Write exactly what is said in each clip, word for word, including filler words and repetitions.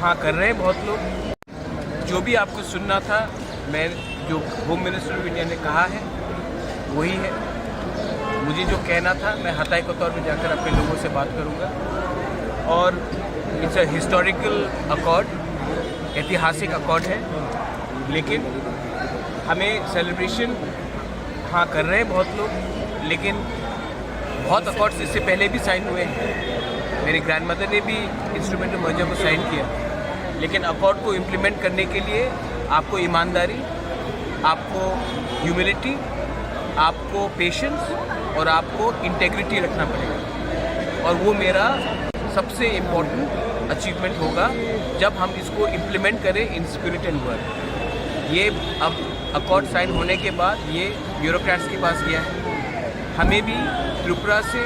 हाँ, कर रहे हैं बहुत लोग। जो भी आपको सुनना था, मैं, जो होम मिनिस्टर ऑफ इंडिया ने कहा है, वही है। मुझे जो कहना था, मैं हताई कोतवार में जाकर अपने लोगों से बात करूँगा। और it's a historical accord, ऐतिहासिक अकॉर्ड है, लेकिन हमें सेलिब्रेशन, हाँ, कर रहे हैं बहुत लोग, लेकिन बहुत अकॉर्ड्स इससे पहले भी साइन हुए हैं। मेरे ग्रैंडमदर ने भी इंस्ट्रूमेंट ऑफ मर्जर को साइन किया, लेकिन अकॉर्ड को इम्प्लीमेंट करने के लिए आपको ईमानदारी, आपको ह्यूमिलिटी, आपको पेशेंस और आपको इंटेग्रिटी रखना पड़ेगा। और वो मेरा सबसे इम्पोर्टेंट अचीवमेंट होगा, जब हम इसको इम्प्लीमेंट करें इन स्पिरिट एंड वर्क। ये अब अकॉर्ड साइन होने के बाद ये ब्यूरोक्रेट्स के पास गया है। हमें भी त्रिपुरा से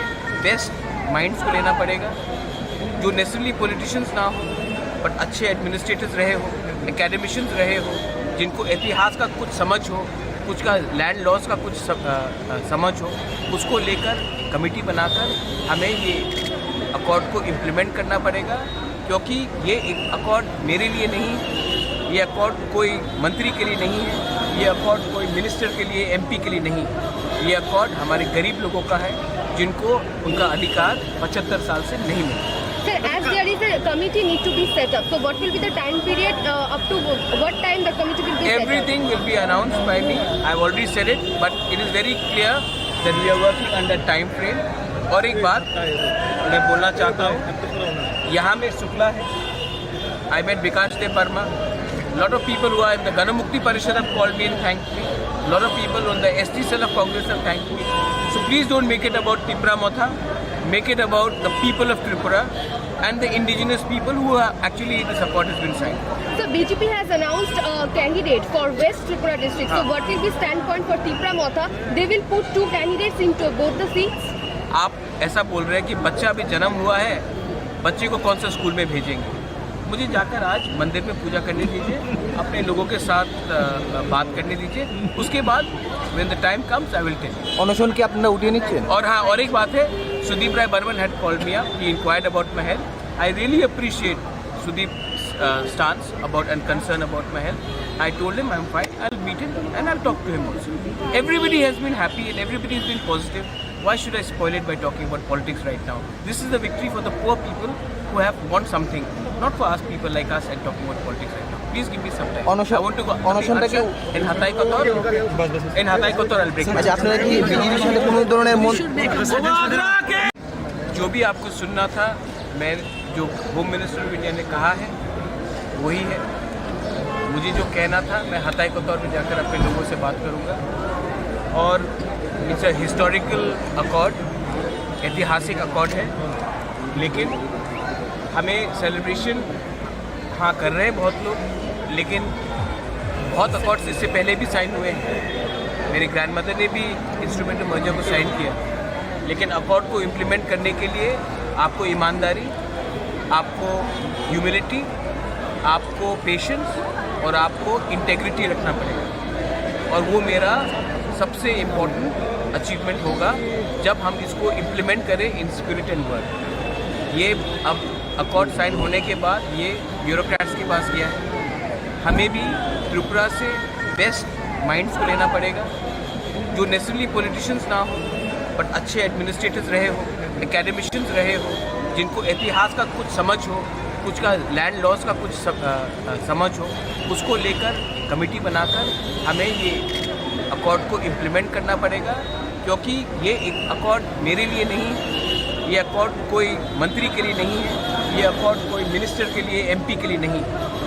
बेस्ट माइंड्स को लेना पड़ेगा। जो नेसेसरली पॉलिटिशियंस ना हो, बट अच्छे एडमिनिस्ट्रेटर्स रहे हो, एकेडमिशियंस रहे हो, जिनको इतिहास का कुछ समझ हो, कुछ का लैंड लॉस का कुछ सम-, अ, अ, समझ हो, उसको लेकर कमेटी बनाकर हमें ये अकॉर्ड को इम्प्लीमेंट करना पड़ेगा। क्योंकि ये एक अकॉर्ड मेरे लिए नहीं, ये अकॉर्ड कोई मंत्री के लिए नहीं है, ये अकॉर्ड कोई मिनिस्टर के लिए, एमपी के लिए नहीं। ये अकॉर्ड हमारे गरीब लोगों का है, जिनको उनका अधिकार पचहत्तर साल से नहीं मिला। Sir, as there is a committee need to be set up, so what will be the time period, uh, up to what time the committee will be set up? Everything will be announced by me. I have already said it, but it is very clear that we are working under time frame. और एक बात मैं बोलना चाहता हूँ, यहाँ में शुक्ला है, I met Bikash Dev Verma. Lot of people who are in the Ganamukti Parishad have called me and thanked me. Lot of people on the S T cell of Congress have thanked me. So please don't make it about Tipra Motha. Make it about the people of Tripura and the indigenous people who are actually the support has been signed. So B J P has announced a candidate for West Tripura district. So what will be standpoint for Tipra Motha? They will put two candidates into both the seats. आप ऐसा बोल रहे हैं कि बच्चा अभी जन्म हुआ है, बच्चे को कौन सा स्कूल में भेजेंगे? मुझे जाकर आज मंदिर में पूजा करने दीजिए, अपने लोगों के साथ, अ, बात करने दीजिए। उसके बाद when the time comes, I will tell you. অনশন কি আপনারা উঠিয়ে নিচ্ছেন? और हाँ, और एक बात है, Sudeep Roy Barman had called me up, he inquired about my health. I really appreciate Sudeep's, uh, stance about and concern about my health. I told him I'm fine, I'll meet him and I'll talk to him also. Everybody has been happy and everybody has been positive. Why should I spoil it by talking about politics right now? This is the victory for the poor people who have won something, not for us people like us and talking about politics right now. Please give me some time. অনশন, I want to go অনশনটা কি? In Hatai Kotor, in Hatai Kotor, I'll break. আচ্ছা, আপনারা কি বিজেপির সাথে কোনো ধরনের মন- जो भी आपको सुनना था, मैं, जो होम मिनिस्टर ऑफ इंडिया ने कहा है, वही है। मुझे जो कहना था, मैं हताई कोतवार में जाकर अपने लोगों से बात करूंगा। और इट्स अ हिस्टोरिकल अकॉर्ड, ऐतिहासिक अकॉर्ड है, लेकिन हमें सेलिब्रेशन, हाँ, कर रहे हैं बहुत लोग, लेकिन बहुत अकॉर्ड्स इससे पहले भी साइन हुए हैं। मेरी ग्रैंडमदर ने भी इंस्ट्रूमेंट ऑफ मर्जर को साइन किया, लेकिन अकॉर्ड को इम्प्लीमेंट करने के लिए आपको ईमानदारी, आपको ह्यूमिलिटी, आपको पेशेंस और आपको इंटेग्रिटी रखना पड़ेगा। और वो मेरा सबसे इम्पोर्टेंट अचीवमेंट होगा, जब हम इसको इम्प्लीमेंट करें इन स्पिरिट एंड वर्ड। ये अब अकॉर्ड साइन होने के बाद ये ब्यूरोक्रेट्स के पास गया है। हमें भी त्रिपुरा से बेस्ट माइंड्स को लेना पड़ेगा, जो नेसेसरली पॉलिटिशियंस ना हो, बट अच्छे एडमिनिस्ट्रेटर्स रहे हो, एकेडमिशियंस रहे हो, जिनको इतिहास का कुछ समझ हो, कुछ का लैंड लॉस का कुछ सम-, अ, अ, समझ हो, उसको लेकर कमेटी बनाकर हमें ये अकॉर्ड को इम्प्लीमेंट करना पड़ेगा। क्योंकि ये एक अकॉर्ड मेरे लिए नहीं, ये अकॉर्ड कोई मंत्री के लिए नहीं है, ये अकॉर्ड कोई मिनिस्टर के लिए, एमपी के लिए नहीं।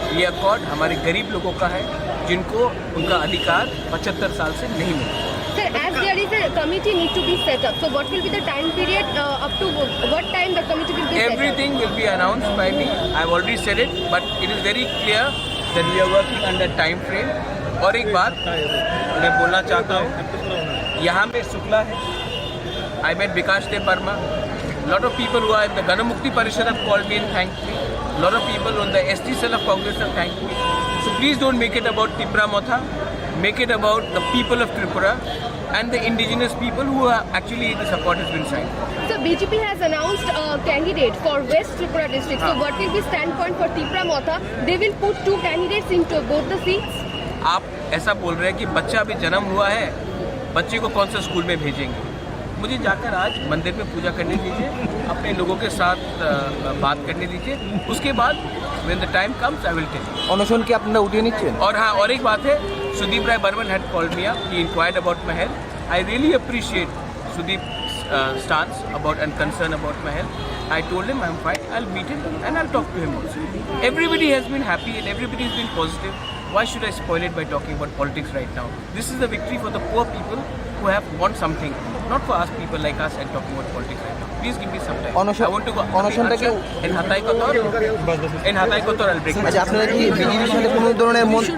ये अकॉर्ड हमारे गरीब लोगों का है, जिनको उनका अधिकार पचहत्तर साल से नहीं मिला। Sir, as there is a committee need to be set up, so what will be the time period, uh, up to what time the committee will be set up? Everything will be announced by me. I have already said it, but it is very clear that we are working under time frame. और एक बात मैं बोलना चाहता हूँ, यहाँ पे शुक्ला है, I met Bikash Dev Barma. Lot of people who are in the Ganamukti Parishad have called me and thanked me. Lot of people on the S T cell of Congress have thanked me. So please don't make it about Tipra Motha. Make it about the people of Tripura and the indigenous people who are actually this accord has been signed. So B J P has announced a candidate for West Tripura district. So हाँ। What will be standpoint for Tipra Motha? They will put two candidates into both the seats. आप ऐसा बोल रहे हैं कि बच्चा अभी जन्म हुआ है, बच्चे को कौन सा स्कूल में भेजेंगे? मुझे जाकर आज मंदिर में पूजा करने दीजिए, अपने लोगों के साथ, अ, बात करने दीजिए, उसके बाद when the time comes, I will tell you. অনশন কি আপনারা উঠিয়ে নিচ্ছেন? और हाँ, और एक बात है, Sudeep Roy Barman had called me up, he inquired about my health. I really appreciate Sudeep's, uh, stance about and concern about my health. I told him I'm fine, I'll meet him and I'll talk to him also. Everybody has been happy and everybody has been positive. Why should I spoil it by talking about politics right now? This is the victory for the poor people who have want something, not for us people like us and talking about politics right now. Please give me some time. অনশন, I want to go অনশনটা কি? In Hatai Kotor, in Hatai Kotor, I'll break. আচ্ছা, আপনারা কি বিজেপির সাথে কোনো ধরনের মন-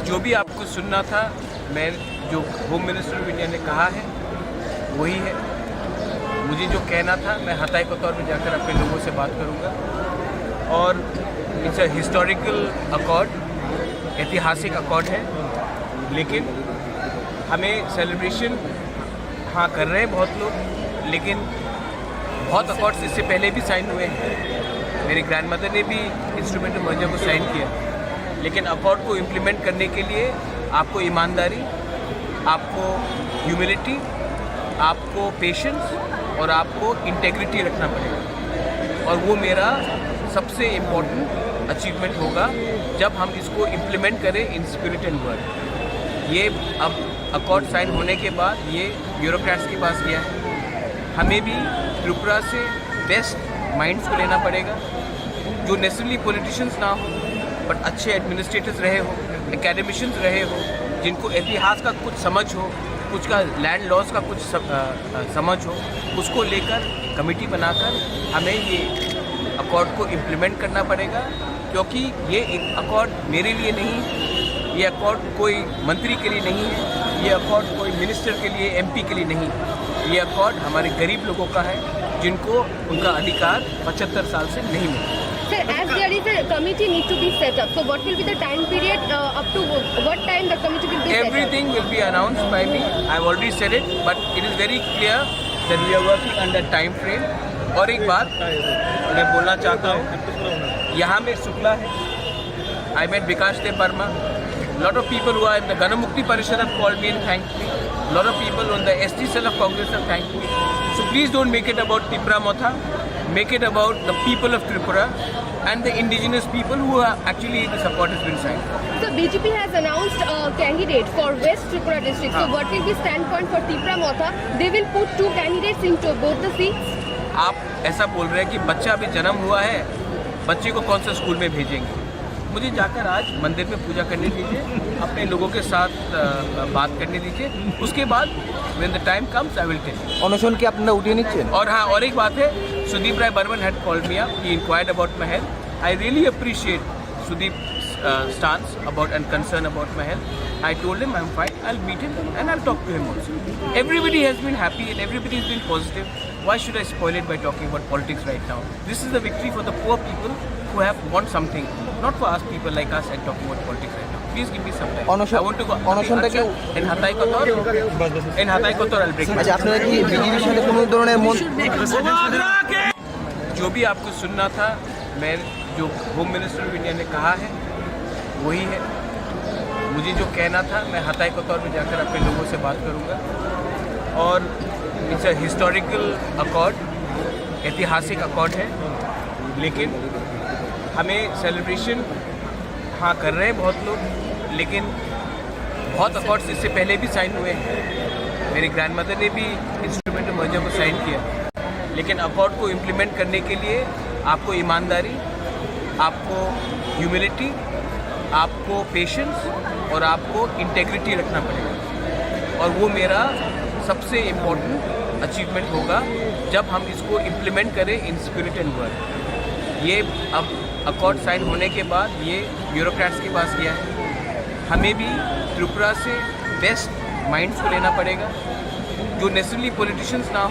जो भी आपको सुनना था, मैं, जो होम मिनिस्टर ऑफ इंडिया ने कहा है, वही है। मुझे जो कहना था, मैं हताई कोतवार में जाकर अपने लोगों से बात करूंगा। और इट्स अ हिस्टोरिकल अकॉर्ड, ऐतिहासिक अकॉर्ड है, लेकिन हमें सेलिब्रेशन, हाँ, कर रहे हैं बहुत लोग, लेकिन बहुत अकॉर्ड्स इससे पहले भी साइन हुए हैं। मेरी ग्रैंडमदर ने भी इंस्ट्रूमेंट ऑफ मर्जर को साइन किया, लेकिन अकॉर्ड को इम्प्लीमेंट करने के लिए आपको ईमानदारी, आपको ह्यूमिलिटी, आपको पेशेंस और आपको इंटेग्रिटी रखना पड़ेगा। और वो मेरा सबसे इम्पोर्टेंट अचीवमेंट होगा, जब हम इसको इम्प्लीमेंट करें इन स्पिरिट एंड वर्ड। ये अब अकॉर्ड साइन होने के बाद ये ब्यूरोक्रेट्स के पास गया है। हमें भी त्रिपुरा से बेस्ट माइंड्स को लेना पड़ेगा, जो नेसेसरली पॉलिटिशियंस ना हो, बट अच्छे एडमिनिस्ट्रेटर्स रहे हो, एकेडमिशियंस रहे हो, जिनको इतिहास का कुछ समझ हो, कुछ का लैंड लॉस का कुछ सम-, अ, अ, समझ हो, उसको लेकर कमेटी बनाकर हमें ये अकॉर्ड को इम्प्लीमेंट करना पड़ेगा। क्योंकि ये एक अकॉर्ड मेरे लिए नहीं, ये अकॉर्ड कोई मंत्री के लिए नहीं है, ये अकॉर्ड कोई मिनिस्टर के लिए, एमपी के लिए नहीं। ये अकॉर्ड हमारे गरीब लोगों का है, जिनको उनका अधिकार पचहत्तर साल से नहीं मिला। Sir, as there is a committee need to be set up, so what will be the time period, uh, up to what time the committee will be set up? Everything will be announced by me. I have already said it, but it is very clear that we are working under time frame. और एक बात मैं बोलना चाहता हूँ, यहाँ में शुक्ला है, I met Bikash Dev Barma. Lot of people who are in the Ganamukti Parishad have called me and thanked me. Lot of people on the S T cell of Congress have thanked me. So please don't make it about Tipra Motha. Make it about the people of Tripura. and the indigenous people who are actually the support has been signed. So B J P has announced a candidate for West Tripura district. So हाँ। What will be standpoint for Tipra Motha? They will put two candidates into both the seats. आप ऐसा बोल रहे हैं कि बच्चा अभी जन्म हुआ है, बच्चे को कौन सा स्कूल में भेजेंगे? मुझे जाकर आज मंदिर में पूजा करने दीजिए, अपने लोगों के साथ, अ, बात करने दीजिए। उसके बाद when the time comes, I will tell you. অনশন কি আপনারা উঠিয়ে নিচ্ছেন? और हाँ, और एक बात है, Sudeep Roy Barman had called me up, he inquired about my health. I really appreciate Sudeep's, uh, stance about and concern about my health. I told him I'm fine, I'll meet him and I'll talk to him also. Everybody has been happy and everybody has been positive. Why should I spoil it by talking about politics right now? This is the victory for the poor people who have want something, not for us people like us and talking about politics right now. Please give me some time. অনশন, I want to go. অনশনটা কি? In Hatai Kotor, in Hatai Kotor, I'll break. আচ্ছা, আপনারা কি বিজেপির সাথে কোনো ধরনের মন- जो भी आपको सुनना था, मैं जो होम मिनिस्टर ऑफ इंडिया ने कहा है, वही है। मुझे जो कहना था, मैं हताई कोतवार में जाकर अपने लोगों से बात करूंगा। और इट्स अ हिस्टोरिकल अकॉर्ड, ऐतिहासिक अकॉर्ड है, लेकिन हमें सेलिब्रेशन, हाँ, कर रहे हैं बहुत लोग, लेकिन बहुत अकॉर्ड्स इससे पहले भी साइन हुए हैं। मेरी ग्रैंडमदर ने भी इंस्ट्रूमेंट ऑफ मर्जर को साइन किया, लेकिन अकॉर्ड को इम्प्लीमेंट करने के लिए आपको ईमानदारी, आपको ह्यूमिलिटी, आपको पेशेंस और आपको इंटेग्रिटी रखना पड़ेगा। और वो मेरा सबसे इम्पोर्टेंट अचीवमेंट होगा, जब हम इसको इम्प्लीमेंट करें इन स्पिरिट एंड वर्ड। ये अब अकॉर्ड साइन होने के बाद ये ब्यूरोक्रेट्स के पास गया है। हमें भी त्रिपुरा से बेस्ट माइंड्स को लेना पड़ेगा, जो नेसेसरली पॉलिटिशियंस ना हो,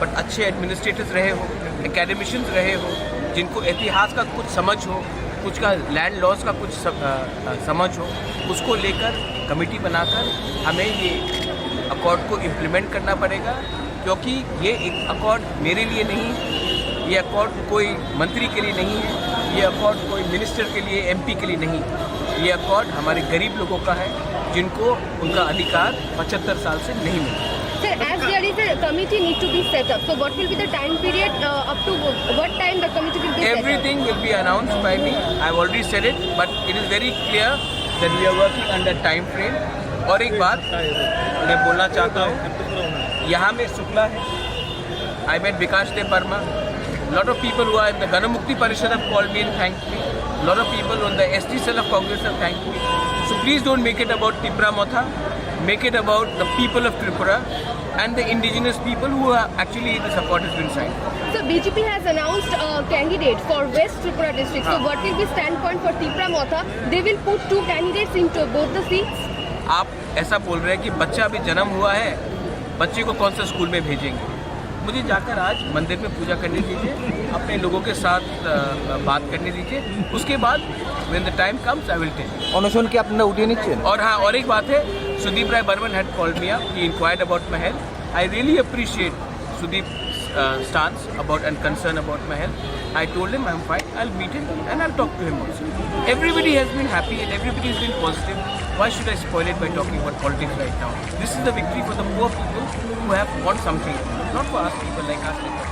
बट अच्छे एडमिनिस्ट्रेटर्स रहे हो, एकेडमिशियंस रहे हो, जिनको इतिहास का कुछ समझ हो, कुछ का लैंड लॉस का कुछ सम-, अ, अ, समझ हो, उसको लेकर कमेटी बनाकर हमें ये अकॉर्ड को इम्प्लीमेंट करना पड़ेगा, क्योंकि ये एक अकॉर्ड मेरे लिए नहीं, ये अकॉर्ड कोई मंत्री के लिए नहीं है, ये अकॉर्ड कोई मिनिस्टर के लिए, एमपी के लिए नहीं, ये अकॉर्ड हमारे गरीब लोगों का है, जिनको उनका अधिकार पचहत्तर साल से नहीं मिला। Sir, as there is a committee need to be set up, so what will be the time period, uh, up to what time the committee will be set up? Everything will be announced by me. I've already said it, but it is very clear that we are working under time frame. और एक बात मैं बोलना चाहता हूँ, यहाँ में शुक्ला है, I met Bikash Dev Verma. Lot of people who are in the Ganamukti Parishad have called me and thanked me. Lot of people on the S T cell of Congress have thanked me. So please don't make it about Tipra Motha. Make it about the people of Tripura and the indigenous people who are actually the support has been signed. So B J P has announced a candidate for West Tripura district. So हाँ। What will be standpoint for Tipra Motha? They will put two candidates into both the seats. आप ऐसा बोल रहे हैं कि बच्चा अभी जन्म हुआ है, बच्चे को कौन सा स्कूल में भेजेंगे? मुझे जाकर आज मंदिर में पूजा करने दीजिए, अपने लोगों के साथ, अ, बात करने दीजिए। उसके बाद when the time comes, I will tell you. অনশন কি আপনারা উঠিয়ে নিচ্ছেন? और हाँ, और एक बात है, Sudeep Roy Barman had called me up, he inquired about my health. I really appreciate Sudeep's, uh, stance about and concern about my health. I told him I'm fine, I'll meet him and I'll talk to him also. Everybody has been happy and everybody has been positive. Why should I spoil it by talking about politics right now? This is the victory for the poor people who have want something, not for us people like us.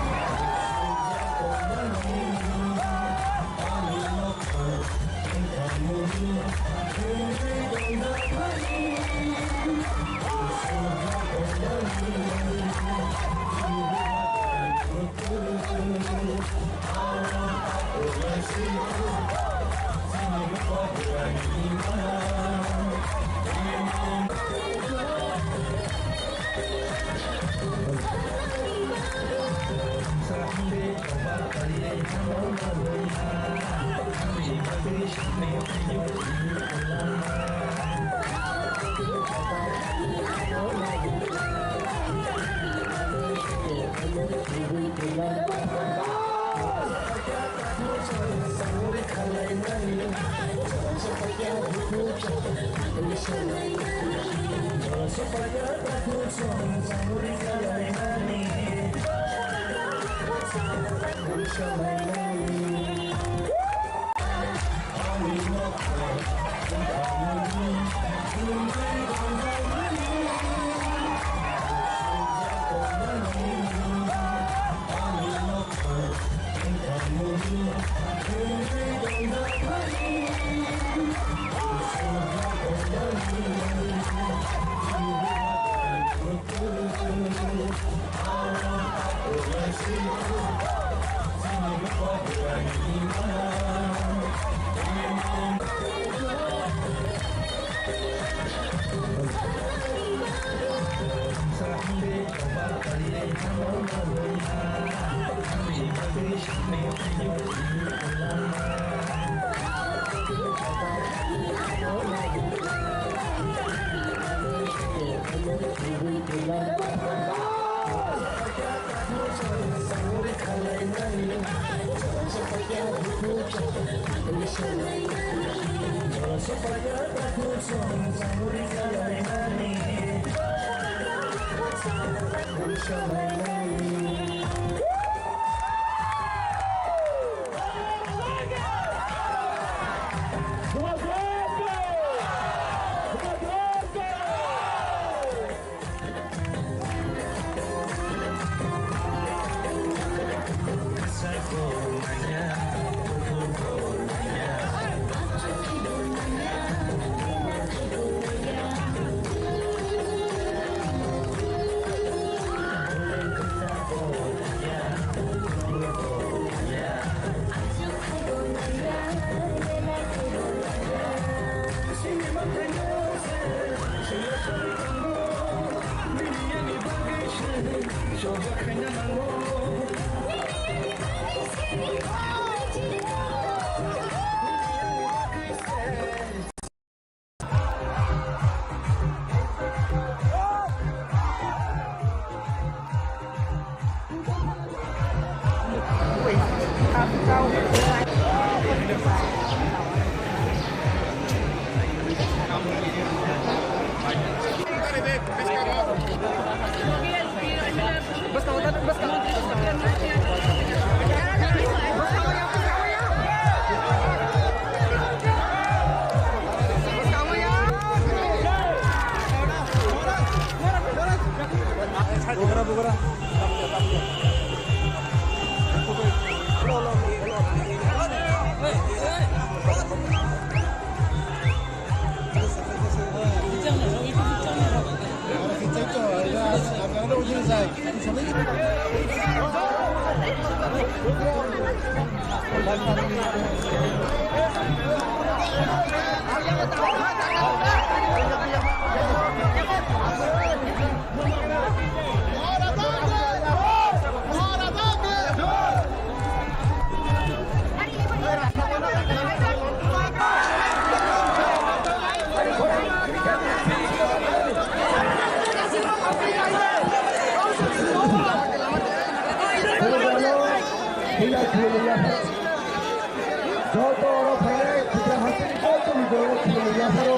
Joto oro phainai Tripura hasteni joto ni borok khulumui yapharo.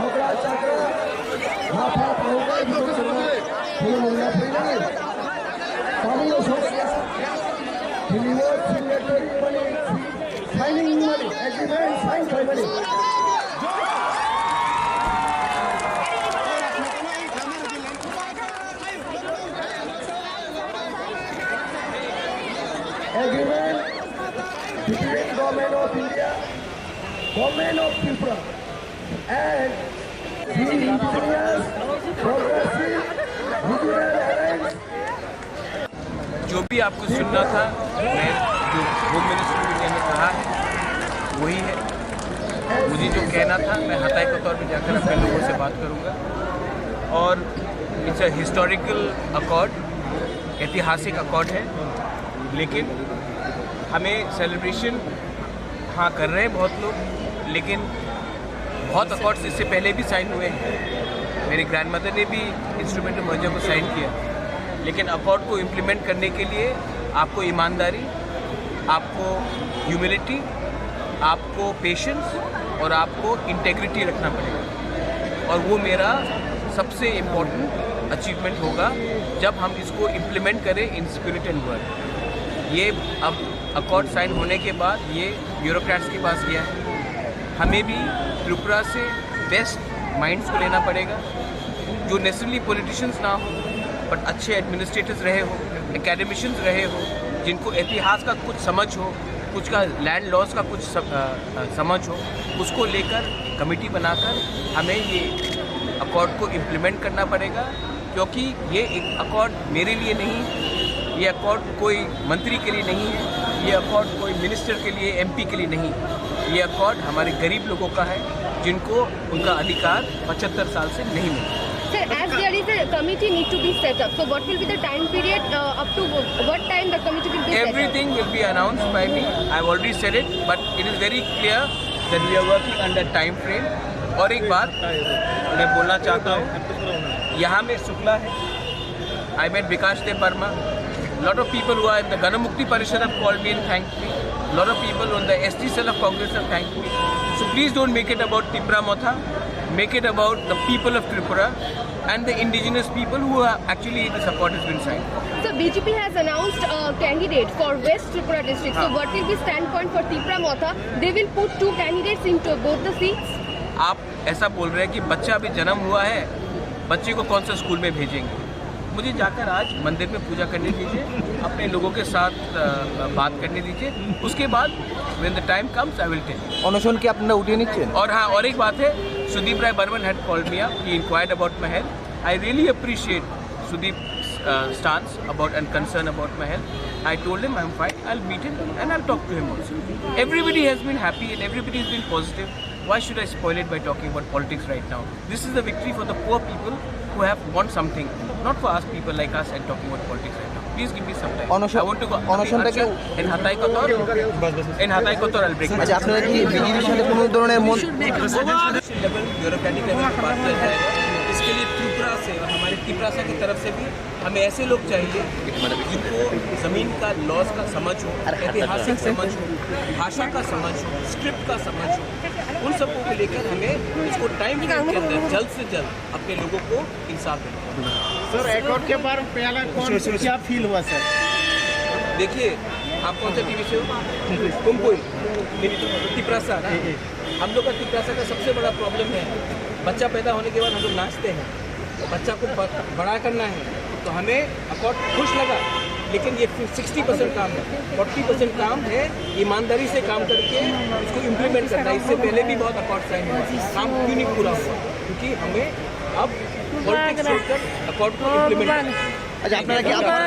Okra chakra, mapha phaunai borok khulumui yaphainai. Tabukno sokya, khiliwo signatory mani, signing mani, agreement sign khlaimani. Agreement between Government of India, Government of Tripura and the Indigenous Progressive Regional Alliance. जो भी आपको सुनना था, मैं जो home minister ने कहा है, वही है। मुझे जो कहना था, मैं हताई कोतवार में जाकर अपने लोगों से बात करूंगा। और it's a historical accord, ऐतिहासिक अकॉर्ड है, लेकिन हमें सेलिब्रेशन, हाँ, कर रहे हैं बहुत लोग, लेकिन बहुत अकॉर्ड्स इससे पहले भी साइन हुए हैं। मेरी ग्रैंडमदर ने भी इंस्ट्रूमेंट ऑफ मर्जर को साइन किया, लेकिन अकॉर्ड को इम्प्लीमेंट करने के लिए आपको ईमानदारी, आपको ह्यूमिलिटी, आपको पेशेंस और आपको इंटेग्रिटी रखना पड़ेगा। और वो मेरा सबसे इम्पोर्टेंट अचीवमेंट होगा, जब हम इसको इम्प्लीमेंट करें in spirit and word। ये अब अकॉर्ड साइन होने के बाद ये ब्यूरोक्रेट्स के पास गया है। हमें भी त्रिपुरा से बेस्ट माइंड्स को लेना पड़ेगा, जो नेसेसरली पॉलिटिशियंस ना हो, बट अच्छे एडमिनिस्ट्रेटर्स रहे हो, एकेडमिशियंस रहे हो, जिनको इतिहास का कुछ समझ हो, कुछ का लैंड लॉस का कुछ सम-, अ, अ, समझ हो, उसको लेकर कमेटी बनाकर हमें ये अकॉर्ड को इम्प्लीमेंट करना पड़ेगा, क्योंकि ये एक अकॉर्ड मेरे लिए नहीं, ये अकॉर्ड कोई मंत्री के लिए नहीं है, ये अकॉर्ड कोई मिनिस्टर के लिए, एमपी के लिए नहीं। ये अकॉर्ड हमारे गरीब लोगों का है, जिनको उनका अधिकार पचहत्तर साल से नहीं मिला। Sir, as there is a committee need to be set up, so what will be the time period, uh, up to what time the committee will be set up? Everything will be announced by me. I have already said it, but it is very clear that we are working under time frame. और एक बात मैं बोलना चाहता हूँ, यहाँ में शुक्ला है, I met Bikash Dev Barma. Lot of people who are in the Ganamukti Parishad have called me and thanked me. Lot of people on the S T cell of Congress have thanked me. So please don't make it about Tipra Motha. Make it about the people of Tripura and the indigenous people who are actually the support has been signed. So B J P has announced a candidate for West Tripura district. So हाँ। What will be standpoint for Tipra Motha? They will put two candidates into both the seats. आप ऐसा बोल रहे हैं कि बच्चा अभी जन्म हुआ है, बच्चे को कौन सा स्कूल में भेजेंगे? मुझे जाकर आज मंदिर में पूजा करने दीजिए, अपने लोगों के साथ, अ, बात करने दीजिए, उसके बाद when the time comes, I will tell you. অনশন কি আপনারা উঠিয়ে নিচ্ছেন? और हाँ, और एक बात है, Sudeep Rai Barman had called me up, he inquired about my health. I really appreciate Sudeep's, uh, stance about and concern about my health. I told him I'm fine, I'll meet him and I'll talk to him also. Everybody has been happy and everybody has been positive. Why should I spoil it by talking about politics right now? This is the victory for the poor people who have won something, not for us people like us and talking about politics right now. Please give me some time. অনশন, I want to go. অনশনটা কি? In Hatai Kotor, in Hatai Kotor, I'll break my আচ্ছা, আপনারা কি বিজেপির সাথে কোনো ধরনের মন level bureaucratic level की बात कर रहे हैं, इसके लिए त्रिपुरा से और हमारे तिपरासा की तरफ से भी हमें ऐसे लोग चाहिए जिनको जमीन का लॉज का समझ हो, ऐतिहासिक समझ हो, भाषा का समझ हो, स्क्रिप्ट का समझ हो, उन सबको को लेकर हमें इसको टाइम फ्रेम के अंदर जल्द से जल्द अपने लोगों को इंसाफ देना। सर, अकॉर्ड के बाद पहला कौन, क्या फील हुआ सर? देखिए, आप कौन सा टीवी से हो? कुमकुम, मेरी तो तिपरासा ना। हम लोग का तिपरासा का सबसे बड़ा प्रॉब्लम है, बच्चा पैदा होने के बाद हम लोग नाचते हैं, बच्चा को ब-, बड़ा करना है, तो हमें अकॉर्ड खुश लगा, लेकिन ये सिक्सटी परसेंट काम है, फोर्टी परसेंट काम है ईमानदारी से काम करके इसको इम्प्लीमेंट करना है। इससे पहले भी बहुत अकॉर्ड साइन हुआ, काम क्यों नहीं पूरा हुआ? क्योंकि हमें अब पॉलिटिक्स छोड़कर अकॉर्ड को इम्प्लीमेंट करना है। अच्छा, আপনারা কি আপনারা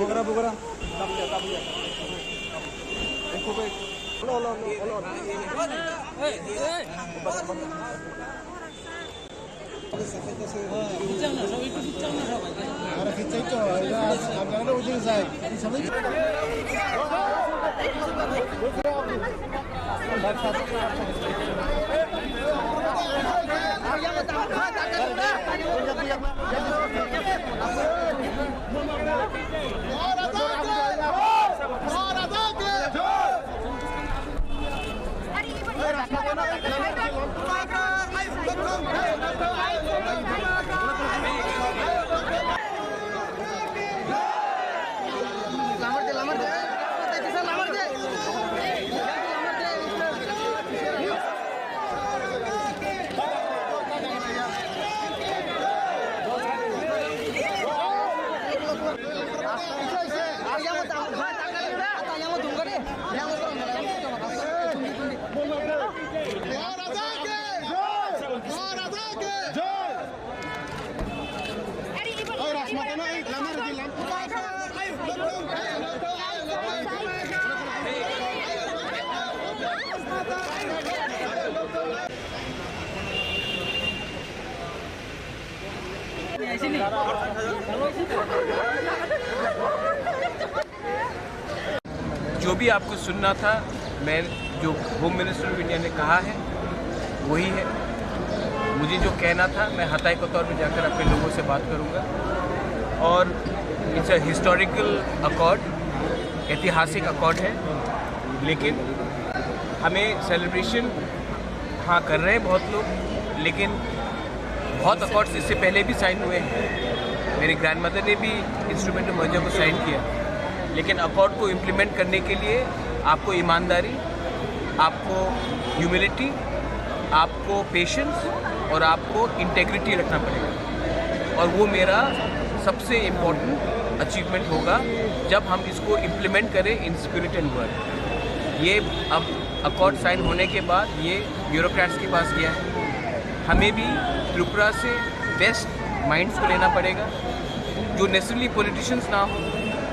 Bubagra, Bubagra. जो भी आपको सुनना था, मैं, जो होम मिनिस्टर ऑफ इंडिया ने कहा है, वही है। मुझे जो कहना था, मैं हताई कोतवार में जाकर अपने लोगों से बात करूंगा। और इट्स अ हिस्टोरिकल अकॉर्ड, ऐतिहासिक अकॉर्ड है, लेकिन हमें सेलिब्रेशन, हाँ, कर रहे हैं बहुत लोग, लेकिन बहुत अकॉर्ड्स इससे पहले भी साइन हुए हैं। मेरी ग्रैंडमदर ने भी इंस्ट्रूमेंट ऑफ मर्जर को साइन किया, लेकिन अकॉर्ड को इम्प्लीमेंट करने के लिए आपको ईमानदारी, आपको ह्यूमिलिटी, आपको पेशेंस और आपको इंटेग्रिटी रखना पड़ेगा। और वो मेरा सबसे इम्पोर्टेंट अचीवमेंट होगा, जब हम इसको इम्प्लीमेंट करें इन स्पिरिट एंड वर्ड। ये अब अकॉर्ड साइन होने के बाद ये ब्यूरोक्रेट्स के पास गया है। हमें भी त्रिपुरा से बेस्ट माइंड्स को लेना पड़ेगा, जो नेसेसरली पॉलिटिशियंस ना हो,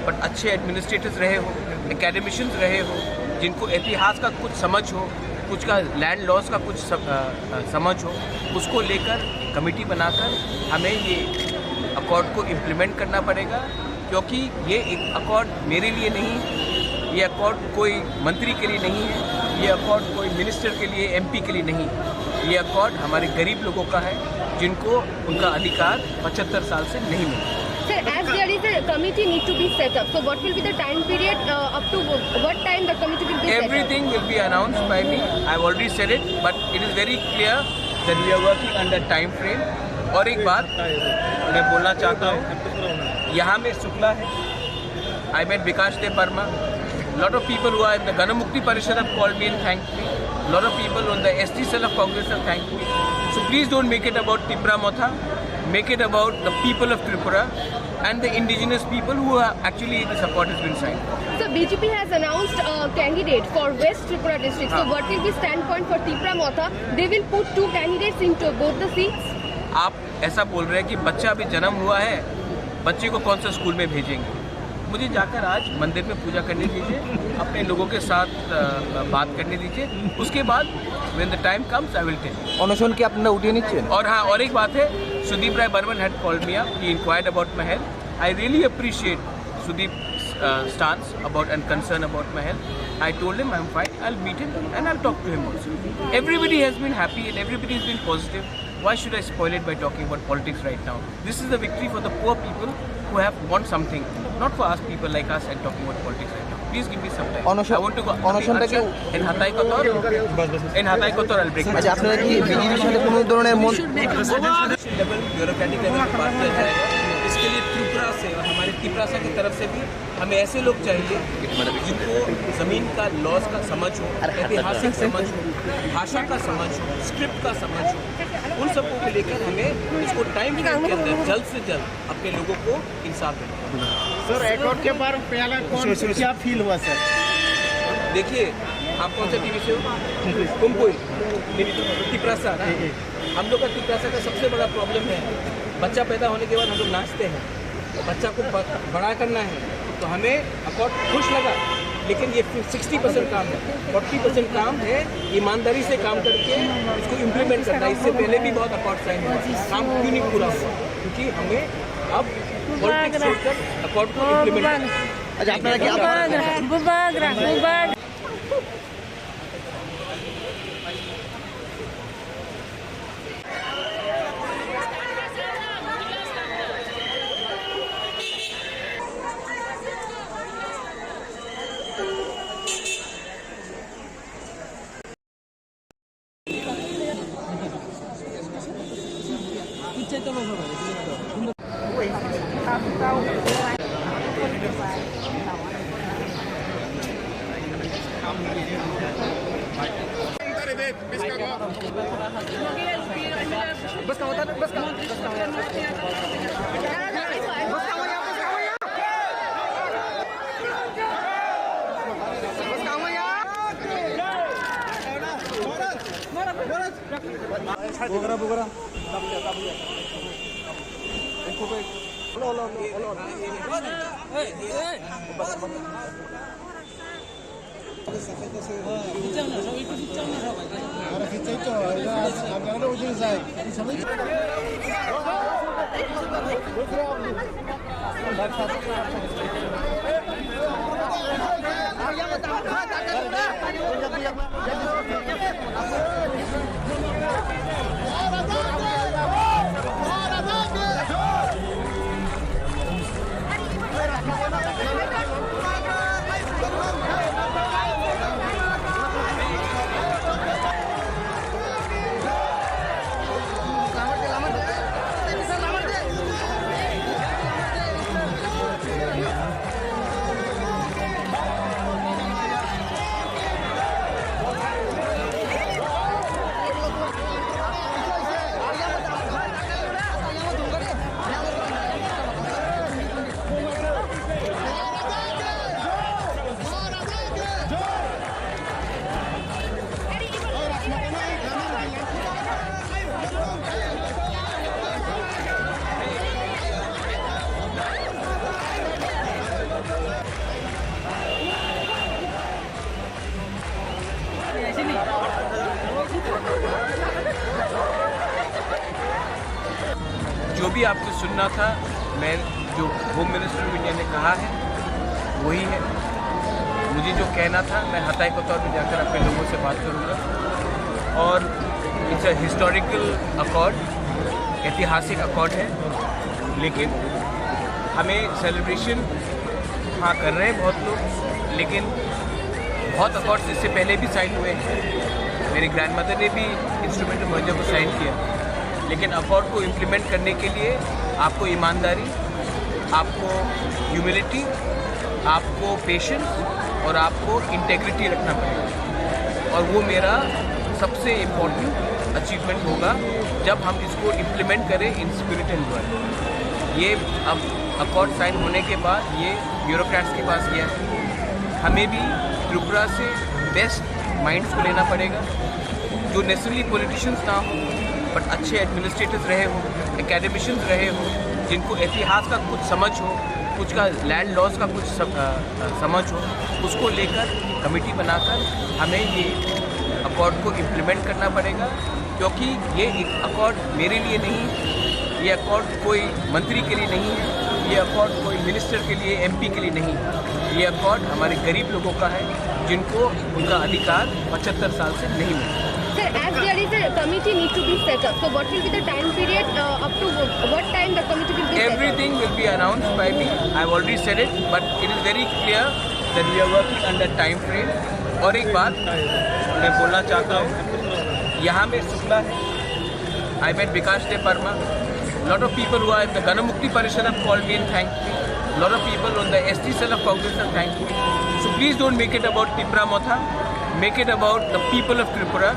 बट अच्छे एडमिनिस्ट्रेटर्स रहे हो, एकेडमिशियंस रहे हो, जिनको इतिहास का कुछ समझ हो, कुछ का लैंड लॉस का कुछ सम-, अ, अ, समझ हो, उसको लेकर कमेटी बनाकर हमें ये अकॉर्ड को इम्प्लीमेंट करना पड़ेगा। क्योंकि ये एक अकॉर्ड मेरे लिए नहीं, ये अकॉर्ड कोई मंत्री के लिए नहीं है, ये अकॉर्ड कोई मिनिस्टर के लिए, एमपी के लिए नहीं। ये अकॉर्ड हमारे गरीब लोगों का है, जिनको उनका अधिकार पचहत्तर साल से नहीं मिला। Sir, as there is a committee need to be set up, so what will be the time period, uh, up to what time the committee will be set up? Everything will be announced by me. I have already said it, but it is very clear that we are working under time frame. और एक बात मैं बोलना चाहता हूँ, यहाँ में शुक्ला है, I met Bikash Deb Barma. Lot of people who are in the Ganamukti Parishad have called me and thanked me. Lot of people on the S T cell of Congress have thanked me. So please don't make it about Tipra Motha. Make it about the people of Tripura and the indigenous people who are actually the support has been signed. So B J P has announced a candidate for West Tripura district. So हाँ। What will be standpoint for Tipra Motha? They will put two candidates into both the seats. आप ऐसा बोल रहे हैं कि बच्चा अभी जन्म हुआ है, बच्चे को कौन सा स्कूल में भेजेंगे? मुझे जाकर आज मंदिर में पूजा करने दीजिए, अपने लोगों के साथ, अ, बात करने दीजिए। उसके बाद when the time comes, I will tell you. অনশন কি আপনারা উঠিয়ে নিচ্ছেন? और हाँ, और एक बात है, Sudeep Roy Barman had called me up, he inquired about my health. I really appreciate Sudeep's, uh, stance about and concern about my health. I told him I'm fine, I'll meet him and I'll talk to him also. Everybody has been happy and everybody has been positive. Why should I spoil it by talking about politics right now? This is the victory for the poor people who have want something, not for us people like us and talking about politics right now. Please give me some time. অনশন, I want to go. অনশনটা কি? In Hatai Kotor, in Hatai Kotor, I'll break. আচ্ছা, আপনারা কি বিজেপির সাথে কোনো ধরনের মন- Level, bureaucratic level पे बात किया जाएगा। इसके लिए त्रिपुरा से और हमारे तिपरासा की तरफ से भी हमें ऐसे लोग चाहिए जिनको जमीन का लॉज का समझ हो, ऐतिहासिक समझ हो, भाषा का समझ हो, स्क्रिप्ट का समझ हो, उन सबको को लेकर हमें इसको टाइम फ्रेम के अंदर जल्द से जल्द अपने लोगों को इंसाफ देना। सर, अकॉर्ड के बाद पहला कौन, क्या फील हुआ सर? देखिए, आप कौन सा टीवी से हो? कुमकुई, तिपरासा ना? हम लोग का तिपरासा का सबसे बड़ा प्रॉब्लम है, बच्चा पैदा होने के बाद हम लोग नाचते हैं, बच्चा को ब-, बड़ा करना है, तो हमें अकॉर्ड खुश लगा, लेकिन ये सिक्सटी परसेंट काम है, फोर्टी परसेंट काम है ईमानदारी से काम करके इसको इम्प्लीमेंट करना। इससे पहले भी बहुत अकॉर्ड साइन हुआ, काम क्यों नहीं पूरा हुआ? क्योंकि हमें अब पॉलिटिक्स छोड़कर अकॉर्ड को इम्प्लीमेंट करना है। अच्छा, আপনারা কি আপনারা Bubagra, Bubagra. जो भी आपको सुनना था, मैं, जो होम मिनिस्टर ऑफ इंडिया ने कहा है, वही है। मुझे जो कहना था, मैं हताई कतौर में जाकर अपने लोगों से बात करूँगा। और it's a historical accord, ऐतिहासिक अकॉर्ड है, लेकिन हमें सेलिब्रेशन, हाँ, कर रहे हैं बहुत लोग, लेकिन बहुत अकॉर्ड्स इससे पहले भी साइन हुए हैं। मेरी ग्रैंडमदर ने भी इंस्ट्रूमेंट ऑफ मर्जर को साइन किया, लेकिन अकॉर्ड को इम्प्लीमेंट करने के लिए आपको ईमानदारी, आपको ह्यूमिलिटी, आपको पेशेंस और आपको इंटेग्रिटी रखना पड़ेगा। और वो मेरा सबसे इम्पोर्टेंट अचीवमेंट होगा, जब हम इसको इम्प्लीमेंट करें इन स्पिरिट एंड वर्ड। ये अब अकॉर्ड साइन होने के बाद ये ब्यूरोक्रेट्स के पास गया है। हमें भी त्रिपुरा से बेस्ट माइंड्स को लेना पड़ेगा, जो नेसेसरली पॉलिटिशियंस ना हो, बट अच्छे एडमिनिस्ट्रेटर्स रहे हो, एकेडमिशियंस रहे हो, जिनको इतिहास का कुछ समझ हो, कुछ का लैंड लॉस का कुछ सम-, अ, अ, समझ हो, उसको लेकर कमेटी बनाकर हमें ये अकॉर्ड को इम्प्लीमेंट करना पड़ेगा, क्योंकि ये एक अकॉर्ड मेरे लिए नहीं, ये अकॉर्ड कोई मंत्री के लिए नहीं है, ये अकॉर्ड कोई मिनिस्टर के लिए, एमपी के लिए नहीं है। ये अकॉर्ड हमारे गरीब लोगों का है, जिनको उनका अधिकार पचहत्तर साल से नहीं मिला। Sir, as there is a committee need to be set up, so what will be the time period, uh, up to what time the committee will be set up? Everything will be announced by me. I've already said it, but it is very clear that we are working under time frame. और एक बात मैं बोलना चाहता हूँ, यहाँ में शुक्ला है, I met Bikash Debbarma. Lot of people who are in the Ganamukti Parishad have called me and thanked me. Lot of people on the S T cell of Congress have thanked me. So please don't make it about Tipra Motha. Make it about the people of Tripura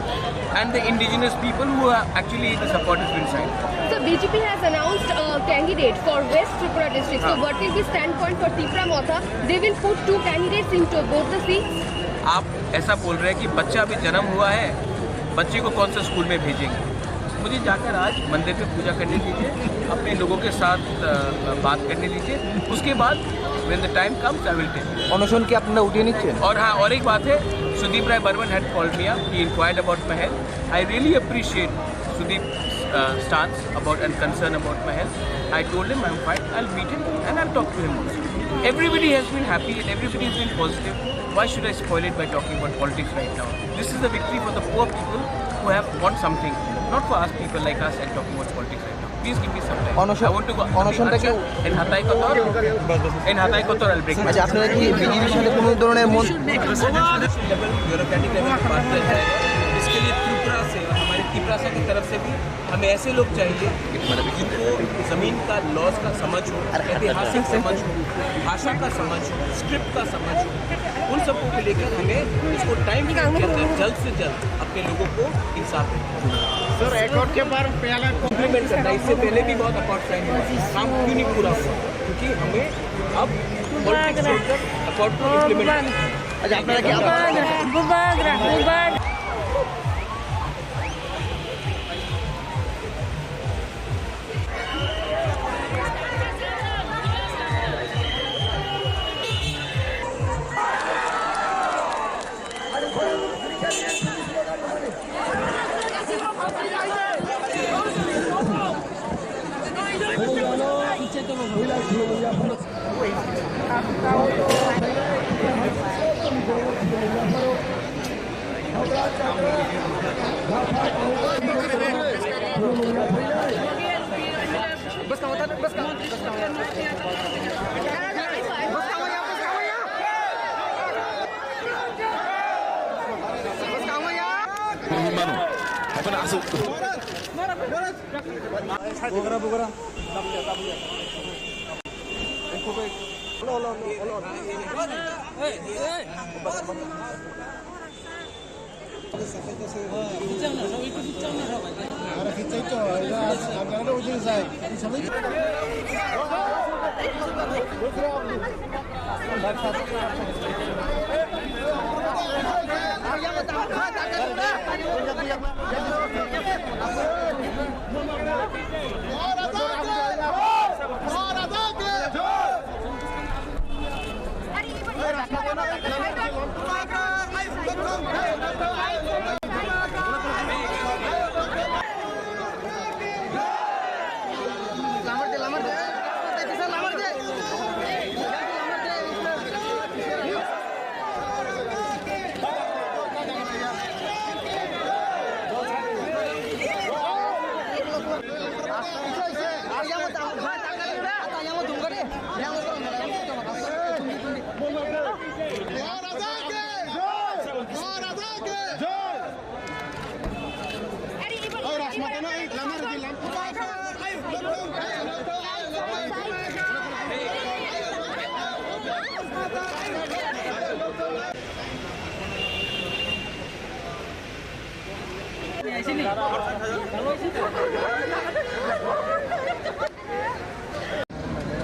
and the indigenous people who are actually the support has been signed. So B J P has announced a candidate for West Tripura district. So हाँ। What will be standpoint for Tipra Motha? They will put two candidates into both the seats. आप ऐसा बोल रहे हैं कि बच्चा अभी जन्म हुआ है, बच्चे को कौन सा स्कूल में भेजेंगे? मुझे जाकर आज मंदिर में पूजा करने दीजिए, अपने लोगों के साथ, अ, बात करने दीजिए, उसके बाद when the time comes, I will tell you. অনশন কি আপনারা উঠিয়ে নিচ্ছেন? और हाँ, और एक बात है, Sudeep Rai Barman had called me up, he inquired about my health. I really appreciate Sudeep's, uh, stance about and concern about my health. I told him I'm fine, I'll meet him and I'll talk to him also. Everybody has been happy and everybody has been positive. Why should I spoil it by talking about politics right now? This is the victory for the poor people who have won something, not for us people like us and talking about politics right now. Please give me some time. অনশন, I want to go. অনশনটা কি? In Hatai Kotor, in Hatai Kotor, I'll break my. আচ্ছা, আপনারা কি বিজেপির সাথে কোনো ধরনের মন- लेवल, ब्यूरोक्रेटिक लेवल पे बात किया जाएगा। इसके लिए त्रिपुरा से, हमारे तिपरासा की तरफ से भी हमें ऐसे लोग चाहिए जिनको जमीन का लॉज का समझ हो, ऐतिहासिक समझ हो, भाषा का समझ हो, स्क्रिप्ट का समझ हो, उन सबको को लेकर हमें इसको टाइम फ्रेम के अंदर जल्द से जल्द अपने लोगों को इंसाफ देना। सर, अकॉर्ड के बारे में पहला इम्प्लीमेंट करना है। इससे पहले भी बहुत अकॉर्ड साइन हुआ, काम क्यों नहीं पूरा हुआ? क्योंकि हमें अब पॉलिटिक्स छोड़कर अकॉर्ड को इम्प्लीमेंट करना है। अच्छा, আপনারা কি Bubagra, Bubagra, Bubagra.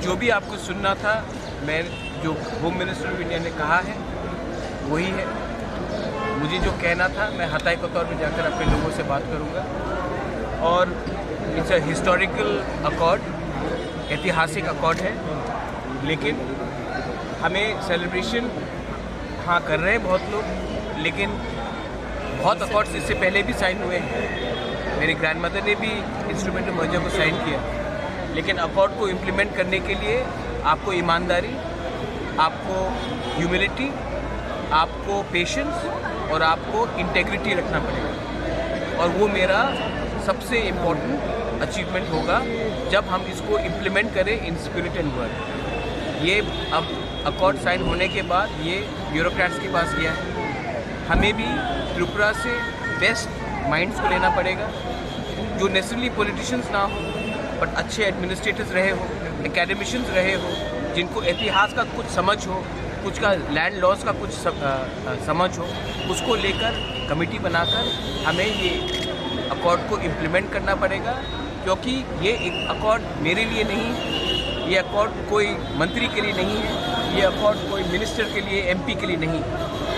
जो भी आपको सुनना था, मैं, जो होम मिनिस्टर ऑफ इंडिया ने कहा है, वही है। मुझे जो कहना था, मैं हताई कतौर में जाकर अपने लोगों से बात करूँगा। और it's a historical accord, ऐतिहासिक अकॉर्ड है, लेकिन हमें सेलिब्रेशन, हाँ, कर रहे हैं बहुत लोग, लेकिन बहुत अकॉर्ड्स इससे पहले भी साइन हुए हैं। मेरी ग्रैंडमदर ने भी इंस्ट्रूमेंट ऑफ मर्जर को साइन किया, लेकिन अकॉर्ड को इम्प्लीमेंट करने के लिए आपको ईमानदारी, आपको ह्यूमिलिटी, आपको पेशेंस और आपको इंटेग्रिटी रखना पड़ेगा। और वो मेरा सबसे इम्पोर्टेंट अचीवमेंट होगा, जब हम इसको इम्प्लीमेंट करें इन स्पिरिट एंड वर्ड। ये अब अकॉर्ड साइन होने के बाद ये ब्यूरोक्रेट्स के पास गया है। हमें भी त्रिपुरा से बेस्ट माइंड्स को लेना पड़ेगा, जो नेसेसरली पॉलिटिशियंस ना हो, बट अच्छे एडमिनिस्ट्रेटर्स रहे हो, एकेडमिशियंस रहे हो, जिनको इतिहास का कुछ समझ हो, कुछ का लैंड लॉस का कुछ स-, अ, अ, समझ हो, उसको लेकर कमेटी बनाकर हमें ये अकॉर्ड को इम्प्लीमेंट करना पड़ेगा, क्योंकि ये एक अकॉर्ड मेरे लिए नहीं, ये अकॉर्ड कोई मंत्री के लिए नहीं है, ये अकॉर्ड कोई मिनिस्टर के लिए, एमपी के लिए नहीं।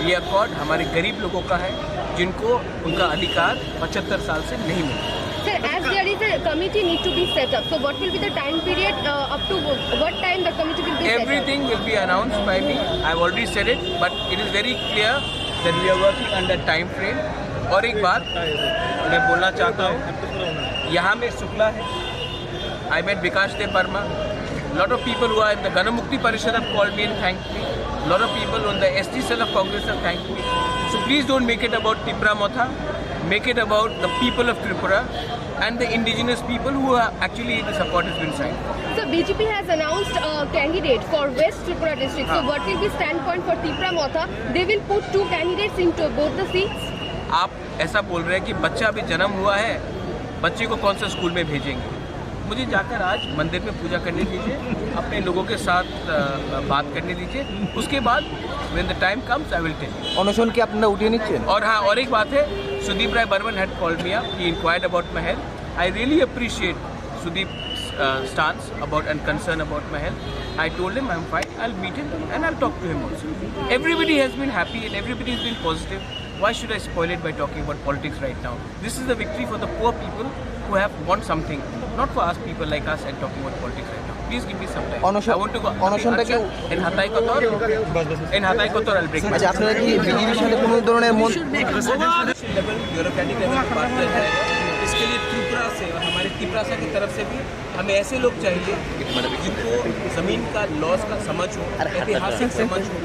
ये अकॉर्ड हमारे गरीब लोगों का है, जिनको उनका अधिकार पचहत्तर साल से नहीं मिला। Sir, as there is a committee need to be set up, so what will be the time period, uh, up to what time the committee will be set up? Everything will be announced by me. I have already said it, but it is very clear that we are working under time frame. और एक बात मैं बोलना चाहता हूँ, यहाँ में शुक्ला है, I met Bikash Deb Barma. Lot of people who are in the Ganamukti Parishad have called me and thanked me. Lot of people on the S T cell of Congress have thanked me. So please don't make it about Tipra Motha. Make it about the people of Tripura and the indigenous people who are actually the support has been signed for. So B J P has announced a candidate for West Tripura district. So हाँ। What will be standpoint for Tipra Motha? They will put two candidates into both the seats. आप ऐसा बोल रहे हैं कि बच्चा अभी जन्म हुआ है, बच्चे को कौन सा स्कूल में भेजेंगे? मुझे जाकर आज मंदिर में पूजा करने दीजिए, अपने लोगों के साथ, अ, बात करने दीजिए, उसके बाद when the time comes, I will tell you. অনশন কি আপনারা উঠিয়ে নিচ্ছেন? और हाँ, और एक बात है, Sudeep Rai Barman had called me up, he inquired about my health. I really appreciate Sudeep's, uh, stance about and concern about my health. I told him I'm fine, I'll meet him and I'll talk to him also. Everybody has been happy and everybody has been positive. Why should I spoil it by talking about politics right now? This is the victory for the poor people who have won something, not for us people like us and talking about politics right now. Please give me some time. অনশন, I want to go. অনশনটা কি আচ্ছা, in Hatay Kotor, in Hatay Kotor, I'll break my আচ্ছা, আপনারা কি বিজেপির সাথে কোনো ধরনের মন- लेवल, ब्यूरोक्रेटिक लेवल पे बात चल रहा है। इसके लिए त्रिपुरा से और हमारे तिपरासा की तरफ से भी हमें ऐसे लोग चाहिए जिनको जमीन का, लॉज का समझ हो, ऐतिहासिक समझ हो,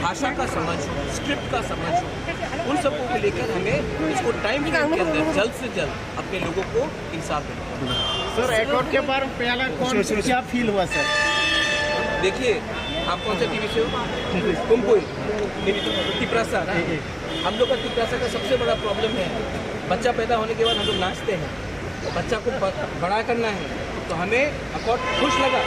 भाषा का समझ हो, स्क्रिप्ट का समझ हो, उन सबको को लेकर हमें इसको टाइम फ्रेम के अंदर जल्द से जल्द अपने लोगों को इंसाफ देना। सर, अकॉर्ड के बाद पहला कौन, क्या फील हुआ सर? देखिए, आप कौन से टीवी से हो? कुमकुई। मेरी तो तिपरासा ना। हम लोग का तिपरासा का सबसे बड़ा प्रॉब्लम है, बच्चा पैदा होने के बाद हम लोग नाचते हैं। बच्चा को ब-, बड़ा करना है, तो हमें अकॉर्ड खुश लगा,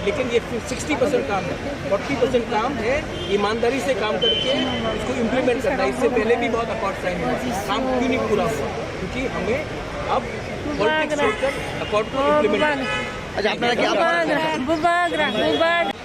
लेकिन ये सिक्सटी परसेंट काम है, फोर्टी परसेंट काम है ईमानदारी से काम करके इसको इम्प्लीमेंट करना। इससे पहले भी बहुत अकॉर्ड साइन हुआ, काम क्यों नहीं पूरा हुआ? क्योंकि हमें अब पॉलिटिक्स छोड़कर अकॉर्ड को इम्प्लीमेंट करना है। अच्छा, আপনারা কি up- Bubagra, Bubagra, Bubagra.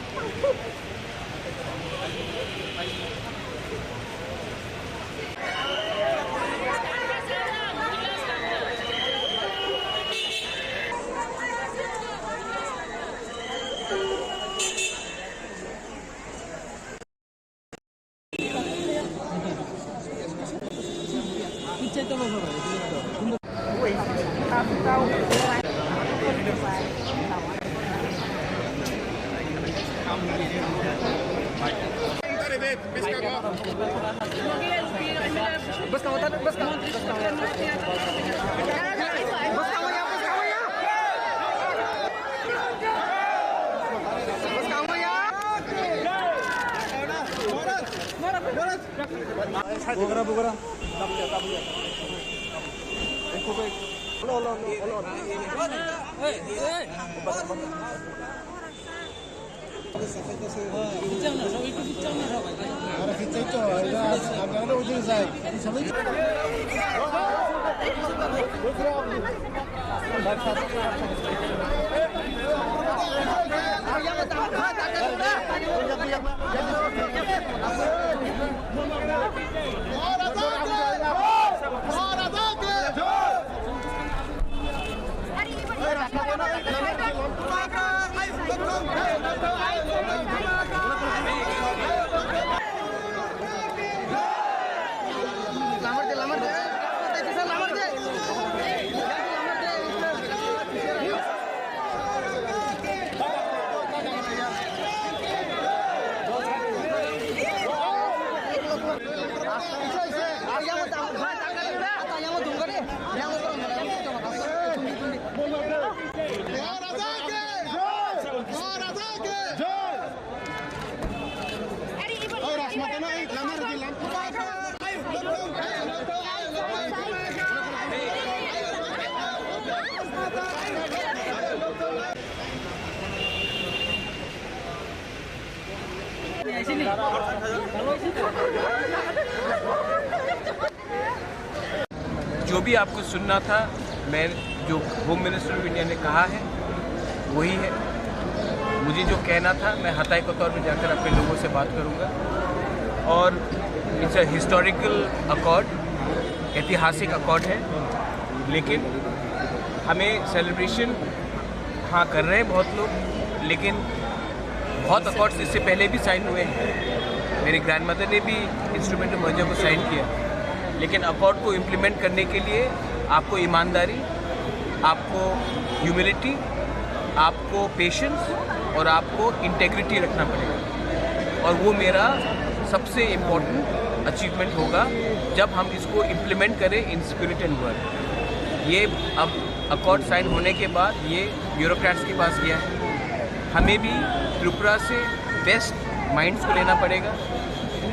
Bugara, bugara. जो भी आपको सुनना था, मैं जो होम मिनिस्टर ऑफ इंडिया ने कहा है, वही है। मुझे जो कहना था, मैं हताई कतौर में जाकर अपने लोगों से बात करूँगा। और it's a historical accord, ऐतिहासिक अकॉर्ड है, लेकिन हमें सेलिब्रेशन, हाँ, कर रहे हैं बहुत लोग, लेकिन बहुत अकॉर्ड्स इससे पहले भी साइन हुए हैं। मेरी ग्रैंडमदर ने भी इंस्ट्रूमेंट ऑफ मर्जर को साइन किया, लेकिन अकॉर्ड को इम्प्लीमेंट करने के लिए आपको ईमानदारी, आपको ह्यूमिलिटी, आपको पेशेंस और आपको इंटेग्रिटी रखना पड़ेगा। और वो मेरा सबसे इम्पोर्टेंट अचीवमेंट होगा, जब हम इसको इम्प्लीमेंट करें इन स्पिरिट एंड वर्ड। ये अब अकॉर्ड साइन होने के बाद ये ब्यूरोक्रेट्स के पास गया है। हमें भी त्रिपुरा से बेस्ट माइंड्स को लेना पड़ेगा,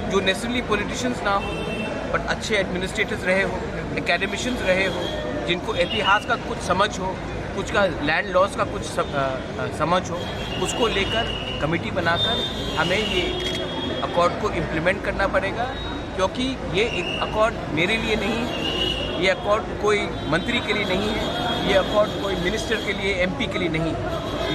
जो नेसेसरली पॉलिटिशियंस ना हो, बट अच्छे एडमिनिस्ट्रेटर्स रहे हो, एकेडमिशियंस रहे हो, जिनको इतिहास का कुछ समझ हो, कुछ का लैंड लॉस का कुछ सम-, अ, अ, समझ हो, उसको लेकर कमेटी बनाकर हमें ये अकॉर्ड को इम्प्लीमेंट करना पड़ेगा, क्योंकि ये एक अकॉर्ड मेरे लिए नहीं, ये अकॉर्ड कोई मंत्री के लिए नहीं है, ये अकॉर्ड कोई मिनिस्टर के लिए, एमपी के लिए नहीं।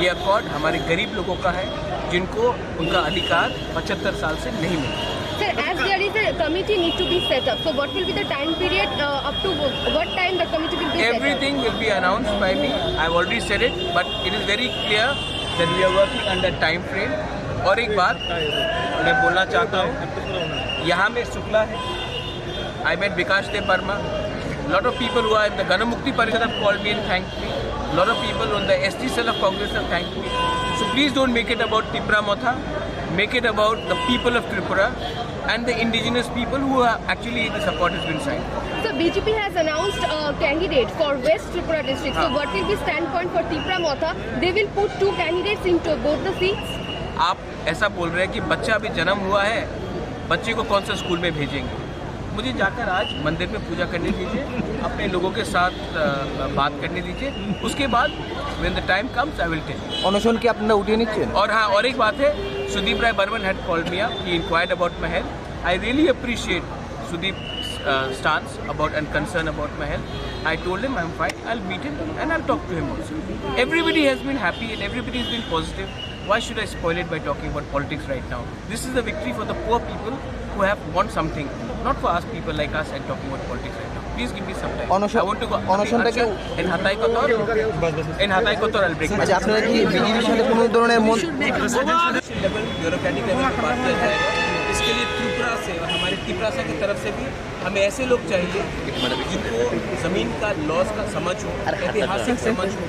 ये अकॉर्ड हमारे गरीब लोगों का है, जिनको उनका अधिकार पचहत्तर साल से नहीं मिला। Sir, as there is a committee need to be set up, so what will be the time period, uh, up to what time the committee will be set up? Everything will be announced by me. I have already said it, but it is very clear that we are working under time frame. और एक बात मैं बोलना चाहता हूँ, यहाँ में शुक्ला है, I met Bikash Debbarma. Lot of people who are in the Ganamukti Parishad have called me and thanked me. Lot of people on the S T cell of Congress have thanked me. So please don't make it about Tipra Motha. Make it about the people of Tripura and the indigenous people who are actually the support has been signed. So B J P has announced a candidate for West Tripura district. So हाँ। What will be standpoint for Tipra Motha? They will put two candidates into both the seats. आप ऐसा बोल रहे हैं कि बच्चा अभी जन्म हुआ है, बच्चे को कौन सा स्कूल में भेजेंगे? मुझे जाकर आज मंदिर में पूजा करने दीजिए, अपने लोगों के साथ, अ, बात करने दीजिए, उसके बाद when the time comes, I will tell you. অনশন কি আপনারা উঠিয়ে নিচ্ছেন? और हाँ, और एक बात है, Sudeep Roy Barman had called me up, he inquired about my health. I really appreciate Sudeep's, uh, stance about and concern about my health. I told him I'm fine, I'll meet him and I'll talk to him also. Everybody has been happy and everybody has been positive. Why should I spoil it by talking about politics right now? This is the victory for the poor people who have won something, not for us people like us and talking about politics right now. Please give me some time. অনশন, I want to go. অনশনটা কি in Hatai Kotor, in Hatai Kotor, I'll break my. আচ্ছা, আপনারা কি বিজেপির সাথে কোনো ধরনের মন- Level, bureaucratic level पे बात किया जाएगा। इसके लिए त्रिपुरा से और हमारे तिपरासा की तरफ से भी हमें ऐसे लोग चाहिए जिनको जमीन का लॉज का समझ हो, ऐतिहासिक समझ हो,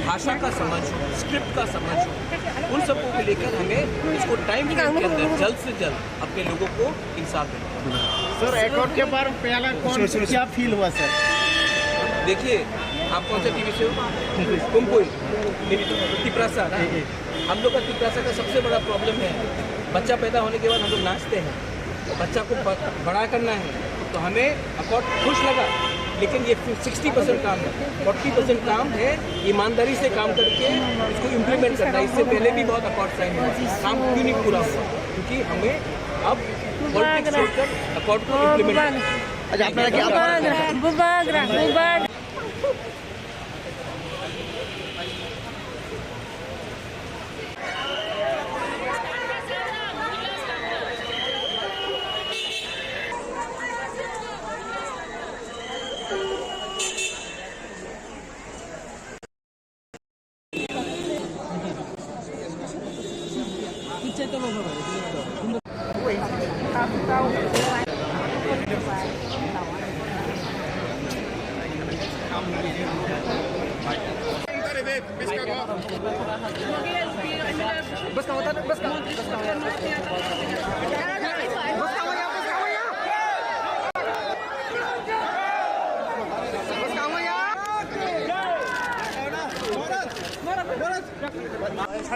भाषा का समझ हो, स्क्रिप्ट का समझ हो, उन सबको को लेकर हमें इसको टाइम फ्रेम के अंदर जल्द से जल्द अपने लोगों को इंसाफ देना। सर, अकॉर्ड के बाद पहला कौन, क्या फील हुआ सर? देखिए, आप कौन से टीवी से हो? कुमकुई, तिपरासा ना? हम लोग का तिपरासा का सबसे बड़ा प्रॉब्लम है, बच्चा पैदा होने के बाद हम लोग नाचते हैं। बच्चा को ब-, बड़ा करना है, तो हमें अकॉर्ड खुश लगा, लेकिन ये सिक्सटी परसेंट काम है, फोर्टी परसेंट काम है ईमानदारी से काम करके इसको इम्प्लीमेंट करना है। इससे पहले भी बहुत अकॉर्ड साइन हुआ, काम क्यों नहीं पूरा हुआ? क्योंकि हमें अब पॉलिटिक्स छोड़कर अकॉर्ड को इम्प्लीमेंट करना है। अच्छा, আপনারা কি আপনারা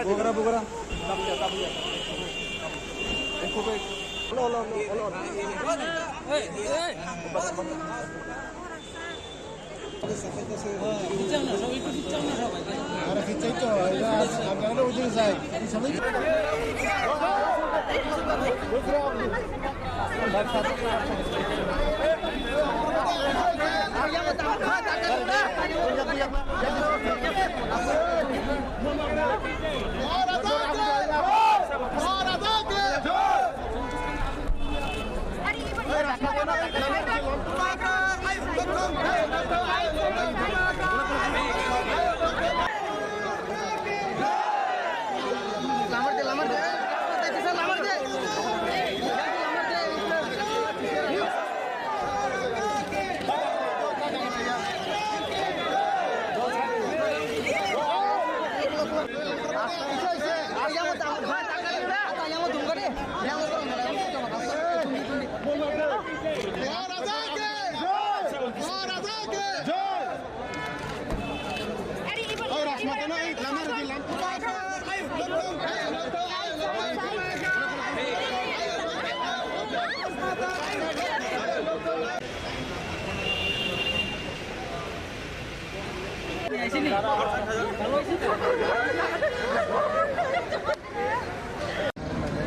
Bugra, bugra. Ahora sí, chaito, ya, ya, ya, ya, ya.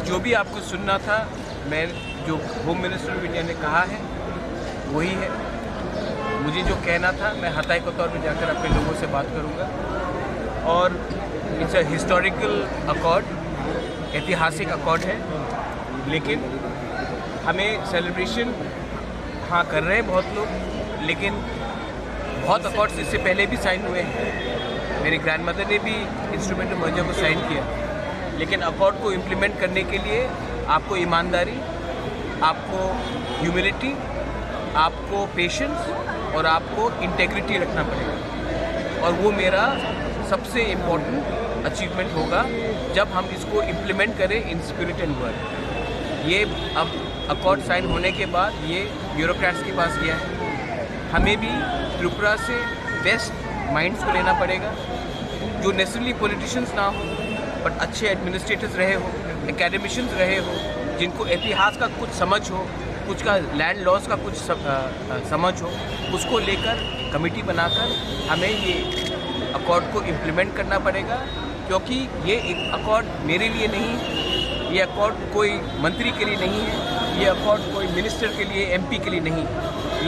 जो भी आपको सुनना था, मैं, जो होम मिनिस्टर ऑफ इंडिया ने कहा है, वही है। मुझे जो कहना था, मैं हताई कोतवार में जाकर अपने लोगों से बात करूँगा। और it's a historical accord, ऐतिहासिक अकॉर्ड है, लेकिन हमें सेलिब्रेशन, हाँ, कर रहे हैं बहुत लोग, लेकिन बहुत अकॉर्ड्स इससे पहले भी साइन हुए हैं। मेरी ग्रैंडमदर ने भी इंस्ट्रूमेंटल मर्जर को साइन किया, लेकिन अकॉर्ड को इम्प्लीमेंट करने के लिए आपको ईमानदारी, आपको ह्यूमिलिटी, आपको पेशेंस और आपको इंटेग्रिटी रखना पड़ेगा। और वो मेरा सबसे इम्पोर्टेंट अचीवमेंट होगा, जब हम इसको इम्प्लीमेंट करें इन स्पिरिट एंड वर्ड। ये अब अकॉर्ड साइन होने के बाद ये ब्यूरोक्रेट्स के पास गया है। हमें भी त्रिपुरा से बेस्ट माइंड्स को लेना पड़ेगा, जो नेसेसरली पॉलिटिशियंस ना हो, बट अच्छे एडमिनिस्ट्रेटर्स रहे हो, एकेडमिशियंस रहे हो, जिनको इतिहास का कुछ समझ हो, कुछ का लैंड लॉस का कुछ सम-, अ, अ, समझ हो, उसको लेकर कमेटी बनाकर हमें ये अकॉर्ड को इम्प्लीमेंट करना पड़ेगा, क्योंकि ये एक अकॉर्ड मेरे लिए नहीं, ये अकॉर्ड कोई मंत्री के लिए नहीं है, ये अकॉर्ड कोई मिनिस्टर के लिए, एमपी के लिए नहीं।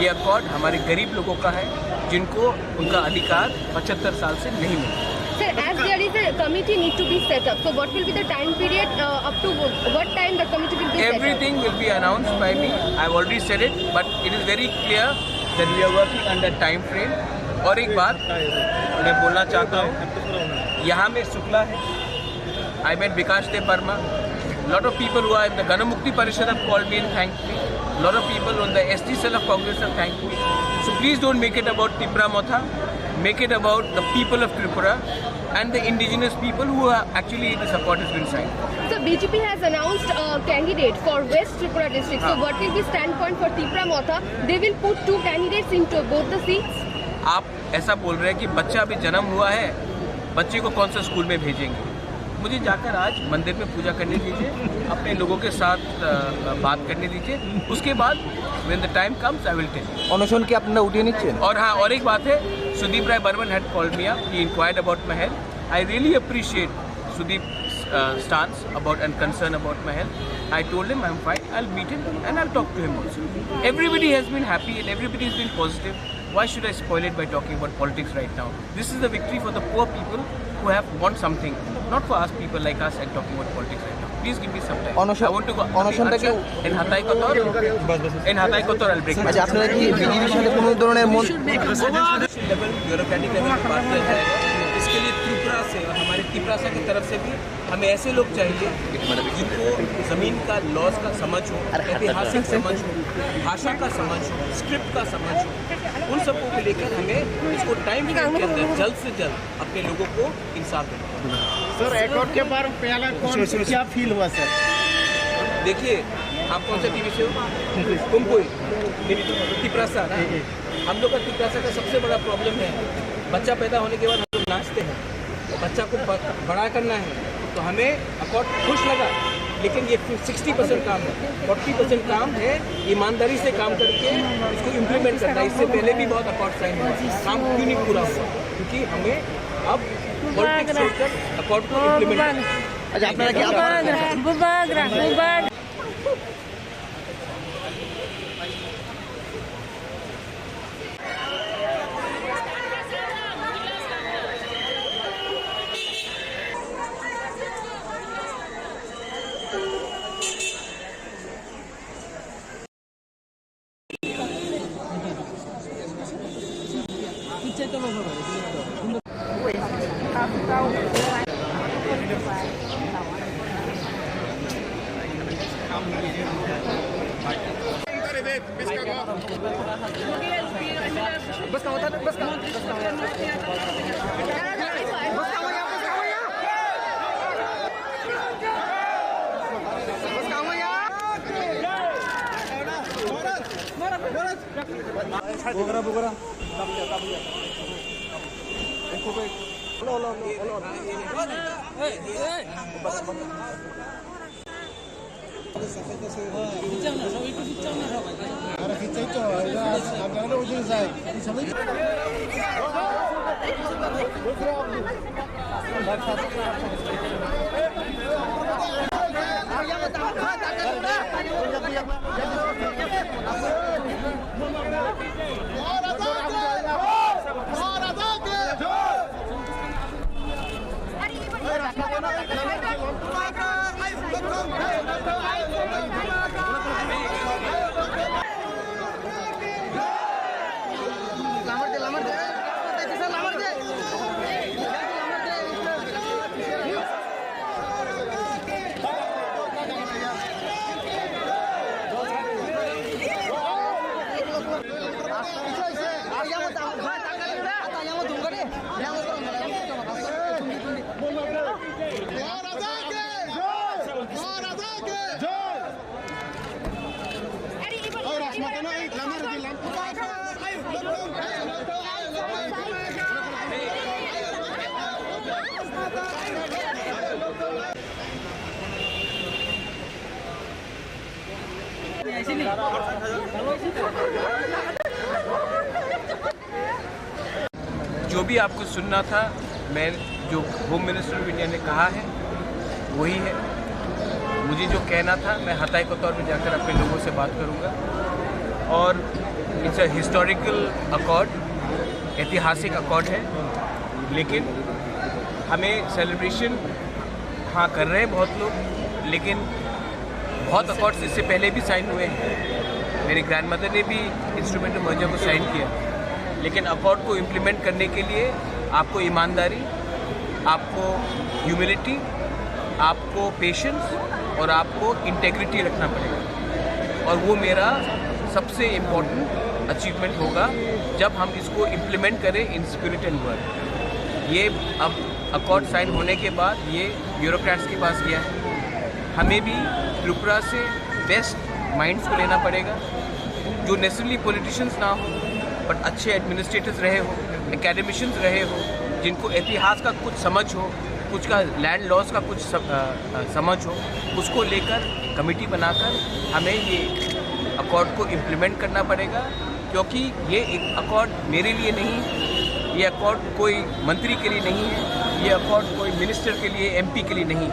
ये अकॉर्ड हमारे गरीब लोगों का है, जिनको उनका अधिकार पचहत्तर साल से नहीं मिला। Sir, as there is a committee need to be set up, so what will be the time period, uh, up to what time the committee will be set up? Everything will be announced by me. I've already said it, but it is very clear that we are working under time frame. और एक बात मैं बोलना चाहता हूँ, यहाँ में शुक्ला है, I met Bikash Debbarma. Lot of people who are in the Ganamukti Parishad have called me and thanked me. Lot of people on the S T cell of Congress have thanked me. So please don't make it about Tipra Motha. Make it about the people of Tripura and the indigenous people who are actually the support has been signed. So B J P has announced a candidate for West Tripura district. So हाँ। What will be standpoint for Tipra Motha? They will put two candidates into both the seats. आप ऐसा बोल रहे हैं कि बच्चा अभी जन्म हुआ है, बच्चे को कौन सा स्कूल में भेजेंगे? मुझे जाकर आज मंदिर में पूजा करने दीजिए, अपने लोगों के साथ, अ, बात करने दीजिए। उसके बाद, when the time comes, I will tell you। অনশন কি আপনারা উঠিয়ে নিচ্ছেন? और हाँ, और एक बात है, Sudeep Rai Barman had called me up, he inquired about my health। I really appreciate Sudeep's, uh, stance about and concern about my health। I told him I'm fine, I'll meet him and I'll talk to him also। Everybody has been happy and everybody has been positive। Why should I spoil it by talking about politics right now? This is the victory for the poor people who have want something, not for us people like us and talking about politics right now। Please give me some time। অনশন, I want to go। অনশনটা কি? In Hatay Kotor, in Hatay Kotor, I'll break my। আচ্ছা, আপনারা কি বিজেপির সাথে কোনো ধরনের মন? Level, bureaucratic level पे बात किया जाएगा। इसके लिए त्रिपुरा से और हमारे तिपरासा की तरफ से भी हमें ऐसे लोग चाहिए जिनको जमीन का, लॉज का समझ हो, ऐतिहासिक समझ हो, भाषा का समझ हो, स्क्रिप्ट का समझ हो, उन सबको भी लेकर हमें इसको टाइम फ्रेम के अंदर जल्द से जल्द अपने लोगों को इंसाफ देना। सर, एकॉर्ड के बाद पहला कौन, क्या फील हुआ सर? देखिए, आप कौन से टीवी से हो? कुमकुई, मेरी तो तिपरासा ना। हम लोग का तिपरासा का सबसे बड़ा प्रॉब्लम है, बच्चा पैदा होने के बाद हम लोग नाचते हैं, बच्चा को ब-, बड़ा करना है, तो हमें अकॉर्ड खुश लगा, लेकिन ये सिक्सटी परसेंट काम है, फोर्टी परसेंट काम है ईमानदारी से काम करके इसको इम्प्लीमेंट करना। इससे पहले भी बहुत अकॉर्ड साइन हुआ, काम क्यों नहीं पूरा हुआ? क्योंकि हमें अब पॉलिटिक्स छोड़कर अकॉर्ड को इम्प्लीमेंट करना है। अच्छा, আপনারা কি আবার Bubagra, Bubagra, Bubagra। जो भी आपको सुनना था, मैं, जो होम मिनिस्टर ऑफ इंडिया ने कहा है, वही है। मुझे जो कहना था, मैं हताई कोतवार में जाकर अपने लोगों से बात करूँगा। और it's a historical accord, ऐतिहासिक अकॉर्ड है, लेकिन हमें सेलिब्रेशन, हाँ, कर रहे हैं बहुत लोग, लेकिन बहुत अकॉर्ड्स इससे पहले भी साइन हुए हैं। मेरी ग्रैंडमदर ने भी इंस्ट्रूमेंट ऑफ मर्जर को साइन किया, लेकिन अकॉर्ड को इम्प्लीमेंट करने के लिए आपको ईमानदारी, आपको ह्यूमिलिटी, आपको पेशेंस और आपको इंटेग्रिटी रखना पड़ेगा। और वो मेरा सबसे इम्पोर्टेंट अचीवमेंट होगा, जब हम इसको इम्प्लीमेंट करें इन स्पिरिट एंड वर्ड। ये अब अकॉर्ड साइन होने के बाद ये ब्यूरोक्रेट्स के पास गया है। हमें भी त्रिपुरा से बेस्ट माइंड्स को लेना पड़ेगा, जो नेसेसरली पॉलिटिशियंस ना हो, बट अच्छे एडमिनिस्ट्रेटर्स रहे हो, एकेडमिशियंस रहे हो, जिनको इतिहास का कुछ समझ हो, कुछ का लैंड लॉस का कुछ सम-, अ, अ, समझ हो, उसको लेकर कमेटी बनाकर हमें ये अकॉर्ड को इम्प्लीमेंट करना पड़ेगा, क्योंकि ये एक अकॉर्ड मेरे लिए नहीं, ये अकॉर्ड कोई मंत्री के लिए नहीं है, ये अकॉर्ड कोई मिनिस्टर के लिए, एमपी के लिए नहीं।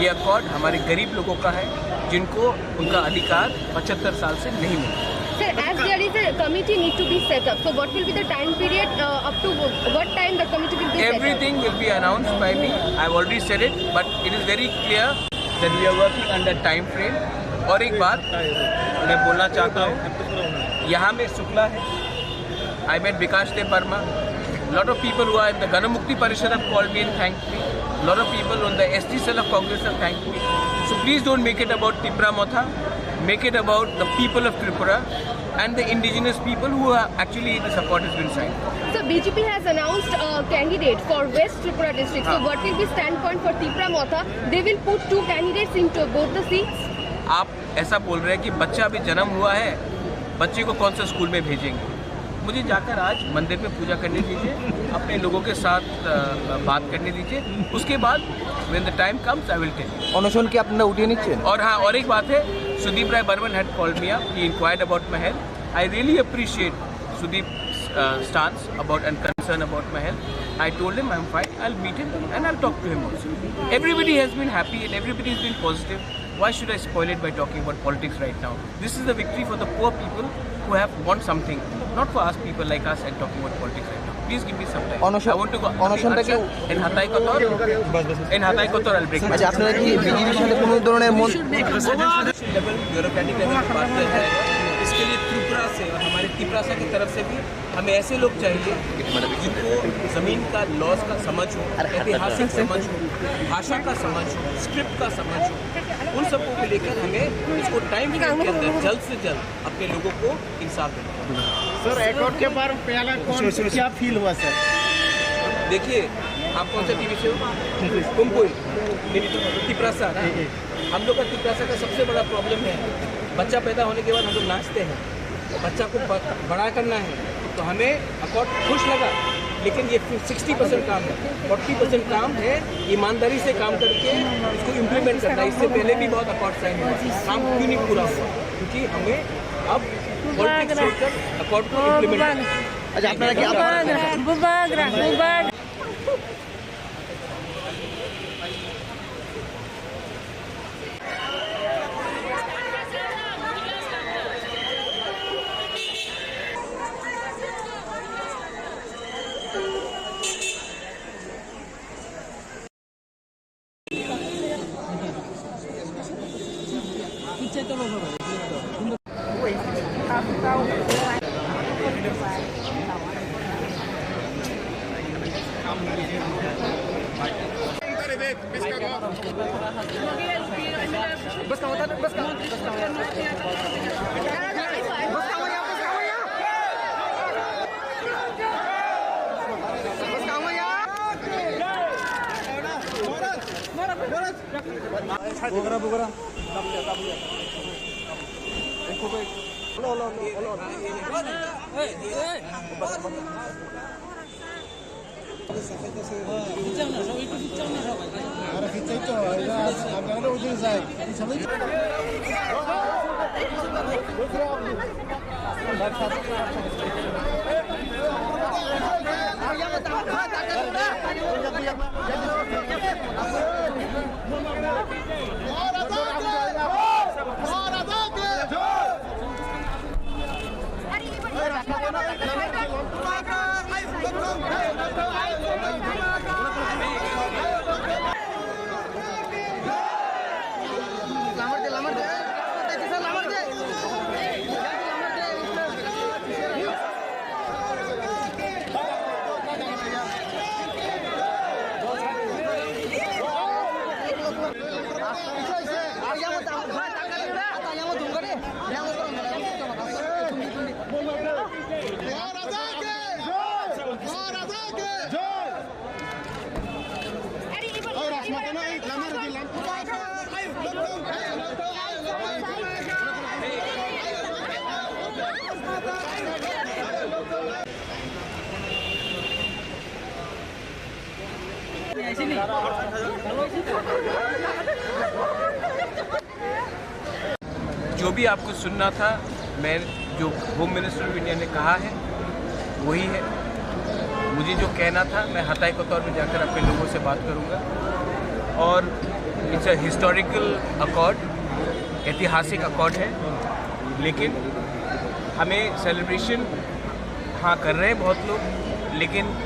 ये अकॉर्ड हमारे गरीब लोगों का है, जिनको उनका अधिकार पचहत्तर साल से नहीं मिला। Sir, as there is a committee need to be set up, so what will be the time period, uh, up to what time the committee will be set up? Everything will be announced by me. I've already said it, but it is very clear that we are working under time frame. और एक बात मैं बोलना चाहता हूँ, यहाँ में शुक्ला है, I met Bikash Dev Barma. Lot of people who are in the Ganamukti Parishad have called me and thanked me. Lot of people on the S T cell of Congress have thanked me. So please don't make it about Tipra Motha. Make it about the people of Tripura and the indigenous people who are actually the support has been signed for. So B J P has announced a candidate for West Tripura district. So हाँ। What will be standpoint for Tipra Motha? They will put two candidates into both the seats. आप ऐसा बोल रहे हैं कि बच्चा अभी जन्म हुआ है, बच्चे को कौन सा स्कूल में भेजेंगे? मुझे जाकर आज मंदिर में पूजा करने दीजिए, अपने लोगों के साथ, अ, बात करने दीजिए, उसके बाद when the time comes, I will tell you. অনশন কি আপনারা উঠিয়ে নিচ্ছেন? और हाँ, और एक बात है, Sudeep Rai Barman had called me up, he inquired about my health. I really appreciate Sudeep's, uh, stance about and concern about my health. I told him I'm fine, I'll meet him and I'll talk to him also. Everybody has been happy and everybody has been positive. Why should I spoil it by talking about politics right now? This is the victory for the poor people who have want something, not for us people like us and talking about politics right now. Please give me some time. অনশন, I want to go. অনশনটা কি? En hatai kotor, en hatai kotor, I'll break. আচ্ছা, আপনারা কি বিজেপির সাথে কোনো ধরনের মন- Level bureaucratic level पे बात किया जाएगा। इसके लिए त्रिपुरा से और हमारे तिपरासा की तरफ से भी हमें ऐसे लोग चाहिए जिनको जमीन का लॉस का समझ हो, ऐतिहासिक समझ हो, भाषा का समझ हो, स्क्रिप्ट का समझ हो, उन सबको भी लेकर हमें इसको टाइम फ्रेम के अंदर जल्द से जल्द अपने लोगों को इंसाफ देना। सर, अकॉर्ड के बारे में पहला कौन, क्या फील हुआ सर? देखिए, आप कौन सा टीवी से हो? कुमकुम, मेरी तो तिपरासा ना। हम लोग का तिपरासा का सबसे बड़ा प्रॉब्लम है, बच्चा पैदा होने के बाद हम लोग नाचते हैं, बच्चा को ब-, बड़ा करना है, तो हमें अकॉर्ड खुश लगा, लेकिन ये सिक्सटी परसेंट काम है, फोर्टी परसेंट काम है ईमानदारी से काम करके इसको इम्प्लीमेंट करना है। इससे पहले भी बहुत अकॉर्ड साइन हुआ, काम क्यों नहीं पूरा हुआ? क्योंकि हमें अब पॉलिटिक्स छोड़कर अकॉर्ड को इम्प्लीमेंट करना है। अच्छा, আপনারা কি আবার Bubagra, Bubagra. जो भी आपको सुनना था, मैं, जो होम मिनिस्टर ऑफ इंडिया ने कहा है, वही है। मुझे जो कहना था, मैं हताई कोतवार में जाकर अपने लोगों से बात करूँगा। और it's a historical accord, ऐतिहासिक अकॉर्ड है, लेकिन हमें सेलिब्रेशन, हाँ, कर रहे हैं बहुत लोग, लेकिन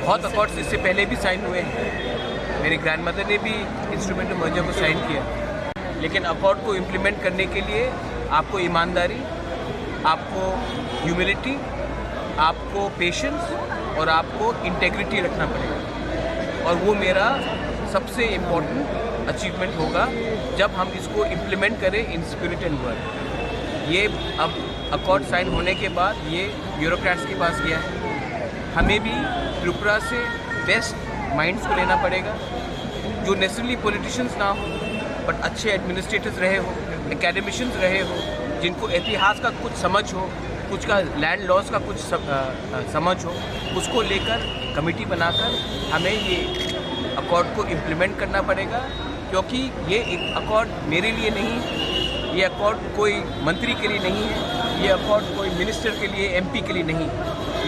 बहुत अकॉर्ड्स इससे पहले भी साइन हुए हैं। मेरी ग्रैंडमदर ने भी इंस्ट्रूमेंट ऑफ मर्जर को साइन किया, लेकिन अकॉर्ड को इम्प्लीमेंट करने के लिए आपको ईमानदारी, आपको ह्यूमिलिटी, आपको पेशेंस और आपको इंटेग्रिटी रखना पड़ेगा। और वो मेरा सबसे इम्पोर्टेंट अचीवमेंट होगा, जब हम इसको इम्प्लीमेंट करें इन स्पिरिट एंड वर्ड। ये अब अकॉर्ड साइन होने के बाद ये ब्यूरोक्रेट्स के पास गया है। हमें भी त्रिपुरा से बेस्ट माइंड्स को लेना पड़ेगा, जो नेसेसरली पॉलिटिशियंस ना हो, बट अच्छे एडमिनिस्ट्रेटर्स रहे हो, एकेडमिशियंस रहे हो, जिनको इतिहास का कुछ समझ हो, कुछ का लैंड लॉस का कुछ सम-, अ, अ, समझ हो, उसको लेकर कमेटी बनाकर हमें ये अकॉर्ड को इम्प्लीमेंट करना पड़ेगा। क्योंकि ये एक अकॉर्ड मेरे लिए नहीं, ये अकॉर्ड कोई मंत्री के लिए नहीं है, ये अकॉर्ड कोई मिनिस्टर के लिए, एमपी के लिए नहीं।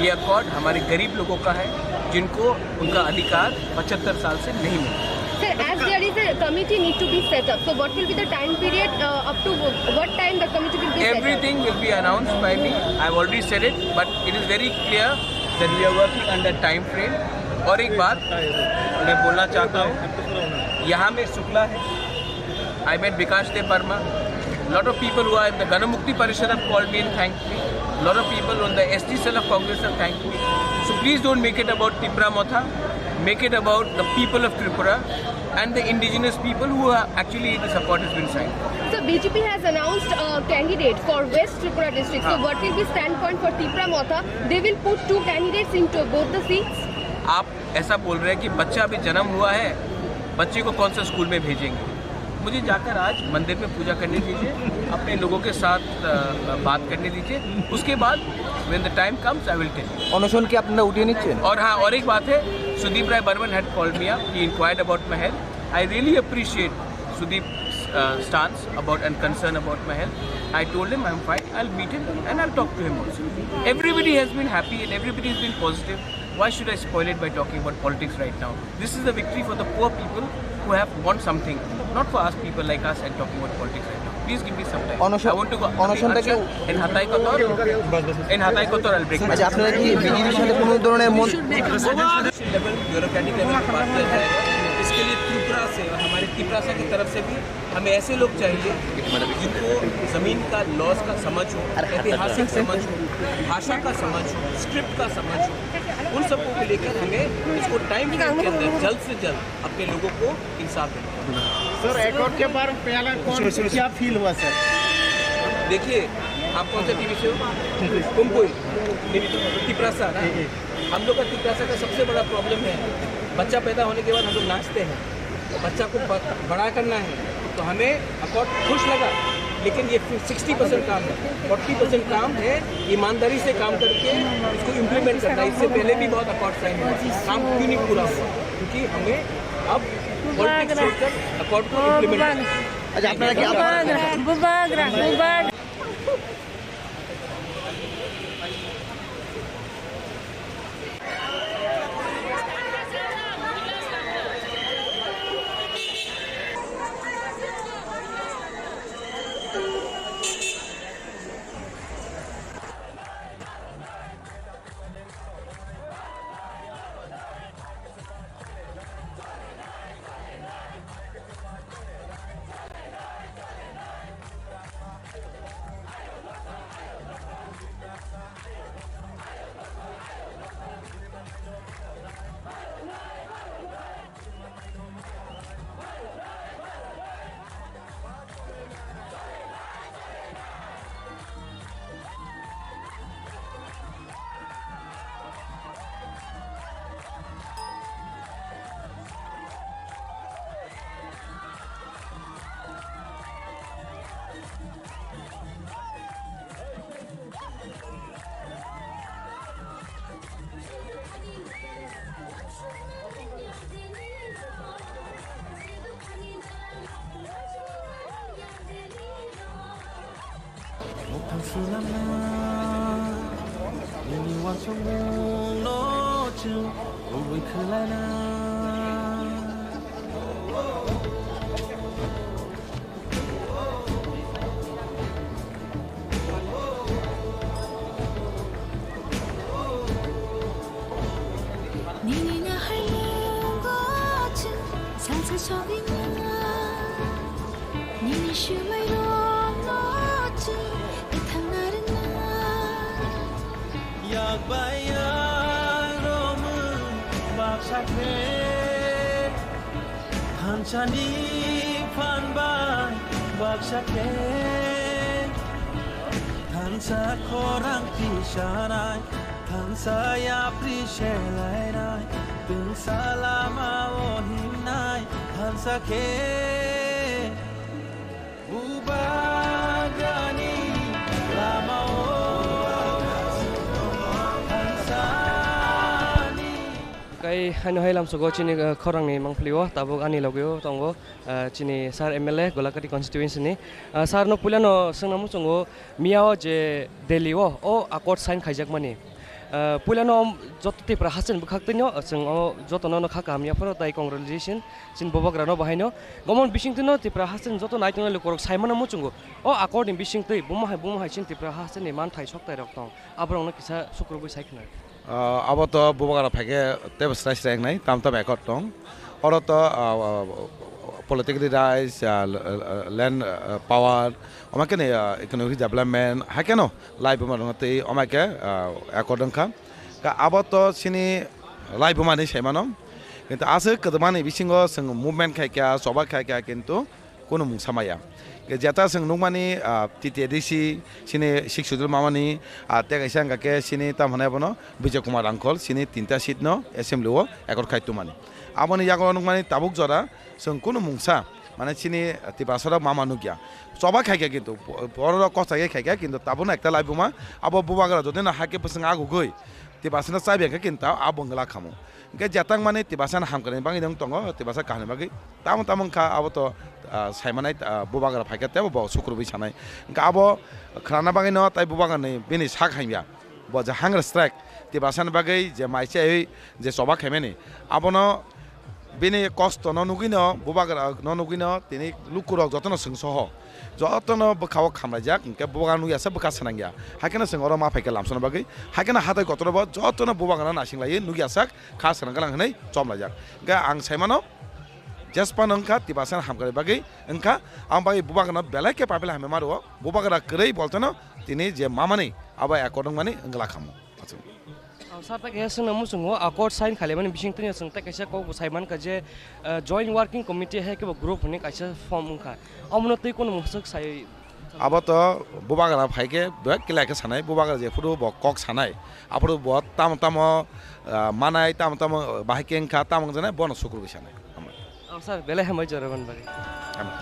ये अकॉर्ड हमारे गरीब लोगों का है, जिनको उनका अधिकार पचहत्तर साल से नहीं मिला। Sir, as there is a committee need to be set up, so what will be the time period, uh, up to what time the committee will be set up? Everything will be announced by me. I've already said it, but it is very clear that we are working under time frame. और एक बात मैं बोलना चाहता हूँ, यहाँ में शुक्ला है, I met Bikash Debbarma. Lot of people who are in the Ganamukti Parishad have called me and thanked me. Lot of people on the S T cell of Congress have thanked me. So please don't make it about Tipra Motha. Make it about the people of Tripura and the indigenous people who are actually the support has been signed. So B J P has announced a candidate for West Tripura district. So हाँ। What will be standpoint for Tipra Motha? They will put two candidates into both the seats. आप ऐसा बोल रहे हैं कि बच्चा अभी जन्म हुआ है, बच्चे को कौन सा स्कूल में भेजेंगे? मुझे जाकर आज मंदिर में पूजा करने दीजिए, अपने लोगों के साथ, अ, बात करने दीजिए, उसके बाद when the time comes, I will tell you। অনশন কি আপনারা উঠিয়ে নিচ্ছেন? और हाँ, और एक बात है, Sudeep Roy Burman had called me up, he inquired about my health। I really appreciate Sudeep's, uh, stance about and concern about my health। I told him I'm fine, I'll meet him and I'll talk to him also। Everybody has been happy and everybody has been positive। Why should I spoil it by talking about politics right now? This is the victory for the poor people who have want something, not for us people like us and talking about politics right now। Please give me some time। অনশন, I want to go। অনশনটা কি? In Hatai Kotor, in Hatai Kotor, I'll break। আচ্ছা, আপনারা কি বিজেপির সাথে কোনো ধরনের মন- Level, bureaucratic level पे बात किया जाएगा। इसके लिए त्रिपुरा से और हमारे तिपरासा की तरफ से भी हमें ऐसे लोग चाहिए जिनको ज़मीन का लॉज का समझ हो, ऐतिहासिक समझ हो, भाषा का समझ हो, स्क्रिप्ट का समझ हो, उन सबको को लेकर हमें इसको टाइम फ्रेम के अंदर जल्द से जल्द अपने लोगों को इंसाफ देना। सर, अकॉर्ड के बारे में पहला कौन, क्या फील हुआ सर? देखिए, आप कौन से टीवी से हो? कुमकुई, तिपरासा ना? हम लोग का तिपरासा का सबसे बड़ा प्रॉब्लम है, बच्चा पैदा होने के बाद हम लोग नाचते हैं, बच्चा को ब-, बड़ा करना है, तो हमें अकॉर्ड खुश लगा, लेकिन ये सिक्सटी परसेंट काम है, फोर्टी परसेंट काम है ईमानदारी से काम करके इसको इम्प्लीमेंट करना है। इससे पहले भी बहुत अकॉर्ड साइन हुआ, काम क्यों नहीं पूरा हुआ? क्योंकि हमें अब पॉलिटिक्स छोड़कर अकॉर्ड को इम्प्लीमेंट करना है। আচ্ছা, আপনারা কি আপনারা Bubagra, Bubagra, Bubagra. Nini uansukmungno chwng kubui khlaina. Nini naharnungno chwng salsa sogwina. Nini swmairokno chwng kwthang narwkna. Yak bai yak romwi baksa khe, thansani phan bai baksa khe, thansa khorang tisanai, thansa yapri selainai, twngsa lama o himnai, thansa khe. Bubagrani lamao thansani. Kai haino hai lamsogo chini, eh, khorangni mangpili o tabuk ani logio tongo, eh, chini sir M L A Golagati constituency ni. Eh, sir no puilano swngna muchungo miya o je Delhi o, o accord sign khaijakmani. Ah, puilano joto Tipra hasteni bwkhaktwino chwng o jotono no kha kaham yapharo tai congratulation chini bubagrano bahaino. Gomon bisingtwino Tipra hasteni joto naitongnai lukurok saimano muchungo. O accord ni bisingtwi buma hai buma hai chini Tipra hasteni manthai soktairok tong. Aborokno kisa sukrubwi sai khna. Ah, abo to bubagra phaikhe tebo srai srai wngnai, tam tam accord tong. Oro to, ah, ah, political rights, ah, l-, l-, land, ah, power, omo khe ni, ah, economic development, hai kheno lai buma rwngno twi omo khe, ah, accord wngkha. Ka abo to chini lai buma ni saimano. Kintu aswk kwdwmani bisingo chwng movement khai kha, choba khai kha, kintu kunu mungsa maya. Ke jeta chwng nukmani, ah, T T A D C, chini Sixth Schedule mamani, ah, tei kaisa wngkha khe chini tamo hwnai bono Bijay Kumar Rangkhol, chini tinta seat no assembly o accord khai tongmani. Aboni yago nukmani tabuk jora chwng kunu mungsa, mane chini Tiprasa rok mama nukya. Choba khai kha kintu, borok rok kochai khe khai kha kintu tabukno ekta lai buma, abo bubagra jodi no hai khe bwswng agugwi Tiprasa no chaibi kha kintu abo wngla khamu. Hingke jetang mani Tiprasa ni hamkrai ni bagwi nung tongo, Tiprasa kaham ni bagwi. Tamo tamo wngkha abo to, ah, saimanai, ah, bubagra phaikha tebo bo sukrubwi sanai. Hingke abo khrana bagwi no tai bubagra ni bini sak hamya. Bo je hunger strike, Tiprasa ni bagwi je mai chaiwi je choba khaimani, abono bini kosto no nugwi no, bubagra no nugwi no, tini lukurok jotono chwng soho. Jotono bwkha o khamlaijak, hingke bubagra nugya sak bwkha swnangya. Haikhe no chwng oro ma phaikha lamsana bagwi. Haikhe no hatai kotor bo jotono bubagra no naising laiwi nugya sak. Kha swnang gwnang hwnwi chomlaijak. Hwnkhe ang saimano, jesphano wngkha Tiprasa hamkrai bagwi wngkha, ang bagwi bubagrano belai khe paphila hamya ma rwo, bubagra kwrwi boltano tini je mamani abo accord wngmani wngla khamu. Aswk. Sir, tei kaisa swngna muchungo, accord sign khailaimani bising twino chwng tei kaisa kok bo sai mankha je, eh, joint working committee hai khe bo group hwnwi kaisa form wngkha, omono twi kunu mwswk sai Abo to bubagra phai khe bek kila khe sanai, bubagra jephuru bo kok sanai, aphuru bo tamo tamo, ah, manai, tamo tamo bahai khe wngkha, tamo wngjaknai, bono sukrubwi sanai. Oh, sir, belai hambai jora bani bagwi. Hambai.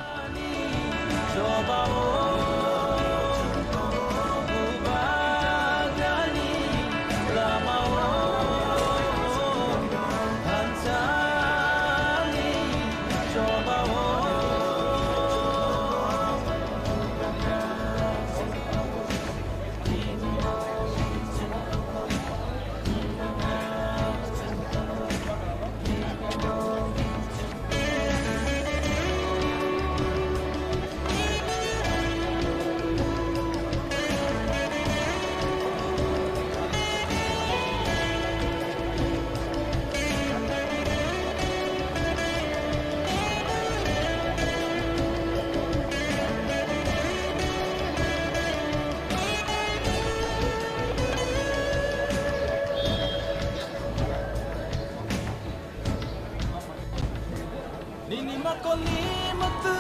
Nini makolni mwktwi,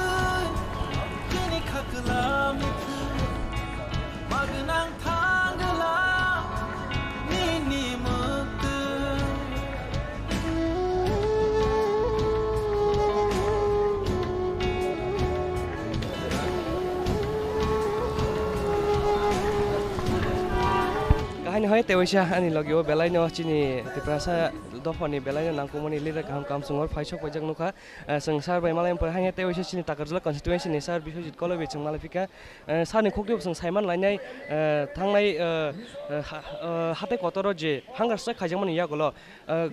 nini khakla mwktwi, magwnang thangla nini mwktwi. Kahini Hai tei waisa ani logi o belai no chini Tiprasa dophani belai no nangkukmani leader kaham kaham chwng oro phai sok paijak nukha. Eh, chwng sir bai malai wngpor hai tei waisa chini Takarjala constituency ni sir Biswajit Kolobi chwng malai phikha. Eh, sir ni khukti bo chwng saiman lainai, eh, thangnai, eh, eh, ha-, eh, hatai kotor o je hunger strike khaijakmani yagulo, eh,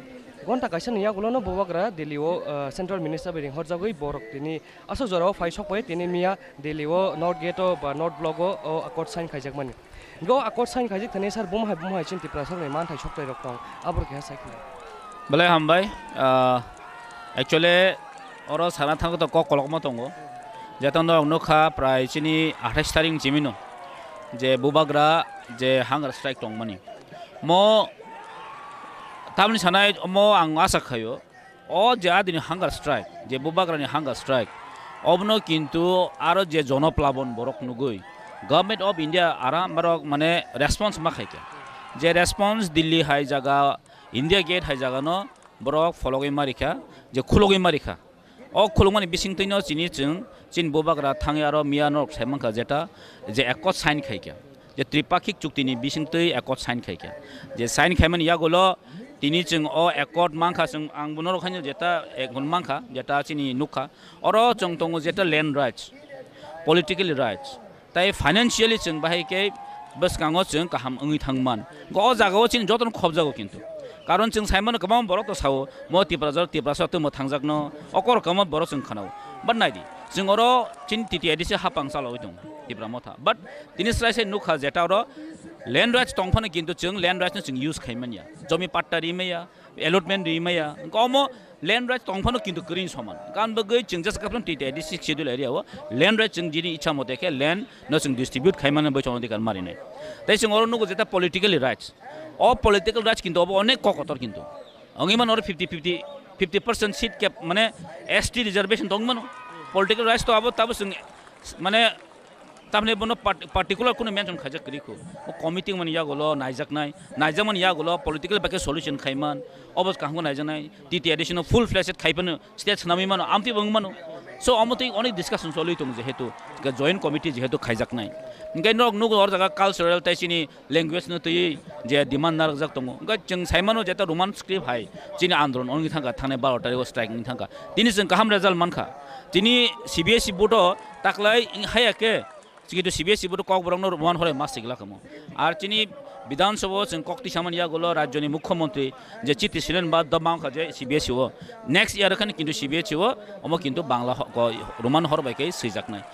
gonta kaisa ni yagulo no bubagra Delhi o, eh, central minister bai ringhorjagwi borok tini aswk jora o phai sok pai tini miya Delhi o North Gate o ba North Block o, o accord sign khaijakmani. Go accord sign khaijak thani sir bumhai bumhai chin Tiprasa ni manthai soktai rok tong abor khe sai khna. Belai hambai, ah, actually oro sana thang to kok kolokma tongo. Jeta norok nukha prai chini athais taring chimino je bubagra je hunger strike tongmani. Mo tamni sanai mo ang asa khayo. O je adini hunger strike, je bubagrani hunger strike, obono kintu aro je jonoplabon borok nugui Government of India aram borok mane response ma khaikha. Je response Delhi hai jaga, India Gate hai jaga no borok phologwi marikha, je khulogwi marikha. O khulokmani bisingtwi no chini chwng, chini bubagra thangwi aro miya norok sai mankha jeta je accord sign khaikha. Je tripakhik chukti ni bisingtwi accord sign khaikha. Je sign khaimani yagulo tini chwng o accord mankha, chwng ang bo norok haino jeta ek gun mankha, jeta chini nukha. Oro chwng tongo jeta land rights, political rights, tai financially chwng bahai khe bwskango chwng kaham wngwi thangman. O jagao chini jotono khobjago kintu. Karon chwng saimano kwbangma borok to sao, mo Tiprasa, Tiprasa tongmo thangjakno, okor kwbangma borok chwng khanao. But naidi, chwng oro chini T T A D C hapang chalawi tongo, Tipra Motha. But tini srai sai nukha jeta oro land rights tongphano kintu chwng land rights no chwng use khaimanya. Jomi patta rimaya, allotment rimaya. Wngkha omo land rights tongphano kintu kwrwini soman. Gan bagwi chwng jesa kaphano T T A D C schedule area o land rights chwng jini ichha mote khe land no chwng distribute khaimani bai chwng adhikar marinai. Tai chwng oro nugo jeta political rights. O political rights kintu obo onek kokotor kintu. Wngwi mano oro fifty fifty, fifty percent seat cap mane S T reservation tongwi mano. Political rights to abo tabo chwng mane tamni bono part-, particular kunu mention khaijak kwrwi kho. O committee mani yagulo naijaknai, naijakmani yagulo political bai khe solution khaiman, obo kaham khe naijaknai, T T A D C no full fledged khai phano state swnamwi mano, amtwi bo wng mano. So omo twi onek discussion choli tongo jehetu, joint committee jehetu khaijaknai. Hwnkhe norok nugo oro jaga cultural tai chini language no twiwi je demand narwkjak tongo. Hwnkhe chwng saimano jeta Roman script hai chini andolon wngwi thangkha, thangnai baro tarikh o strike wngwi thangkha. Tini chwng kaham result mankha. Tini C B S E board o taklai haya khe, kintu C B S E board o kokborok no Roman horai ma sigla kamo. Ar chini Bidhan Sabha o chwng kok tisamani yagulo rajyoni mukhyamantri je chiti silen ba da mankha je C B S E o. Next year khan kintu C B S E o omo kintu Bangla ho-, ko-, Roman hor bai khe swijaknai.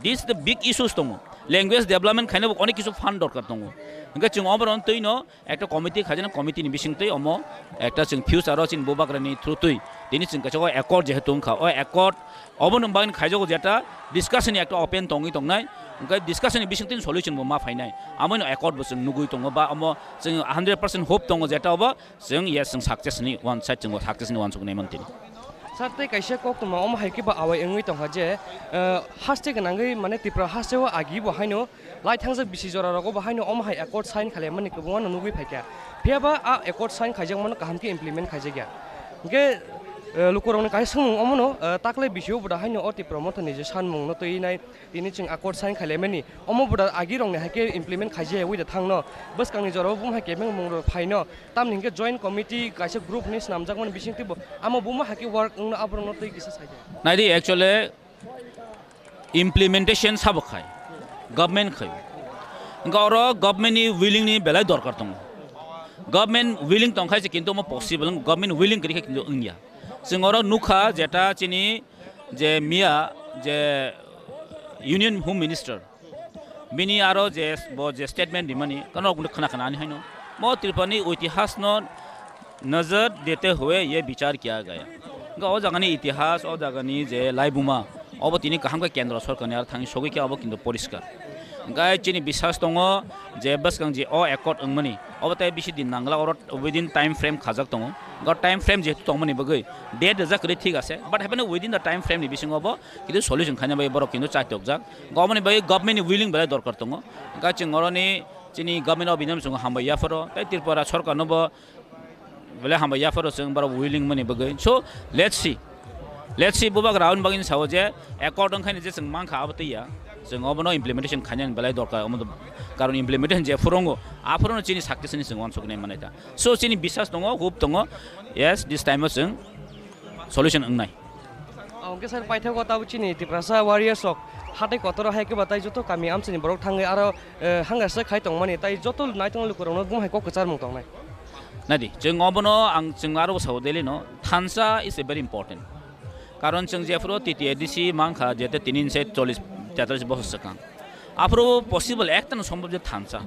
This the big issues tongo. Language development khaina bo onek kisu fund dorkar tongo. Hwnkhe chwng oboron twi no ekta committee khaijana, committee ni bisingtwi omo ekta chwng future o chini bubagrani through twi tini chwng kaisa o accord jehetu wngkha, o accord oboni bagwi khaijago jeta discussion ni ekta open tongwi tongnai, hwnkhe discussion ni bisingtwi solution bo ma phainai, amoino accord bo chwng nugwi tongo ba omo chwng hundred percent hope tongo jeta obo chwng yes chwng success ni one side chwng success ni uansuk nai mantini. Sir, tei kaisa koktwma omo hai khe bo awai wngwi tongkha je, eh, haste gwnangwi mane Tripura haste o agi bo haino lai thangjak bisi jora rogo bo haino omo hai accord sign khailaimani kwbangma no nugwi phaikha. Phiya ba a accord sign khaijakmano kaham khe implement khaijakya. Hwnkhe, eh, lukurokni kaisa swngmung omono, eh, taklai bisio bo da haino o Tripura Motha ni je sanmung no twi nai tini chwng accord sign khailaimani. Omo bo da agi rokni hai khe implement khaijaya wi da thangno. Bwskangni jorao bumhai kebeng mung rok phaino. Tamni hwnkhe joint committee kaisa group hinwi swnamjakmani bisingtwi bo amo buma hai khe work wngno aborokno twi kisa saidi. Naidi actually implementation sabo khai, government khai. Hwnkhe oro government ni willing ni belai dorkar tongo. Government willing tongkhai se kintu omo possible, government willing kwrwi khe kintu wngya. Chwng oro nukha jeta chini je miya je Union Home Minister, bini aro je bo je statement rimani, kano khna khna ani haino. Mo Tripura ni itihas no nazar dete hue ye bichar kiya gaya. Hwnkhe o jaga ni itihas, o jaga ni je laibuma, obo tini kaham khe kendro sorkar ni aro thangwi sogwi khe obo kintu poriskar. Hwnkhe chini biswas tongo je bwskang je o accord wngmani, obo tei bisi din nangla, oro within time frame khajak tongo. Hwnkhe o time frame jehetu tongmani bagwi date rijak kwrwi thik ase, but hapheno within the time frame ni bisingo obo kintu solution khaina bai borok kintu chaitokjak. Hwnkhe oboni bagwi government ni willing belai dorkar tongo. Hwnkhe chwng oroni chini government of India no chwng hambai yapharo, tei Tripura sorkar no bo belai hambai yapharo chwng borok willing mani bagwi. So, let's see. Let's see, bubagra aboni bagwi sao je accord wngkhaini je chwng mankha abo twiya. Chwng obono implementation khainani belai dorkar, omo to karon implementation je phuru wngo, aphuru chini success ni chwng uansuknai manai ta. So chini biswas tongo, hope tongo, yes, this time o chwng solution wngnai. Hwnkhe sir, paithago tabuk chini Tiprasa warriors rok hatai kotor hai khe batai joto kami amchini borok thangwi aro, eh, hangrasa khai tongmani tai joto naitong lukurokno bumhai kok kwcharmung tongnai. Nadi, chwng obono ang chwng aro sao daily no, thansa is a very important. Karon chwng jephuru T T A D C mankha, jete tini se chollish tetallish bochor swkang. Aphuru possible ekta no sombhob je thansa.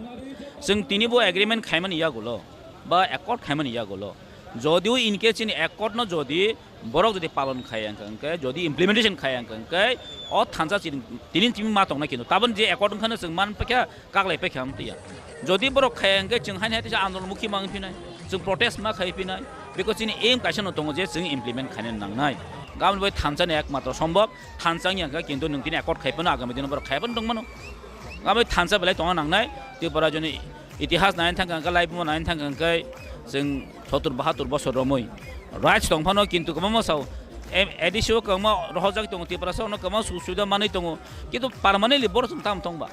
Chwng tini bo agreement khaimani yagulo, ba accord khaimani yagulo. Jodio in case chini accord no jodi borok jodi palon khai wngkha, wngkhe jodi implementation khai wngkha, wngkhe o thansa chini tini tini ma tongnai, kintu tabon je accord wngkhano chwng man paikha, kaklai paikha amtwiya. Jodi borok khai wngkhe chwng haini hai teisa andolon mukhi ma wngphinai, chwng protest ma khai phinai, because chini aim kaisa no tongo je chwng implement khaina nangnai. Gabon bai thansa ni ekmatro sombhob, thansa wngya wngkha, kintu nwng tini accord khai phano agami dino borok khai phano tongmano. Gabon thansa belai tongna nangnai, Tripura joni itihas naina thangkha wngkha, laibuma naina thangkha wngkha, chwng sottur bahattur bosor romwi raj tong phano, kintu kwbangma sao, em, A D C o kwbangma rohorjak tongo, Tiprasa ono kwbangma sujog subida manwi tongo, kintu permanently borok chwng tamo tongba?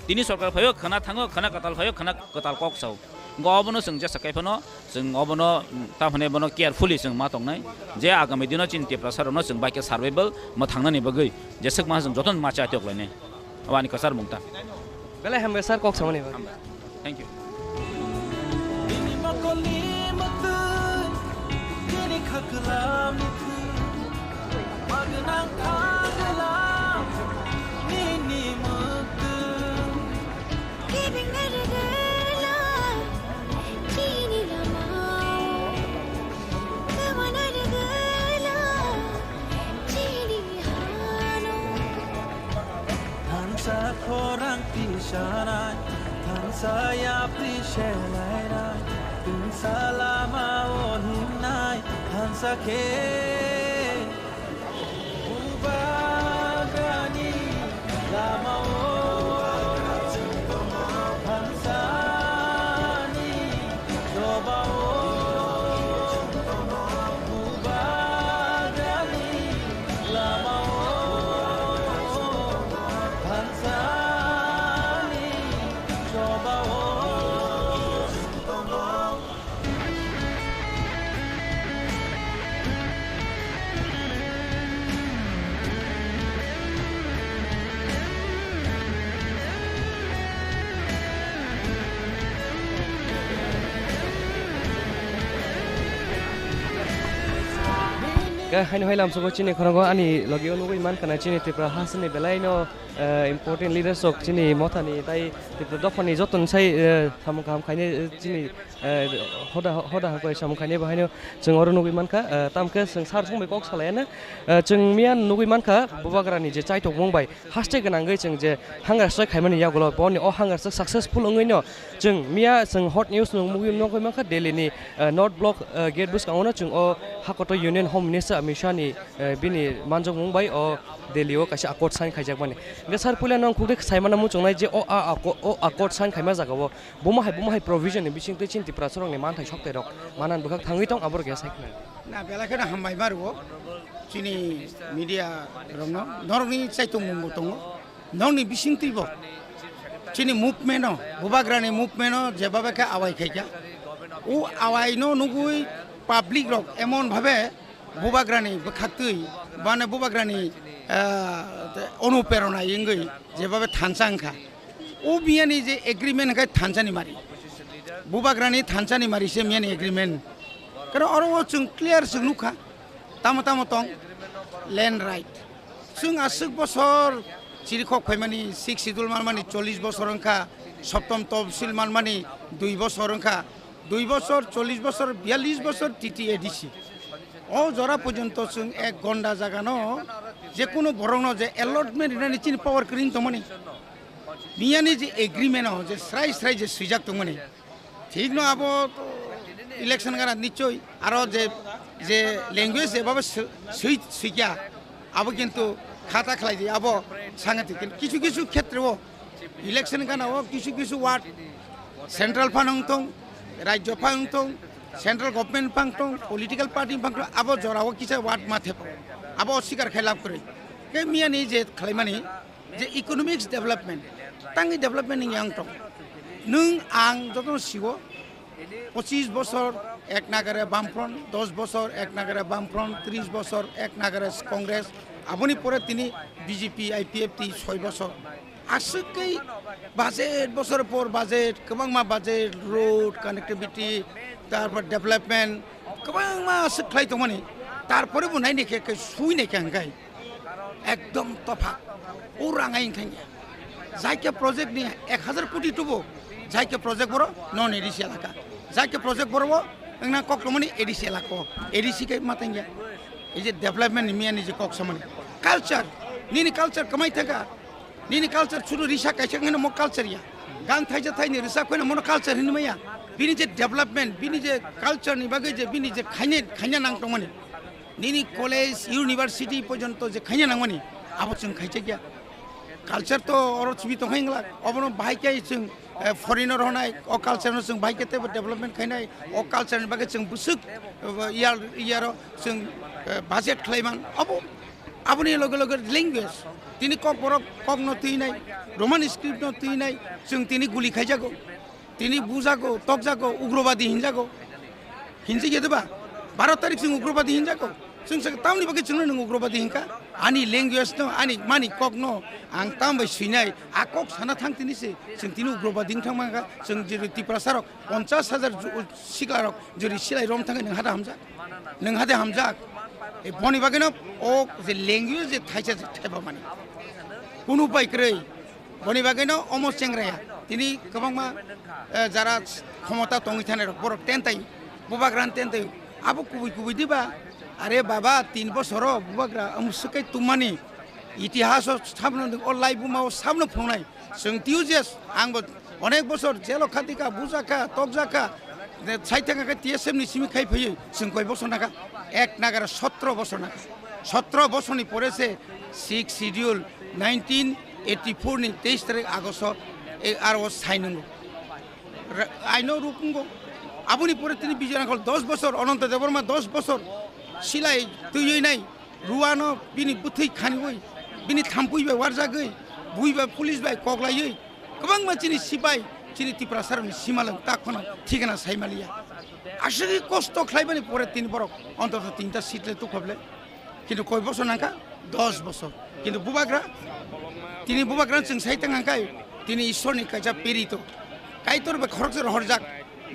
Tini sorkar phaio khwna thango, khwna kwtal phaio khwna kwtal kok sao. Ngo obono chwng jesa kai phano, chwng obono, mm, tamo hwnwi bono carefully chwng ma tongnai, je agami dino chini Tiprasa rokno chwng bai khe survival mwthangnani bagwi jeswk ma chwng jotono ma chai tok lainai. Aboni kwchar mung ta. Belai hambai sir, kok samani bagwi. Hambai. Thank you. Bini mokolni mwktwi, bini khaklam ni thwi, magnang khaglam nini mwktwi. Giving the reveal, chini lama, the one I reveal, chini hano. Thansa khorang tisanai, thansa yapri selainai, thansa lama o himnai, thansa khe. Bubagrani lama o, thansani choba o, Bubagrani lama o, thansani choba o. Khe haino hai lamsogo chini khorang o ani logi o nugwi mankha na chini Tripura hasteni belai no, eh, important leaders rok chini mothani tai Tripura dophani joto ni sai, eh, samung kaham khainai, eh, chini, eh, hoda, hoda hakbai samung khainai bo haino chwng oro nugwi mankha, eh, tamkhe chwng sir songbai kok salai ano, eh, chwng miya nugwi mankha Bubagrani je chaitokmung bai haste gwnangwi chwng je hangrasrok khaimani yagulo boni o hangrasrok successful wngwi no chwng miya chwng hot news nung mugwi nugwi mankha Delhi ni, eh, North Block, eh, gate bwskango no chwng o hakoto Union Home Minister Amit Shah ni, eh, bini manjakmung bai o Delhi o kaisa accord sign khaijakmani. Hwnkhe sir puila no khukdi saimano muchungnai je o a, a, o accord sign khaima jagao Buma hai, buma hai provision ni bising twi chini Tiprasa rokni manthai sokte rok manan bwkhak thangwi tong, abo rok ya sai khna. Na, belai kheno hambai ma rwo chini media rokno, norokni chaitung mung bo tongo, norokni bising twi bo chini movement o, Bubagrani movement o jeba bai khe awai khai kha, o awai no nugwi public rok emon bhabe Bubagrani bwkhak twi, bane Bubagrani, ah, onuperona wngwi jeba bai thansa wngkha. O miyani je agreement hwnkhe thansani mari. Bubagrani thansani mari se miyani agreement. Karon oro o chwng clear chwng nukha. Tamo tamo tong land right. Chwng aswk bosor chirikhok phaimani, sixth schedule manmani chollish bosor wngkha, soptom topsil manmani dui bosor wngkha, dui bosor, chollish bosor, biyallish bosor T T A D C. O jora porjonto chwng ek gonda jagano jekunu borokno je allotment rinani chini power kwrwini tongmani. Miyani je agreement o je srai srai je swijak tongmani, thik no abo election gana nichoi aro je, je language je babo swi, swi, swikya, abo kintu khata khlai di, abo sangatik. Kintu kichu kichu khetre o election gana o kichu kichu ward central phan wng tong, rajyo phan wng tong, central government phan tong, political party phan tong, abo jora o kisa ward ma thepo. Abo sikar khai lab kwrwi. Khe miyani je khlaimani je economics development, tangwi development ni yang tong. Nwng ang jotono sigo, pochis bosor ek nagare Bamfront, dos bosor ek nagare Bamfront, tris bosor ek nagare Congress, aboni pore tini B J P, I P F T soi bosor. Aswk khe budget, bosor por budget, kwbangma budget, road, connectivity, tarpor development, kwbangma aswk khlai tongmani. Tarpore bo naini khe, khe sui nai khe hwnkhe ekdom topha. O rang ai wngkha ya. Jaikhe project ni ek hazar koti tubo, jaikhe project boro non A D C elaka. Jaikhe project boro bo wngna kok tongmani A D C elaka o. A D C khe ma tangya. Ei je development ni miya ni je kok samani. Culture, nini culture kwmai thangkha. Nini culture churu risa kaisa kheno mo culture ya. Gan thaisa thaini risa kheno mono culture hinwi maya. Bini je development, bini je culture ni bagwi je bini je khaine, khaina nang tongmani. Nini college, university porjonto je khaina nangmani, abo chwng khaijak ya. Culture to oro chwi tong hai wngla. Obono bahai khe chwng, eh, foreigner honai, o culture no chwng bahai khe tebo development khainai, o culture ni bagwi chwng bwswk, eh, yar, yaro chwng, eh, budget khlai man. Abo Aboni loge loge language, tini Kokborok kokno twinai, Roman script no twinai, chwng tini guli khaijago, tini bujago, tokjago, ugrobadi hinjago. Hinjak ya de ba? Baro tarik chwng ugrobadi hinjago. Chwng sa tamni bagwi chwngno nwng ugrobadi hinka? Ani language no, ani mani kokno ang tam bai swinai, a kok sana thang tini se, chwng tini ugrobadi wngthang mankha, chwng je Tiprasa rok ponchas hajar ju-, sikla rok jori silai rom thangwi nwng hada hamjak. Nwng hade hamjak. E boni bagwino o je language je thaisa je thepamani. Kunu pai kwrwi. Boni bagwino omo chengraya. Tini kwbangma, eh, jara khomota tongwi thanai rok borok tentai. Bubagrani tentai. Abo kubui kubui diba? Are baba, tin bosoro bubagra amswk kai tumani. Itihaso sabno o laibuma o sabno phungnai. Chwng twiwi je ang bo onek bosor jelo khatikha, bujakha, tokjakha, je saithaka khe T S F ni simi khai phaiwi chwng koi bosor nakha, ek nagara sotro bosor nakha. Sotro bosorni pore se six schedule nineteen eighty four ni teis tarik Agosto e aro sai nungo. Ra-, aino rukungo. Aboni pore tini Bijoy Rangkhol dos bosor, Ananta Debbarma dos bosor silai twiwi nai. Ruano bini bwthwi khaniwi, bini thampui bai warjagwi, bui bai police bai koklaiwi, kwbangma chini sipai, chini Tiprasarokni simalwng tak phano thikana saimaliya. Aswkhe kosto khlaimani pore tini borok ontoto tinta seat le tukhoble. Kintu koi bosor nangkha? Dos bosor. Kintu bubagra, tini bubagra chwng sai tang hangkai, tini Ishwarni kaisa perito. Kaitor bai khoroksa rohorjak,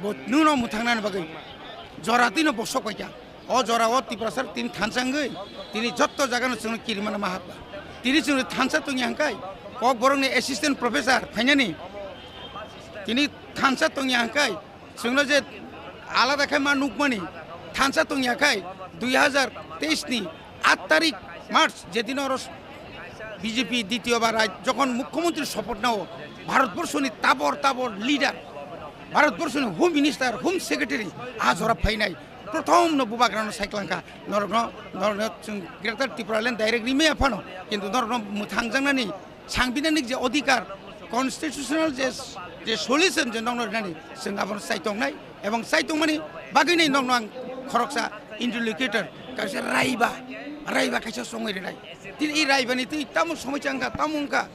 bo nwno mwthangnani bagwi. Jora twino bosok paikha. O jora o Tiprasa tini thansa wngwi tini jotto jagano chwngno kirimano ma hapba. Tini chwngno thansa tongya hwnkhe Kokborokni assistant professor phainani tini thansa tongya hwnkhe chwngno je alada khe ma nukmani thansa tongya khe dui hazar teis ni aat tarik March jedino oro B J P ditiyo bar rai jokhon mukhyamantri sopoth nao Bharatborshoni tabor tabor leader, Bharatborshoni home minister, home secretary a jora phainai. Prothom no bubagrano saiklangkha, norokno, norokno chwng Greater Tipraland direct rimaya phano, kintu norokno mwthangjaknani sangbidanik je odhikar, constitutional je, je solution je nokno rinani chwng abono chaitongnai, ebong chaitongmani bagwino nokno ang khoroksa interlocutor, kaisa raiba, raiba kaisa chongwi rinai. Tini i raibani twi tamo somoi changkha, tamo wngkha,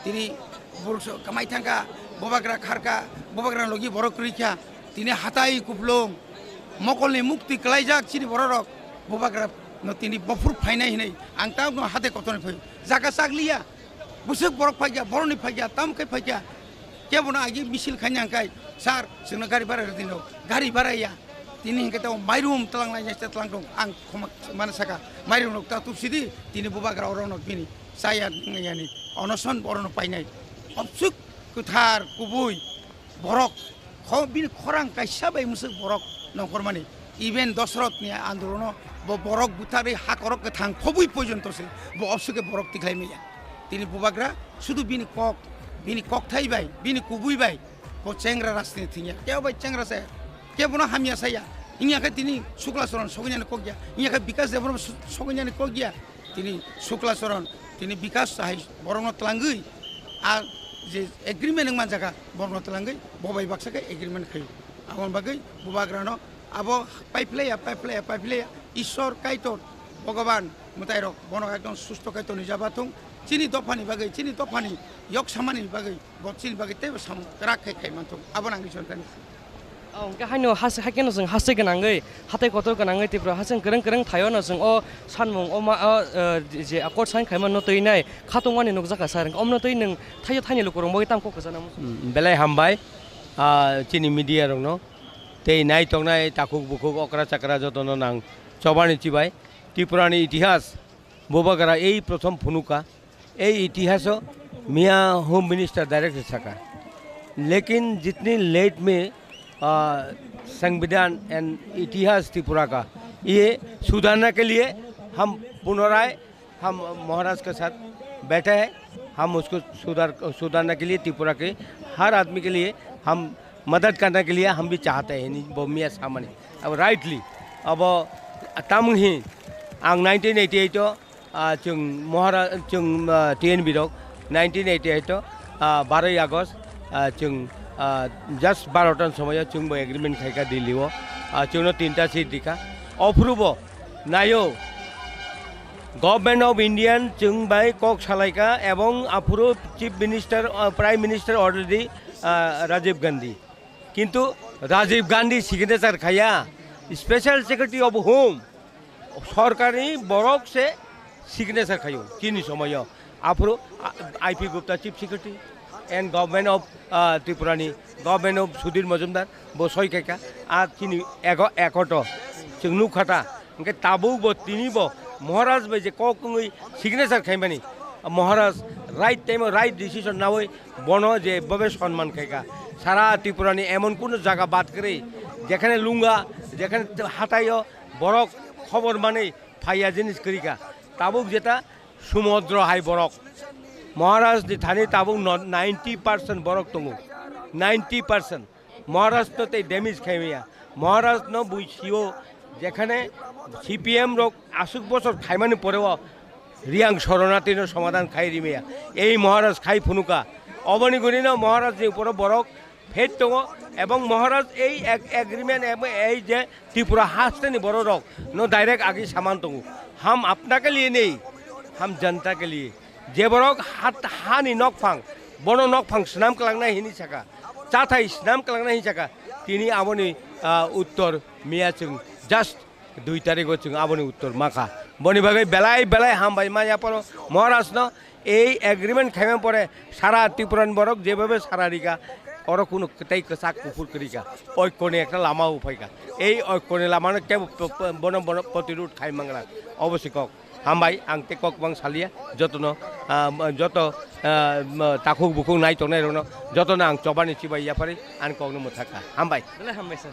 tini borok so-, kamai thangkha, bubagra kharkha, bubagra logi borok kwrwikha, tini hatai kuplung, mokolni muktwi kwlaijak chini bororok bubagra no tini bophur phainai hinwi ang tabukno hate kotorni phai jaga chakliya. Bwswk borok phaikya, borokni phaikya, tamo khe phaikya. Kebono agi misil khaina hwnkhe, "Sir, chwngno gari bara rwdi no." Gari bara ya. Tini hwnkhe tamo mairum twlang lainai se twlang tong. Ang khoma mano saka, mairum rok ta tubsidi, tini bubagra orono bini chaya nwngyani onoson orono painai. Obsuk kwthar kubui borok, kho-, bini khorang kaisa bai mwswk borok nongkhormani. Even Dosorothni andolono bo borok butharwi hakorok kwthang khobwi pojonto se bo obsukhe borok tikhlai maya. Tini bubagra sudu bini kok, bini kokthai bai, bini kubui bai bo chengra rajniti thwngya. Kebo bai chengra se, kebono hamya saya. Wngya khe tini Sukla Charan soginani kokya, wngya khe Bikas Debbarma su-, soginani kokya. Tini Sukla Charan, tini Bikas hai borokno twlangwi, a je agreement wng manjakha, borokno twlangwi bo bai baksa khe agreement khaio. Aboni bagwi bubagrano abo paiphlaiya, paiphlaiya, paiphlaiya, Ishwar Kaitor, Bhogoban, Mwtairok bono ekdom susto khe tonwi jaba thung. Chini dophani bagwi, chini dophani yok samani bagwi, bo chini bagwi teibo samung kwrak khe khai man thung. Abono ang Isor thani. Oh, hwnkhe haino has-, haikhe no chwng haste gwnangwi, hatai kotor gwnangwi Tripura haste kwrwng kwrwng thaio no chwng o sanmung o ma, o, eh, je akor sign khaima no twi nai khatungmani nukjakha sir. Omno twi nwng thaio thaini lukurok bagwi tamo kok kwchana muchung. Hmm, belai hambai, ah, chini media rokno. Tei nai tongnai takhuk bukhuk okra chakra jotono nang chobani chibai. Tripurani itihas bubagra ei prothom phunuka. Ei itihaso miya Home Minister direct saka. लेकिन जितनी लेट में, आ, संविधान एंड इतिहास त्रिपुरा का, ये सुधारने के लिए हम पुनराय हम महाराज के साथ बैठे हैं, हम उसको सुधार, सुधारने के लिए त्रिपुरा के हर आदमी के लिए हम मदद करने के लिए हम भी चाहते हैं, ni bo miya samani. Abo rightly, abo tamung hi ang nineteen eighty-eight o, ah, chwng Mahara-, chwng, ah, T N B rok nineteen eighty-eight o, ah, baroi August, ah, chwng, ah, just baro tan somoyo chwngbo agreement khaika Delhi o, ah, chwngno tinta seat dikha. Ophurubo naio, Government of Indian chwng bai kok salaika ebong aphuru Chief Minister, ah, Prime Minister already, ah, Rajiv Gandhi. Kintu Rajiv Gandhi signature khaya, Special Secretary of Home, sorkarni borok se signature khayo chini somoyo. Aphuru, ah, I P Gupta Chief Secretary and Government of, ah, Tripurani, Government of Sudhir Majumdar, bo soi khaika, ah, chini ego-, ekoto chwng nukha ta. Hwnkhe tabuk bo tini bo Maharaj bai je kok wngwi signature khaimani, Maharaj right time o right decision nawi bono je bobe sonman khaika. Sara Tripura ni emon kunu jaga bad kwrwi, jekhane lunga, jekhane hataio borok khobor manwi phaiya jinis kwrwikha. Tabuk jeta sumudro hai borok. Maharaj ni thani tabuk no-, ninety percent borok tongo. Ninety percent. Maharaj no tei damage khaimaya. Maharaj no bui sio, jekhane C P M rok aswk bosor khaimani poreo Riang Soronati no somadhan khai rimaya. Ei Maharaj khai phunuka. Oboni guri no Maharaj ni uporo borok phet tongo, ebong Maharaj ei ag-, agreement ebong ei je Tripura hasteni borok rok no direct agi saman tongo. Ham apna ke liye nahi, ham janta ke liye. Je borok hat-, hani nokphang, bono nokphang swnam kwlangnai hini saka, chathai swnam kwlangnai hini saka, tini aboni, ah, uttor miya chwng just dui tarigo chwng aboni uttor makha. Boni bagwi belai belai hambai manya poro Maharaj no ei agreement khaima pore sara Tripura ni borok jebhabe sara rika, oro kunu kwtai kwchak kuphur kwrika, oikko ni ekta lama uphaika. Ei oikko ni lama no kebo p-, p-, bono, bono protirud khai mangra, obo se kok. Hambai, ang tei kok bang salia, jotono, ah, joto, ah, takhuk bukhuk nai tongnai rokno, jotono ang chobani chibai yapharwi ani kokno mwthakha. Hambai. Belai hambai sir.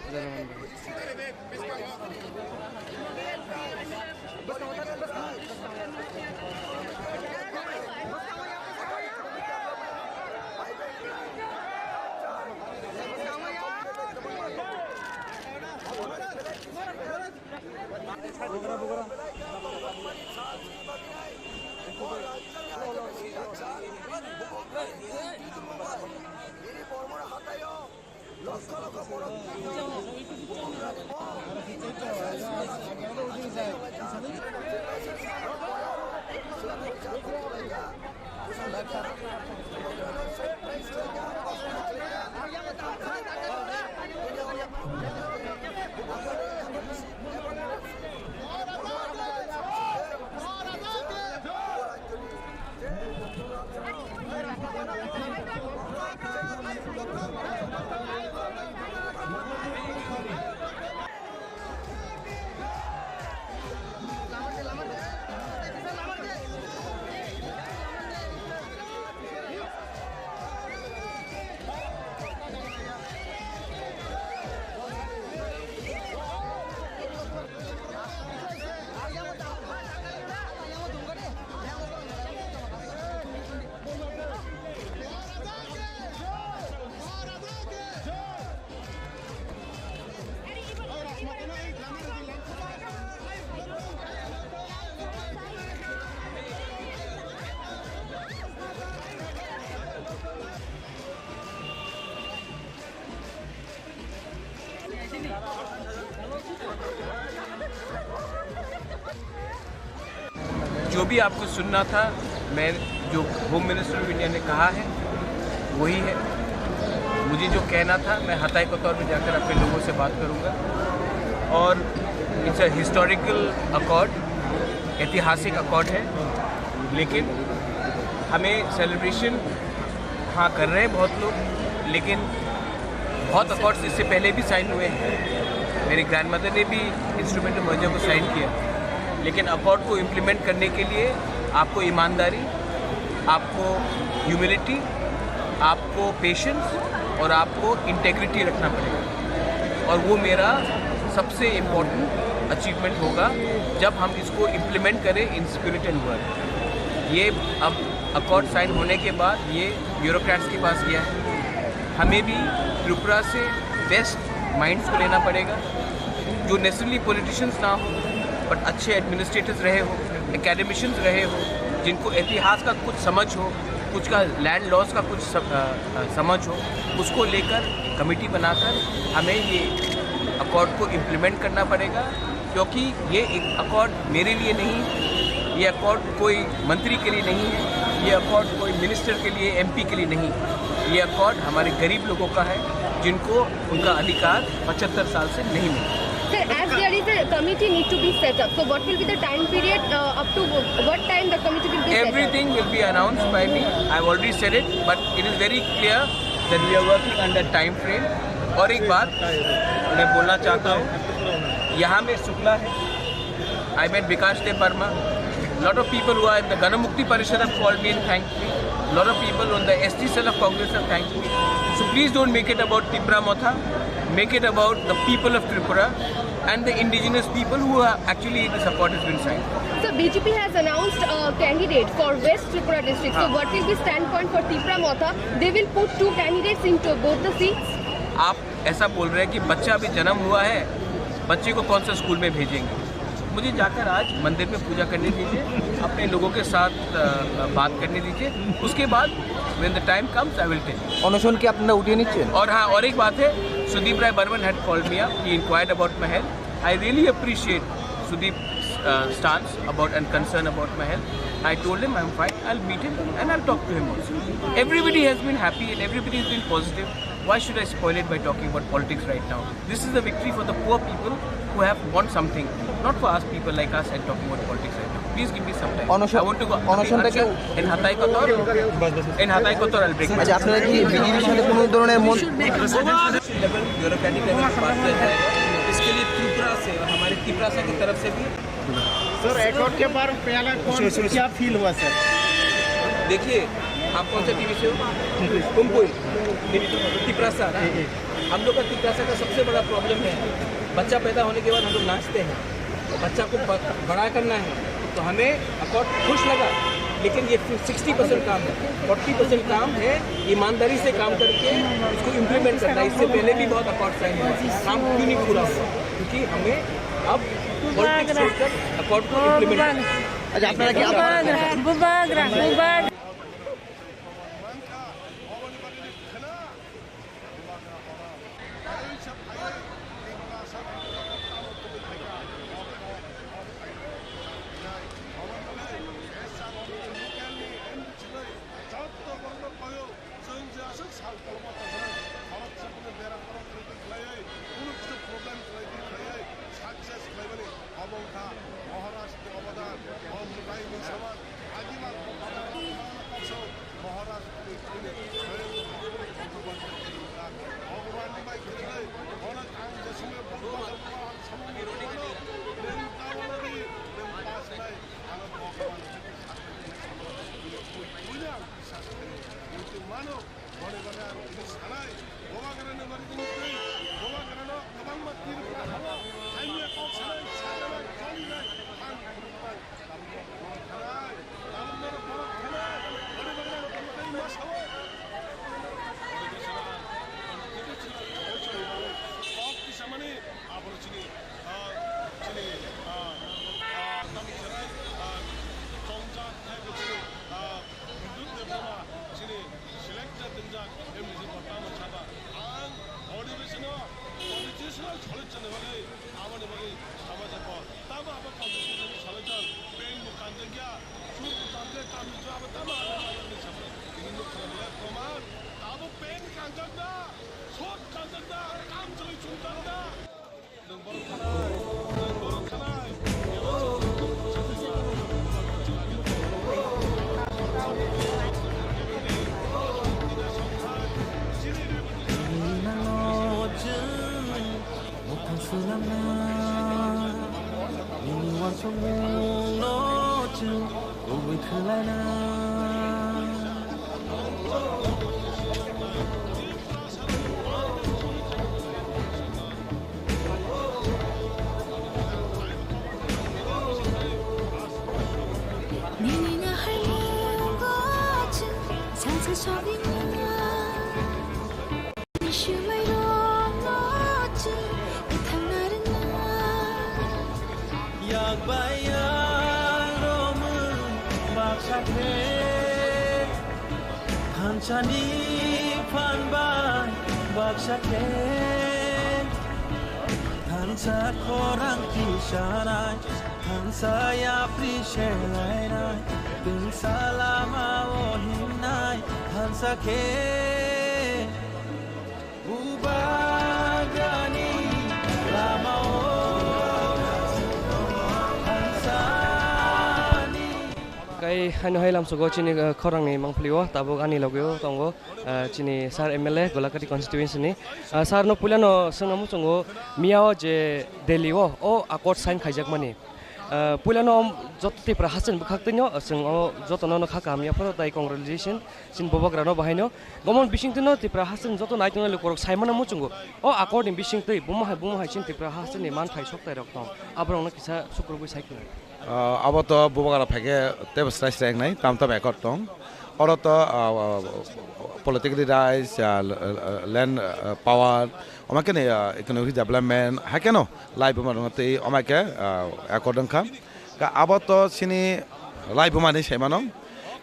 जो भी आपको सुनना था, मैं जो home minister of India ने कहा है, वही है। मुझे जो कहना था, मैं हताई कतौर में जाकर अपने लोगों से बात करूँगा। और इट्स अ हिस्टोरिकल अकॉर्ड, ऐतिहासिक अकॉर्ड है, लेकिन हमें सेलिब्रेशन, हाँ, कर रहे हैं बहुत लोग, लेकिन बहुत अकॉर्ड्स इससे पहले भी साइन हुए हैं। मेरी ग्रैंडमदर ने भी इंस्ट्रूमेंटल मर्जर को साइन किया, लेकिन अकॉर्ड को इम्प्लीमेंट करने के लिए आपको ईमानदारी, आपको ह्यूमिलिटी, आपको पेशेंस और आपको इंटेग्रिटी रखना पड़ेगा। और वो मेरा सबसे इम्पोर्टेंट अचीवमेंट होगा, जब हम इसको इम्प्लीमेंट करें इन स्पिरिट एंड वर्ड। ये अब अकॉर्ड साइन होने के बाद ये ब्यूरोक्रेट्स के पास गया है। हमें भी त्रिपुरा से बेस्ट माइंड्स को लेना पड़ेगा, जो नेसेसरली पॉलिटिशियंस ना हो, बट अच्छे एडमिनिस्ट्रेटर्स रहे हो, एकेडमिशियंस रहे हो, जिनको इतिहास का कुछ समझ हो, कुछ का लैंड लॉस का कुछ सम-, अ, अ, समझ हो, उसको लेकर कमेटी बनाकर हमें ये अकॉर्ड को इम्प्लीमेंट करना पड़ेगा, क्योंकि ये एक अकॉर्ड मेरे लिए नहीं, ये अकॉर्ड कोई मंत्री के लिए नहीं है, ये अकॉर्ड कोई मिनिस्टर के लिए, एमपी के लिए नहीं, ये अकॉर्ड हमारे गरीब लोगों का है, जिनको उनका अधिकार पचहत्तर साल से नहीं मिला। Sir, as there is a committee need to be set up, so what will be the time period, uh, up to what time the committee will be set up? Everything will be announced by me. I've already said it, but it is very clear that we are working under time frame. और एक बात मैं बोलना चाहता हूँ, यहाँ में शुक्ला है, I met Bikash Deb Barma. Lot of people who are in the Ganamukti Parishad have called me and thanked me. Lot of people on the S T cell of Congress have thanked me. So please don't make it about Tipra Motha. Make it about the people of Tripura and the indigenous people who are actually the support has been signed. So B J P has announced a candidate for West Tripura district. So हाँ। What will be standpoint for Tipra Motha? They will put two candidates into both the seats. आप ऐसा बोल रहे हैं कि बच्चा अभी जन्म हुआ है, बच्चे को कौन सा स्कूल में भेजेंगे? मुझे जाकर आज मंदिर में पूजा करने दीजिए, अपने लोगों के साथ, अ, बात करने दीजिए, उसके बाद when the time comes, I will tell you. অনশন কি আপনারা উঠিয়ে নিচ্ছেন? और हाँ, और एक बात है, Sudeep Rai Barman had called me up, he inquired about my health. I really appreciate Sudeep's, uh, stance about and concern about my health. I told him I'm fine, I'll meet him and I'll talk to him also. Everybody has been happy and everybody has been positive. Why should I spoil it by talking about politics right now? This is a victory for the poor people who have won something, not for us people like us and talking about politics right now. Please give me some time. অনশন, I want to go. অনশনটা কি আচ্ছা, in Hatai Kotor, in Hatai Kotor, I'll break my আচ্ছা, আপনারা কি বিজেপির সাথে কোনো ধরনের মন- लेवल ब्यूरोक्रेटिक लेवल पे पास किया जाएगा। इसके लिए त्रिपुरा से और हमारे तिपरासा की तरफ से भी। सर, एकॉर्ड के बाद पहला कौन, क्या फील हुआ सर? देखिए, आप कौन से टीवी से हो? कुमकुई, तिपरासा ना? हम लोग का तिपरासा का सबसे बड़ा प्रॉब्लम है, बच्चा पैदा होने के बाद हम लोग नाचते हैं, बच्चा को ब-, बड़ा करना है, तो हमें अकॉर्ड खुश लगा, लेकिन ये सिक्सटी परसेंट काम है, फोर्टी परसेंट काम है ईमानदारी से काम करके उसको इम्प्लीमेंट करना। इससे पहले भी बहुत अकॉर्ड साइन हुआ, काम क्यों नहीं पूरा हुआ? क्योंकि हमें अब पॉलिटिक्स छोड़कर अकॉर्ड को इम्प्लीमेंट करना है। अच्छा, আপনারা কি আপনারা Bubagra, Bubagra, Bubagra. Success khlaimani obo wngkha Maharaj ni obodan, o Mutai ni samaj, Adiba Maharaj ni Bhagwan ni bai kwrwi, bono ang je somoi Bhagwan ang samung mano, nwng ta mano di, nwng pass nai, ano Bhagwan ni sakni buino ang bisas khlaio. Hinwi mano, boni bagwi ang tini sanai, Bubagrano bari tini twi, Bubagrano kwbangma Tripura hao, hamya kok sanai, sajanai, chalinai, ang khulumnai. Nini na hai le ko chu, sang sa so bi na. Yak bai yak romwi baksa khe, thansani phan bai baksa khe, thansa khorang tisanai, thansa yapri selainai, tungsa lama o himnai, thansa khe. Bubagrani lamao thansani. Kai haino hai lamsogo chini, uh, khorangni mangpili o tabuk ani logi o tongo, uh, chini sir M L A Golagati constituency ni. Uh, sir no puila no swngna muchungo miya o je Delhi o, o accord sign khaijakmani. Ah, puilano joto Tipra hasteni bwkhaktwino chwng o jotono no kha kaham yapharo tai congratulation chini bubagrano bahaino. Gomon bisingtwino Tipra hasteni joto naitongnai lukurok saimano muchungo. O akorni bisingtwi buma hai buma hai chini Tipra hasteni manthai soktairok tong. Aborokno kisa sukrubwi sai khwlai. Ah, abo to bubagra phaikhe tebo srai srai wngnai tam tam ekor tong. Oro to, ah, ah, political rights, ah, l-, l-, land, ah, power, omo khe ni, ah, economic development, hai kheno lai buma rwngno twi omo khe, ah, accord wngkha. Ka abo to chini lai buma ni sai mano.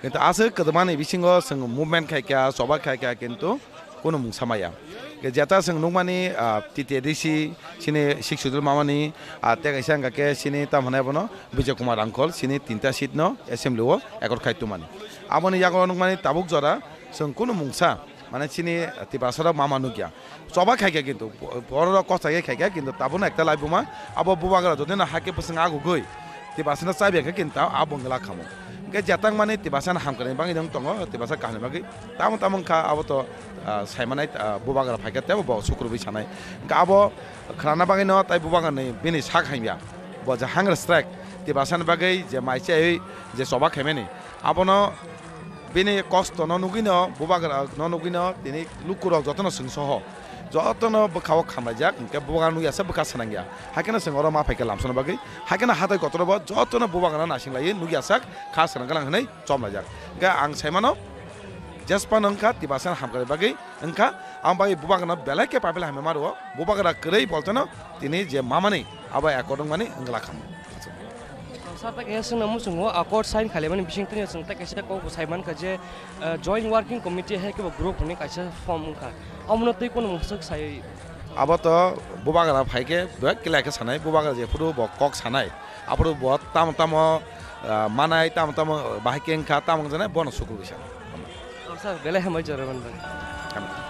Kintu aswk kwdwmani bisingo chwng movement khai kha, choba khai kha, kintu kunu mungsa maya. Ke jeta chwng nukmani, ah, T T A D C, chini Sixth Schedule mamani, ah, tei kaisa wngkha khe chini tamo hwnai bono Bijay Kumar Rangkhol, chini tinta seat no assembly o accord khai tongmani. Aboni yago nukmani tabuk jora chwng kunu mungsa, mane chini Tiprasa rok mama nukya. Choba khai kha kintu, borok rok kosta khe khai kha kintu tabukno ekta lai buma, abo bubagra jotino hakhe bwswng agugwi Tiprasano chabi kha kintu abo wngla khamo. Hwnkhe jetang mani Tiprasano hamkrai bagwi nung tongo, Tiprasa kaham bagwi. Tamo tamo wngkha abo to, ah, saimanai, ah, bubagra phaikha tebo bo sukrubwi sanai. Hwnkhe abo khwnana bagwino tai bubagrani bini sak hamya. Bo je hunger strike, Tiprasani bagwi je mai chaiwi je choba khaimani, abono bini kosto no nugwino, bubagra no nugwino tini lukurok jotono chwngsoho. Jotono bwkha o khamlaijak, hwnkhe bubagra nukya se bwkha swnangya. Haikhe no chwng oro ma phaikha lamsana bagwi. Haikhe no hatai kotor bo jotono bubagra no naising laiwi nukya sak kha swnang gwnang hwnwi chomlaijak. Hwnkhe ang saimano, jesphano wngkha Tiprasani hamkrai bagwi wngkha, ang bagwi bubagrano belai khe paipila hamya ma rwo, bubagra kwrwi boltono tini je mamani abo accord wngmani wngla khamu. Sir, ta kaisa swngna muchungo accord sign khailaimani bising tini chwng ta kaisa kok bo sai mankha je, eh, joint working committee hai khe bo group hwnwi kaisa form wngkha, omono twi kunu mungsa sai. Abo to bubagra phaikhe bek kila khe sanai, bubagra jephuru bo kok sanai. Aphuru bo tamo tamo, ah, manai, tamo tamo bahai khe wngkha, tamo wngjaknai bono sukrubwi sa. Oh, sir, belai hambai jora manbai. Hambai.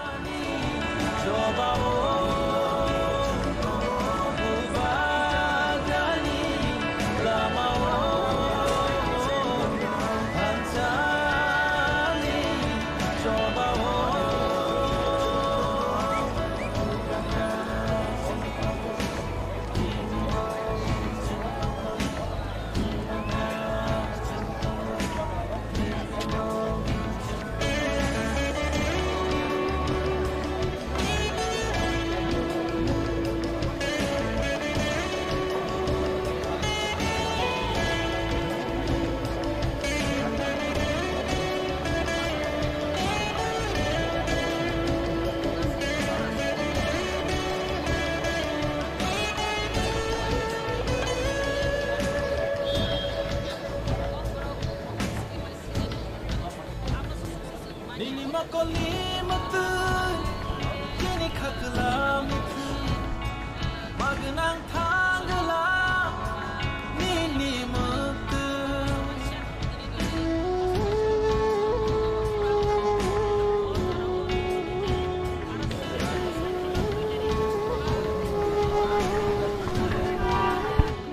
Nini mokoli mutu, nini khakla mutu, magnang thangla, nini mutu.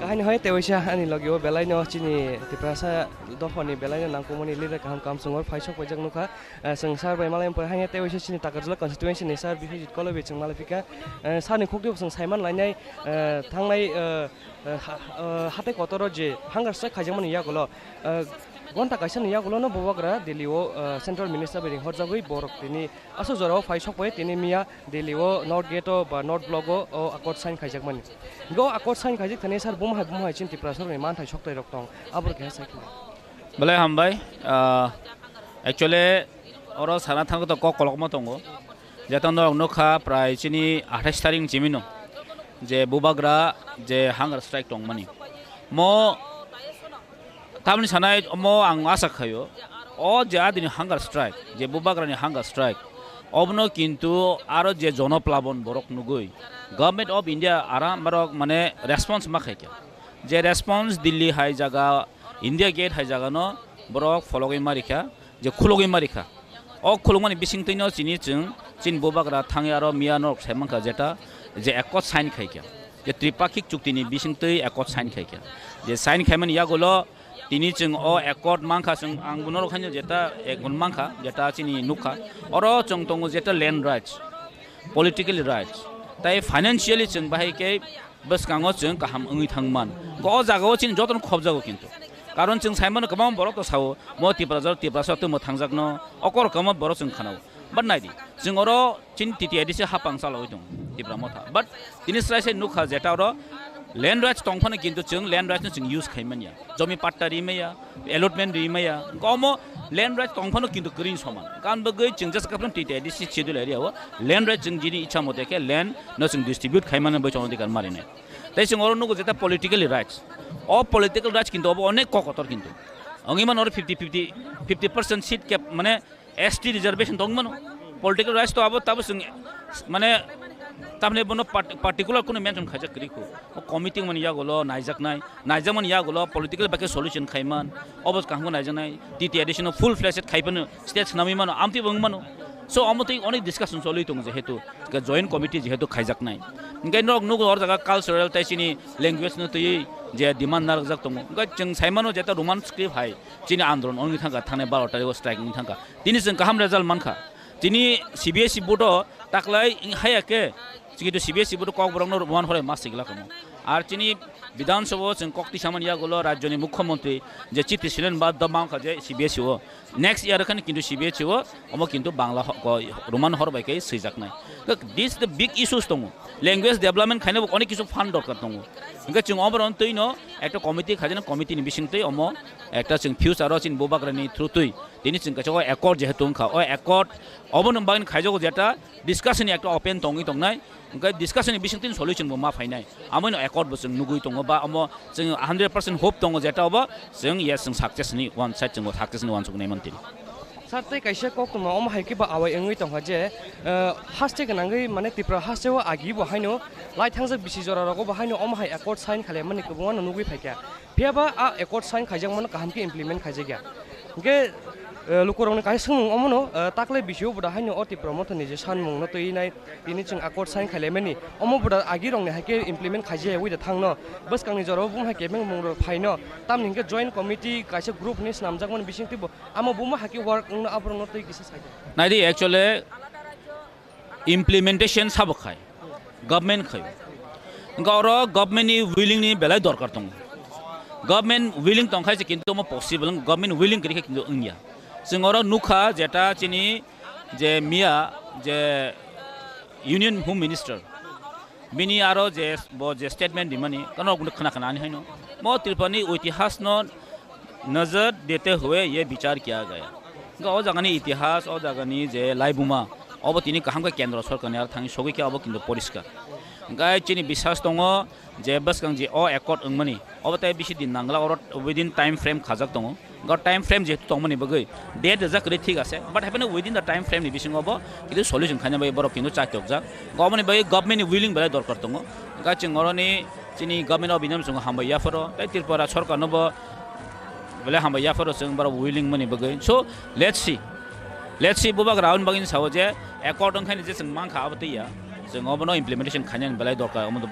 Kahini hoi tewaisa ani logi o belai no chini Tiprasa dophani belai no nangkukmani leader kaham kam chwngwi phai sok paijak nukha. Eh, chwng sir bai malai wngphaikha, haino tei waisa chini Takarjala constituency ni sir Biswajit Kolobi chwng malai phikha. Eh, sir ni khukti bo chwng saiman lainai, eh, thangnai, eh, eh, ha-, eh, hatai kotoro je hunger strike khaijakmani yagulo, eh, Gonta kaisa ni yagulo no Bubagra Delhi o, ah, Central Minister bai ringhorjagwi borok tini aswk jora o phai sok bai tini miya Delhi o North Gate o ba North Block o, o accord sign khaijakmani. Go accord sign khaijak thani sir bumhai bumhai chin Tripura sorkar ni manthai sok tei rok tong abor keha sai khna. Belai hambai, ah, actually oro sana thang to kok kolokma tongo. Jeta norok nukha prai chini athais tarik ni chimino je Bubagra je hunger strike tongmani. Mo tamni sanai mo ang asa khayo, o je adini hunger strike, je Bubagrani hunger strike, obono kintu aro je jonoplabon borok nugui Government of India aram borok mane response ma khaikha. Je response Delhi hai jaga, India Gate hai jaga no borok phologwi marikha, je khulogwi marikha. O khulokmani bisingtwino chini chwng, chini Bubagra thangwi aro miya norok sai mankha jeta je accord sign khaikha, je tripakhik chuktini bisingtwi accord sign khaikha. Je sign khaimani yagulo tini chwng o accord mankha, chwng ang norok haino jeta accord mankha, jeta chini nukha. Oro chwng tongo jeta land rights, political rights, tai financially chwng bahai khe bwskango chwng kaham wngwi thangman. O jagao chini jotono khobjago kintu. Karon chwng saimano kwbangma borok to sao, mo Tiprasa, Tiprasa tongmo thangjakno, okor kwbangma borok chwng khanao. But naidi, chwng oro chini T T A D C hapang chalawi tongo, Tipra Motha. But tini srai sai nukha jeta oro land rights tongphano kintu chwng land rights no chwng use khaimanya. Jomi patta rimaya, allotment rimaya, omo land rights tongphano kintu kwrwini soman. Kan bagwi chwng just kaphano T T A D C schedule area o land rights chwng jini ichha mote khe land no chwng distribute khaimani bai chwng adhikar marinai. Tei chwng oro nugo jeta political rights. O political rights kintu obo onek kokotor kintu. Wngwi mano oro fifty fifty, fifty percent seat cap mane S T reservation tong mano. Political rights to abo tabo chwng mane tamni bono part-, particular kuno mention khaijak kwrwi kho. O committee mani yagulo naijaknai, naijakmani yagulo political bai khe solution khaiman. Obo kaham naijaknai, T T A D C no full fledged khai phano state swnamwi mano, amtwi bo wng mano. So omo twi onek discussion choli tongo jehetu, joint committee jehetu khaijaknai. Hingke norok nugo or jaga cultural tei chini language no twi je demand narwkjak tongo. Hingke chwng sai mano jeta Roman script hai chini andolon wngwi thangkha, thangnai baro tarikh o strike wngwi thangkha. Tini chwng kaham result mankha. Tini C B S E board o taklai haya khe, chini to C B S E board o Kokborok no Roman horai ma sigla kamo. Ar chini Bidhan Sabha o chwng kok tisa mani yagulo rajyoni Mukhyamantri je chiti silen ba da mankha je C B S E o. Next year khan kintu C B S E o omo kintu Bangla ho-, ko-, Roman hor bai khe swijaknai. This the big issues tongo. Language development khaina bo onek kisu fund dorkar tongo. Hingke chwng oboron twi no ekta committee khaijana, committee ni bising twi omo ekta chwng future o chini Bubagrani through twi tini chwng kaisa o accord jehetu wngkha, o accord obono bagwi khaijago jeta discussion ni ekta open tongwi tongnai, hingke discussion ni bising twi solution bo ma phainai, amoino accord bo chwng nugwi tongo ba omo chwng hundred percent hope tongo jeta obo chwng yes chwng success ni one side chwng success ni uansuknai mantwi. Sir, tei kaisa koktwma omo hai khe bo awai wngwi tongkha je, eh, haste gwnangwi, mane, Tripura haste o agi bo haino lai thangjak bisi jora rogo bo haino omo hai accord sign khalaimani kwbangma no nugwi phaikha. Phiya ba a accord sign khaijakmano kaham khe implement khaijakya. Hingke, eh, lukurokni kaisa swngmung omono, eh, taklai bisio bo da haino o Tipra Motha ni je sanmung no twi nai, tini chwng accord sign khailaimani, omo bo da agi rokni hai khe implement khaijaya wi da thangno, bwskangni jorao bumhai kebeng mung rok phaino, tamni hingke joint committee kaisa group ni snamjakmani bisingtwi bo Amo buma haki work wngno aborokno twi kisa sai. Naidi, actually implementation sabo khai, government khai. Hingke oro government ni willing ni belai dorkar tongo. Government willing tongkhai se kintu omo possible, government willing kwrwi khe kintu wngya. Chwng oro nukha jeta chini je miya je Union Home Minister, bini aro je bo je statement rimani, kano khna khna ani haino. Mo Tripura ni itihas no nazar dete hue ye bichar kiya gaya. Hingke o jaga ni itihas, o jaga ni je laibuma, obo tini kaham khe kendro sorkar ni aro thangwi sogwi khe obo kintu poriskar. Hingke chini biswas tongo je bwskang je o accord wngmani, obo tai bisi din nangla, oro within time frame khajak tongo. Go time frame jehetu tongmani bagwi date rijak kwrwi thik ase, but hapheno within the time frame ni bisingo bo kintu solution khaina bagwi borok kintu chakhe okjak. Go aboni bagwi government ni willing belai dorkar tongo. Ga chwng oroni chini government of India no chwng hambai yapharo, tei Tripura sorkar no bo belai hambai yapharo chwng borok willing mani bagwi. So let's see, let's see, bubagra aboni bagwi sao je accord wngkhaini je chwng mankha abo twiya, chwng obono implementation khainani belai dorkar. Omo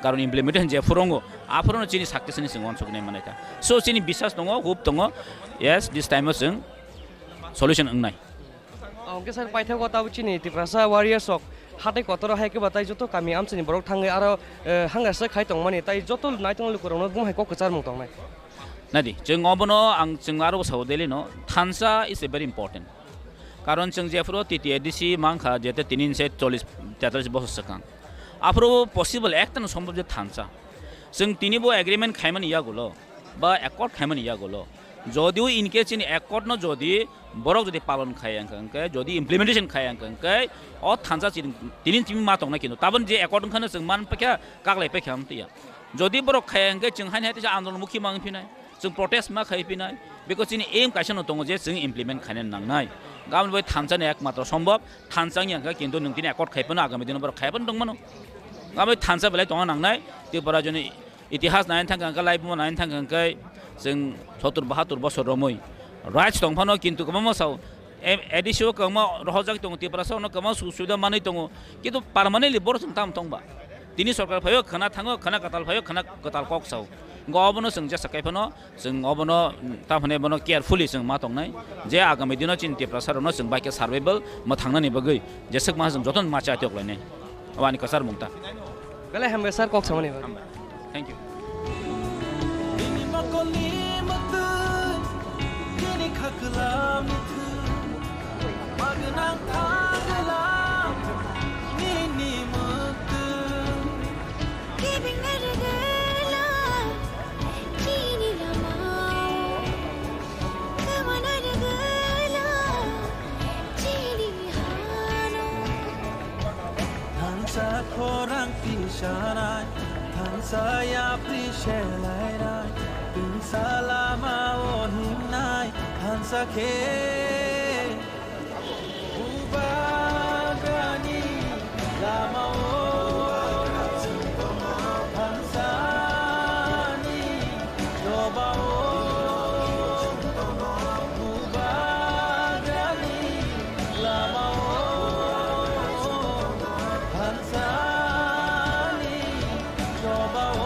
karon implementation je phurongo, aphuru no chini success ni chwng uansuknai manai kha. So chini biswas tongo, hope tongo, yes, this time o chwng solution wngnai. Hwnkhe sir, paithago tabuk chini Tiprasa warriors rok hatai kotor hai khe ba tai joto kami amchaini borok thangwi aro, eh, hangasa khai tongmani, tai joto naitung lukurokno bumhai kok kwcharmung tongnai. Nadi, chwng obono ang chwng aro sao daily no, thansa is a very important. Karon chwng jephuru T T A D C mankha, jete tini se chollish, tetallish bosor swkang. Aphuru possible ekta no sombhob je thansa. Chwng tini bo agreement khaimani yagulo, ba accord khaimani yagulo. Jodio in case chini accord no jodi borok jodi palon khai ang khe, jodi implementation khai ang khe, o thansa chini tini timi ma tongnai kintu. Tabon je accord wngkhano chwng man pakha, kaglai pakha amtiya. Jodi borok khai ang khe chwng haini hai tisa andolon mukhi mang phinai. Chwng protest ma khai phinai, because chini aim kaisa no tongo je chwng implement khaina nangnai. Gabon bai thansa ni ekmatro sombhob, thansa wngya khe kintu nwng tini accord khai phano agami dino borok khai phano tongmano. Gabon bai thansa belai tongna nangnai, Tripura joni itihas naina thang khe, lai bumo naina thang khe, chwng sottur bahattur bosor romwi rights tong phano kintu kwbangma sao, A D C o kwbangma rohorjak tongo, Tiprasa ono kwbangma sujog subida manwi tongo, kintu permanently borok chwng tamo tongba? Tini sorkar phaio khwna thango, khwna kwtal phaio khwna kwtal kok sao. Go obono chwng jesa kai phano chwng obono, mm, tamo hwnwi bono carefully chwng ma tongnai, je agami dino chini Tiprasa rokno chwng bai khe survival mwthangnani bagwi jeswk ma chwng jotono ma cha tiok lainai. Abo ani kwchar mung ta. Belai hambai sir kok samani bagwi. Hambai. Thank you. Nini mokolni mwtwi, nini khaklam ni thwi, magwnang thanglam nini mwtwi. Giving it a good love, chini lama o. Come on, a good love, chini hano. Thansa khorang tisanai, thansa yapri selainai, thansa lama o himnai, thansa khe. Bubagrani lama o thansani choba o. Bubagrani lama o thansani choba o.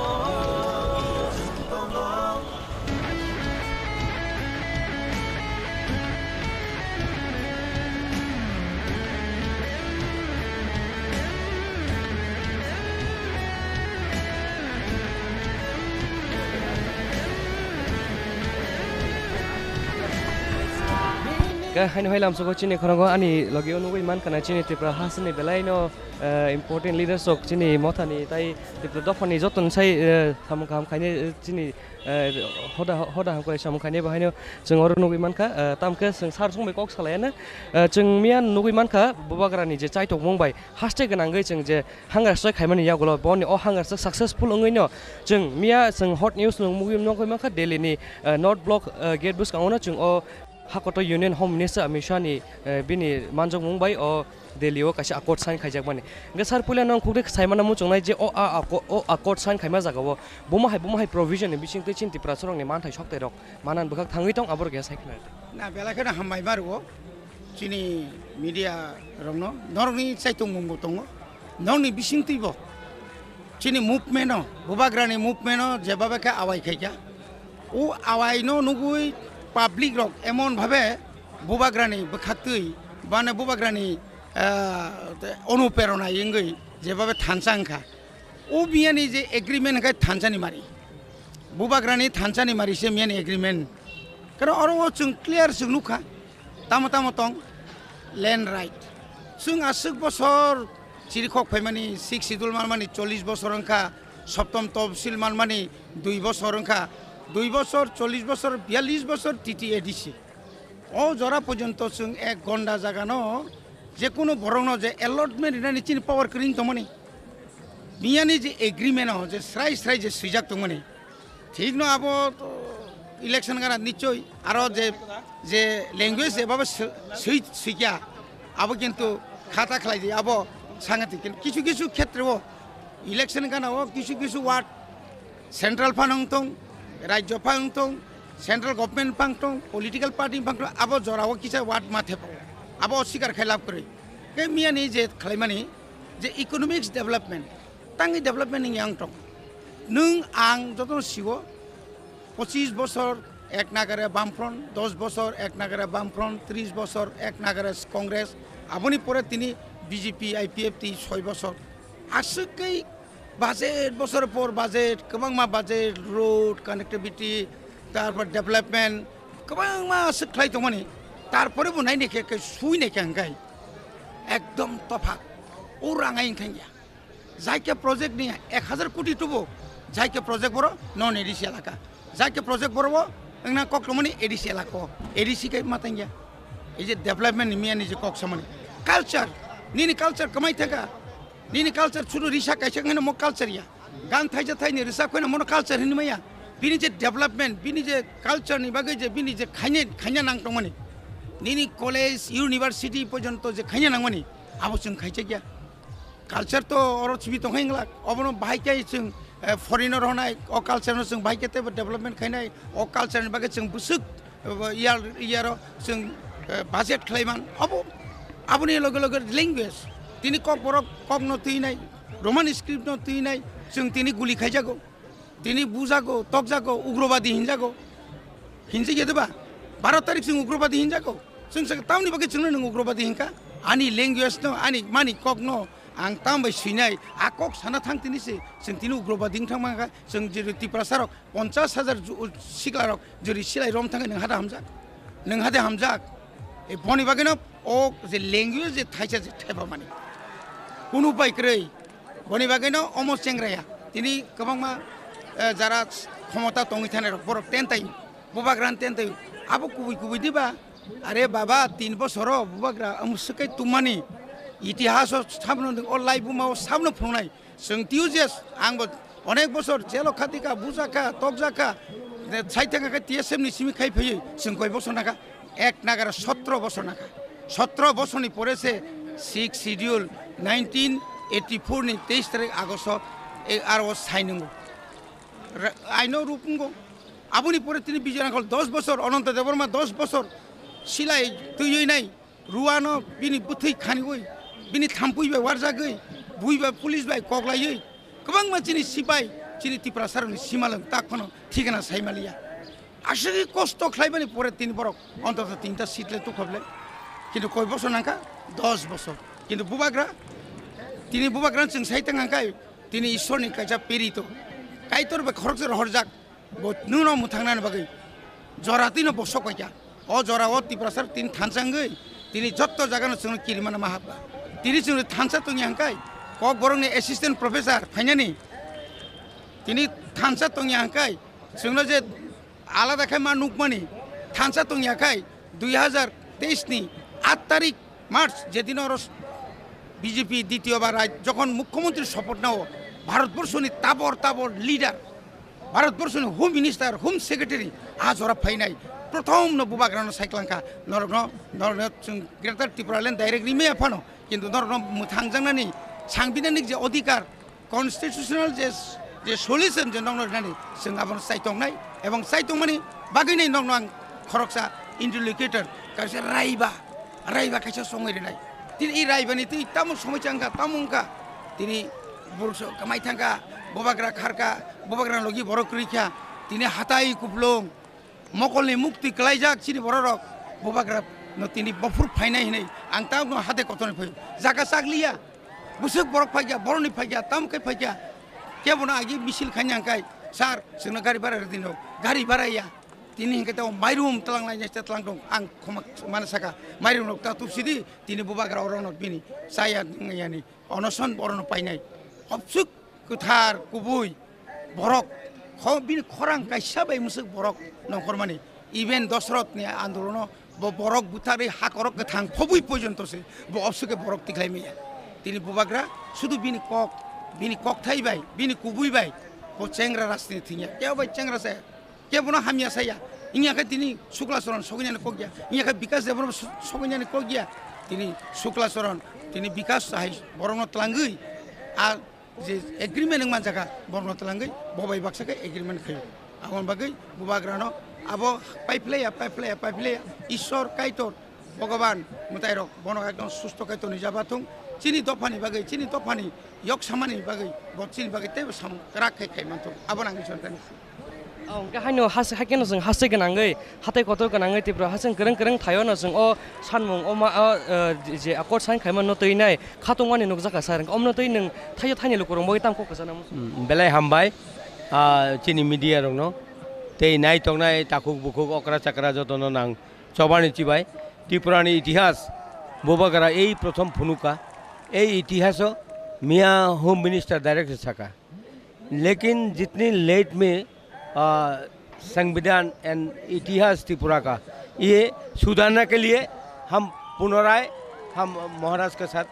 Khe haino hai lamsogo chini khorokgo ani logio nugui mankha na chini Tripura hasteni belaino, eh, important leaders rok chini mothani tai Tripura dophani jotoni sai, eh, samung kaham khainai, eh, chini eh, hoda, hoda hamkrai samung khainai bo haino chwng oro nugui mankha, eh, tamkhe chwng sir songbai kok salaiya na, eh, chwng miya nugui mankha Bubagrani je chaitokmung bai haste gwnangwi chwng je hangar strike khaimani yagulo boni o hangar strike successful wngwino chwng miya chwng hot news nung mugui nugui mankha Delhi ni, eh, North Block, eh, gate bwskango no chwng o Hakoto Union Home Minister Amit Shah ni, eh, bini manjakmung bai o Delhi o kaisa accord sign khaijakmani. Hingke sir, puila no khukti saimano muchungnai je o a, a, o accord sign khaima jaga o buma hai, buma hai provision ni bisingtwi chini Tiprasa rokni manthai soktai rok manan bwkhak thangwi tong, aborok ya sai khna rwdi. Na belai kheno hambai ma rwo chini media rokno, norokni chaitung mungbo tongo, norokni bisingtwi bo. Chini movement-o, Bubagrani movement-o jebabe khe awai khaikha, o awaino nugui public rok emon bhabe Bubagrani bwkhaktwi, bane Bubagrani, ah, onuperona wngwi jebabe thansa wngkha. O miyani je agreement hwnkhe thansani mari, Bubagrani thansani mari se miyani agreement. Karon oro o chwng clear chwng nukha, tamo tamo tong land right. Chwng aswk bosor chirikhok phaimani, sixth schedule manmani chollish bosor wngkha, soptom topsil manmani dui bosor wngkha, dui bosor, chollish bosor, biyallish bosor T T A D C. O jora porjonto chwng ek gonda jagano jekunu borokno je allotment rinani chini power kwrwini tongmani. Miyani je agreement o je srai srai je swijak tongmani. Thikno abo to election gana nichoi aro je, je language je baba swi, swi, swikya abo kintu khata khlai di abo sangatik. Kintu kichu kichu khetre o election gana o kichu kichu ward central phan wng tong, rajyo phan wng tong, central government phan tong, political party phan tong, abo jora o kisa ward ma thepo. Abo sikar khai lab kwrwi. Khe miyani je khlaimani je economics development, tangwi development wngya wng tong. Nwng ang jotono siwo, pochis bosor ek nagare Bamfront, dos bosor ek nagare Bamfront, tris bosor ek nagare Congress, aboni pore tini B J P, I P F T soi bosor. Aswk khe budget, bosor por budget, kwbangma budget, road, connectivity, Tarpor development kwbangma swk khlai tongmani, tarpore bo nainai khe, khe sui nai khe hwnkhai ekdom topha. O rang ai wngthang ya. Jaikhe project ni ek hazar koti tubu, jaikhe project boro non A D C elaka. Jaikhe project boro bo wngna kok tongmani A D C elaka o. A D C khe ma tangya. Ei je development ni miya ni je kok samani. Culture, nini culture kwmai thangkha. Nini culture churu risa kaisa wngkhe mo culture ya. Gan thaisa thaini risa khoina mono culture hinwi maya. Bini je development, bini je culture ni bagwi je bini je khaina, khaina nang tongmani. Nini college, university porjonto je khaina nangmani, abo chwng khaijakya. Culture to oro chibi tongkha hinglak. Obono bahai khe chwng, eh, foreigner honai, o culture no chwng bahai khe teibo development khainai, o culture ni bagwi chwng bwswk, eh, year, year o chwng, eh, budget khlaiman. Obo, aboni loge loge language. Tini kok borok kok no twinai, Roman script no twinai, chwng tini guli khaijago. Tini bujago, tokjago, ugrobadi hinjago. Hinjak ya de ba? Baro tarik chwng ugrobadi hinjago. Chwng sa tamni bagwi chwngno nwng ugrobadi hinkha? Ani language no, ani mani kok no ang tam bai swinai, a kok sana thang tini se chwng tini ugrobadi wngthang mankha. Chwng jeri Tiprasa rok ponchash hajar ju-, sikla rok jeri silai rom thangwi nwng hade hamjak. Nwng hade hamjak. E boni bagwi no o je language je thaisa je thepamani. Kunu bai kwrwi. Boni bagwino omo chengraya tini kwbangma, eh, jara khomota tongwi thanai rok borok tentai, bubagrani tentai, abo kubui kubui diba? Are baba, tin bosoro bubagra omo swkai tongmani, itihaso sabno o lai buma o sabno phunuknai. Chwng twiyo je ang bo onek bosor jelo khatika, bujakha, tokjakha, saithangkha khe T S F ni simi khai phaiwi chwng koi bosor nakha? Ek nagara sotro bosor nakha. Sotro bosorni pore se Sixth Schedule nineteen eighty-four ni teis tarik Agosto e aro sai nungo. Ra-, aino rup wngo. Aboni pore tini Bijoy Rangkhol dos bosor, Ananta Debbarma dos bosor silai twiwi nai, ruano bini bwthwi khaniwi, bini thampui bai warjagwi, bui bai police bai koklaiwi, kwbangma chini sipai, chini Tiprasarokni simalwng tak phano thikana saimaliya. Aswkhe kosto khlaimani pore tini borok ontoto tinta seat le tukhoble. Kintu koi bosor nangkha? Dos bosor. Kintu bubagra, tini bubagrano chwng sai tang hangkai, tini Ishwarni kaisa perito. Kaitor bai khoroksa rohorjak, bo nwngno mwthangnani bagwi jora twino bo sok paikha. O jora o Tiprasa tini thansa wngwi, tini jotto jagano chwngno kirimano ma hapkha. Tini chwngno thansa tongya hangkai, Kokborokni assistant professor phainani, tini thansa tongya hangkai, chwngno je alada khe ma nukmani thansa tongya khai, dui hazar teis ni aat tarik March, jedin oro B J P ditiyo bar raj-, jokhon mukhyamantri sopoth nao, Bharatborshoni tabor tabor leader, Bharatborshoni Home Minister, Home Secretary, a jora phainai, prothom no bubagrano saiklangkha, norokno, norokno chwng Greater Tipraland direct rimaya phano, kintu norokno mwthangjaknani, sangbidanik je odhikar, constitutional je, je solution je nokno rinani, chwng abono chaitongnai, ebong chaitongmani bagwino nokno ang khoroksa interlocutor, kaisa raiba, raiba kaisa songwi rinai. Tini i raibani twi tamo somoi changkha, tamo wngkha, tini borok so kwmai thangkha, bubagra kharkha, bubagra logi borok kwrwikha, tini hatai kuplung, mokolni muktwi kwlaijak chini bororok, bubagra no tini bophur phainai hinwi ang tabukno hade kotorni phai jaga chakliya. Bwswk borok phaikya, borokni phaikya, tamo khe phaikya, kebono agi misil khaina hwnkhe, "Sir, chwngno gari bara rwdi no, gari bara ya." Tini hwnkhe tei o mairum twlang lainai se twlang tong, ang khoma mano saka, "Mairum rok ta tubsidi, tini bubagra orono bini chaya wngyani." Onoson borokno painai. Obswk kwthar kubui borok. Kho-, bini khorang kaisa bai mwswk borok nongkhormani. Even Dosrotni andolono bo borok butharwi hakorok kwthang phobwi pojonto se bo obswk khe borok tikhlai maya. Tini bubagra sudu bini kok, bini kokthai bai, bini kubui bai bo chengra rajniti thwngya. Kebo bai chengra se Kebono hamya saya. Wngya khe tini Sukla Charan sokoinani kok ya. Wngya khe Bikas Debbarma so-, sokoinani kok ya. Tini Sukla Charan, tini Bikas hai borokno twlangwi a je agreement wng manjaka borokno twlangwi bo bai baksa khe agreement khaio. Aboni bagwi bubagrano abo paiphlaiya, paiphlaiya, paiphlaiya Ishwar Kaitor Bhogoban mwtairok bono ekdom susto khe tonwi jabathung. Chini dophani bagwi, chini dophani yok samani bagwi, bo chini bagwi teibo samung kwrak khe khai manthung. Abono ang Ishwar kani. O, hwnkhe haino has-, haikhe no chwng haste gwnangwi, hatai kotor gwnangwi Tripura hachwng kwrwng kwrwng thaio no chwng o sanmung o ma, o, eh, je accord sign khaima no twi nai khatungmani nukjakha sir. Omno twi nwng thaio thaini lukurok bagwi tamo kok kwchana muchung? Hmm, belai hambai, ah, chini media rokno. tei nai tongnai takhuk bukhuk okra chakra jotono nang chobani chibai. Tripura ni itihas bubagra ei prothom phunuka. Ei itihaso Miya Home Minister direct saka. लेकिन जितनी लेट में, आ, संविधान एंड इतिहास त्रिपुरा का, ये सुधारने के लिए हम पुनराय हम महाराज के साथ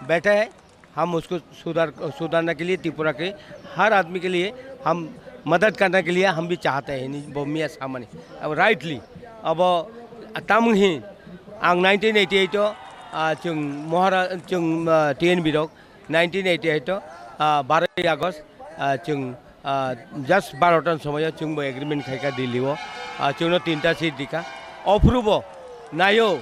बैठे हैं। हम उसको सुधार, सुधारने के लिए त्रिपुरा के हर आदमी के लिए हम मदद करने के लिए हम भी चाहते हैं, नि-, bo miya samani. अब राइटली, अब तमंग ही आंग नाइनटीन एटी एट, आ, चुंग महाराज, चुंग, आ, टीएनबी रोक नाइनटीन एटी एट, आ, बारह अगस्त, आ, चुंग, आ, जस्ट बारह टा समय चुंग बो एग्रीमेंट खाइका दिल्ली वो, आ, चुंग तीन टा सीट दिखा। अप्रूव नायो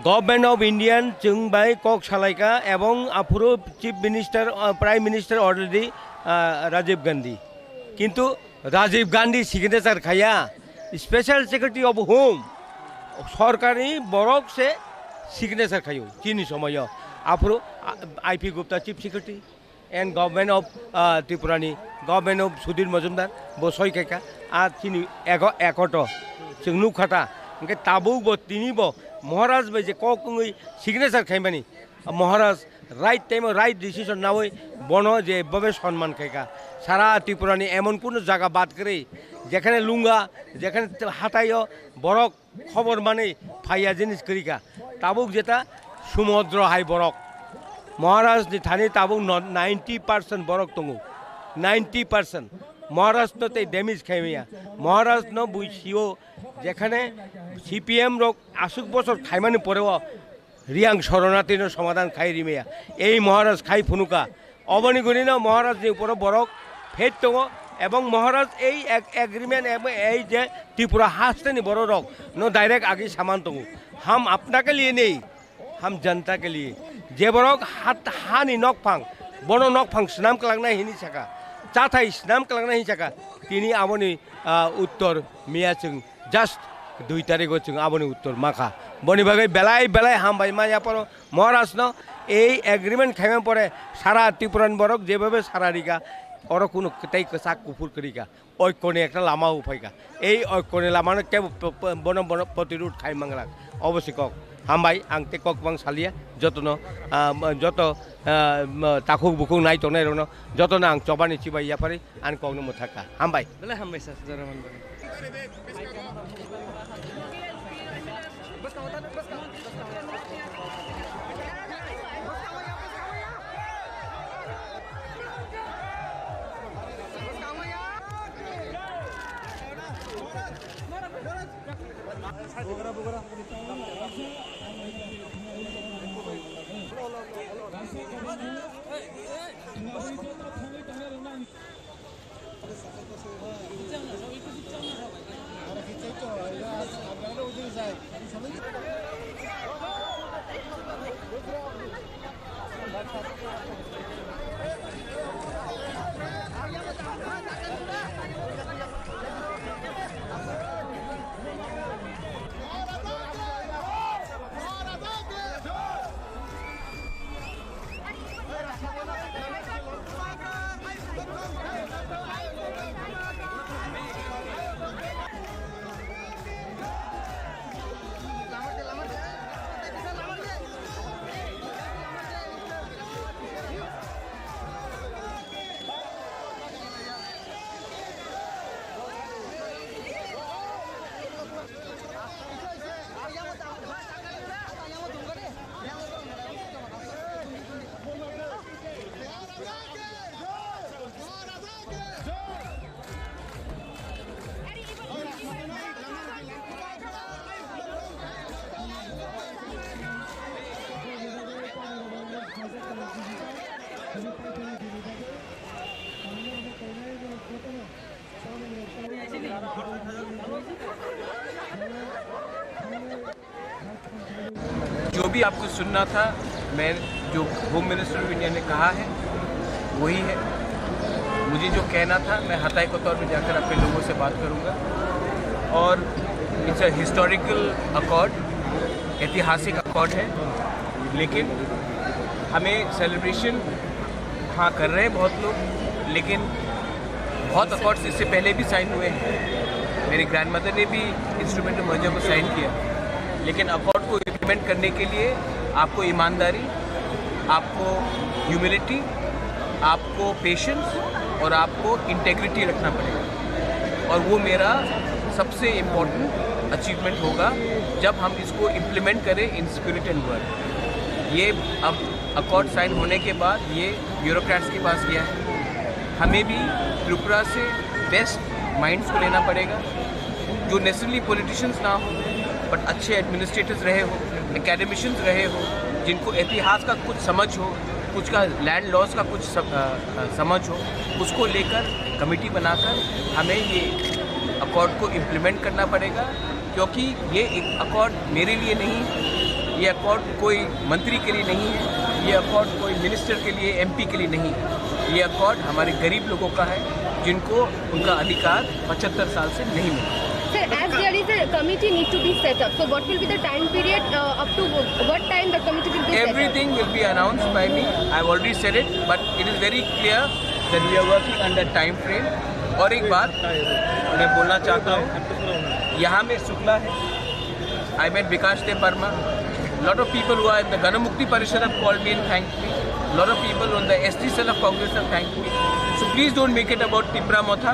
Government of Indian chwng bai kok salaikha ebong aphuru Chief Minister, uh, Prime Minister already, uh, Rajiv Gandhi. Kintu Rajiv Gandhi signature khaya, Special Secretary of Home, sorkari borok se signature khayo chini somoyo. Aphuru, uh, I P Gupta Chief Secretary. And Government of, ah, Tripura ni, Government of Sudhir Majumdar, bo soi khaikha, ah, chini ego-, ekoto, chwng nukha ta, hwnkhe tabuk bo tini bo Maharaj bai je kok wngwi signature khaimani, Maharaj right time o right decision nawi bono je bobe sonman khaikha. Sara Tripura ni emon kuno jaga bad kwrwi, jekhane lunga, jekhane hatai o borok khobor manwi phaiya jinis kwrwikha. Tabuk jeta sumudro hai borok. Maharaj ni thani tabuk no ninety percent borok tongo. Ninety percent. Maharaj no tei damage khaimaya. Maharaj no bui sio jekhane C P M rok aswk bosor khaimani poreo Riang Soronatino somadhan khai rimaya. Ei Maharaj khai phunuka. Oboni gunino Maharaj ni uporo borok phet tongo. Ebong Maharaj ei ag-, agreement ebong ei je Tripura hasteni borok rok no direct agi saman tongo. Ham apna ke liye nei, ham janta ke liye. Je borok hat, hani nokphang, bono nokphang snam kwlangnai hini saka. Chathai snam kwlangnai hini saka. Tini aboni, ah, uttor miya chwng Just dui tarikh o chwng aboni uttor makha. Boni bagwi belai belai hambai ma yaparo Maharaj no ei agreement khaimani pore sara Tripura ni borok jebhabe sara rikha, oro kunu tei kwchak kuphur kwrwikha. Oikko ni ekta lama uphaikha. Ei oikko ni lama no kebo p-, p-, bono, bono protirud khai manglak. Obo se kok. Hambai, ang tei kok bang salia. Jotono, ah, joto, ah, takhuk bukhuk nai tongnai rokno jotono ang chobani chibai yapari. Ani kokno mwthakha. Hambai. Belai hambai sir, jora manbai. जो भी आपको सुनना था, मैं, जो home minister of India ने कहा है, वही है। मुझे जो कहना था, मैं हताई कोतवार में जाकर अपने लोगों से बात करूंगा। और it's a historical accord, ऐतिहासिक अकॉर्ड है, लेकिन हमें सेलिब्रेशन, हाँ, कर रहे हैं बहुत लोग, लेकिन बहुत अकॉर्ड्स इससे पहले भी साइन हुए हैं। मेरी ग्रैंडमदर ने भी इंस्ट्रूमेंट ऑफ मर्जर को साइन किया, लेकिन अकॉर्ड को इम्प्लीमेंट करने के लिए आपको ईमानदारी, आपको ह्यूमिलिटी, आपको पेशेंस और आपको इंटेग्रिटी रखना पड़ेगा। और वो मेरा सबसे इम्पोर्टेंट अचीवमेंट होगा, जब हम इसको इम्प्लीमेंट करें इन स्पिरिट एंड वर्ड। ये अब अकॉर्ड साइन होने के बाद ये ब्यूरोक्रेट्स के पास गया है। हमें भी त्रिपुरा से बेस्ट माइंड्स को लेना पड़ेगा, जो नेसेसरली पॉलिटिशियंस ना हो, बट अच्छे एडमिनिस्ट्रेटर्स रहे हो, एकेडमिशियंस रहे हो, जिनको इतिहास का कुछ समझ हो, कुछ का लैंड लॉस का कुछ सम-, अ, अ, समझ हो, उसको लेकर कमेटी बनाकर हमें ये अकॉर्ड को इम्प्लीमेंट करना पड़ेगा। क्योंकि ये एक अकॉर्ड मेरे लिए नहीं, ये अकॉर्ड कोई मंत्री के लिए नहीं है, ये अकॉर्ड कोई मिनिस्टर के लिए, एमपी के लिए नहीं है। ये अकॉर्ड हमारे गरीब लोगों का है, जिनको उनका अधिकार पचहत्तर साल से नहीं मिला। Sir, as there is a committee need to be set up, so what will be the time period, uh, up to what time the committee will be set up? Everything will be announced by me. I've already said it, but it is very clear that we are working under time frame. और एक बात मैं बोलना चाहता हूँ, यहाँ में शुक्ला है, I met Bikash Dev Barma. Lot of people who are in the Ganamukti Parishad have called me and thanked me. Lot of people on the S T cell of Congress have thanked me. So please don't make it about Tipra Motha.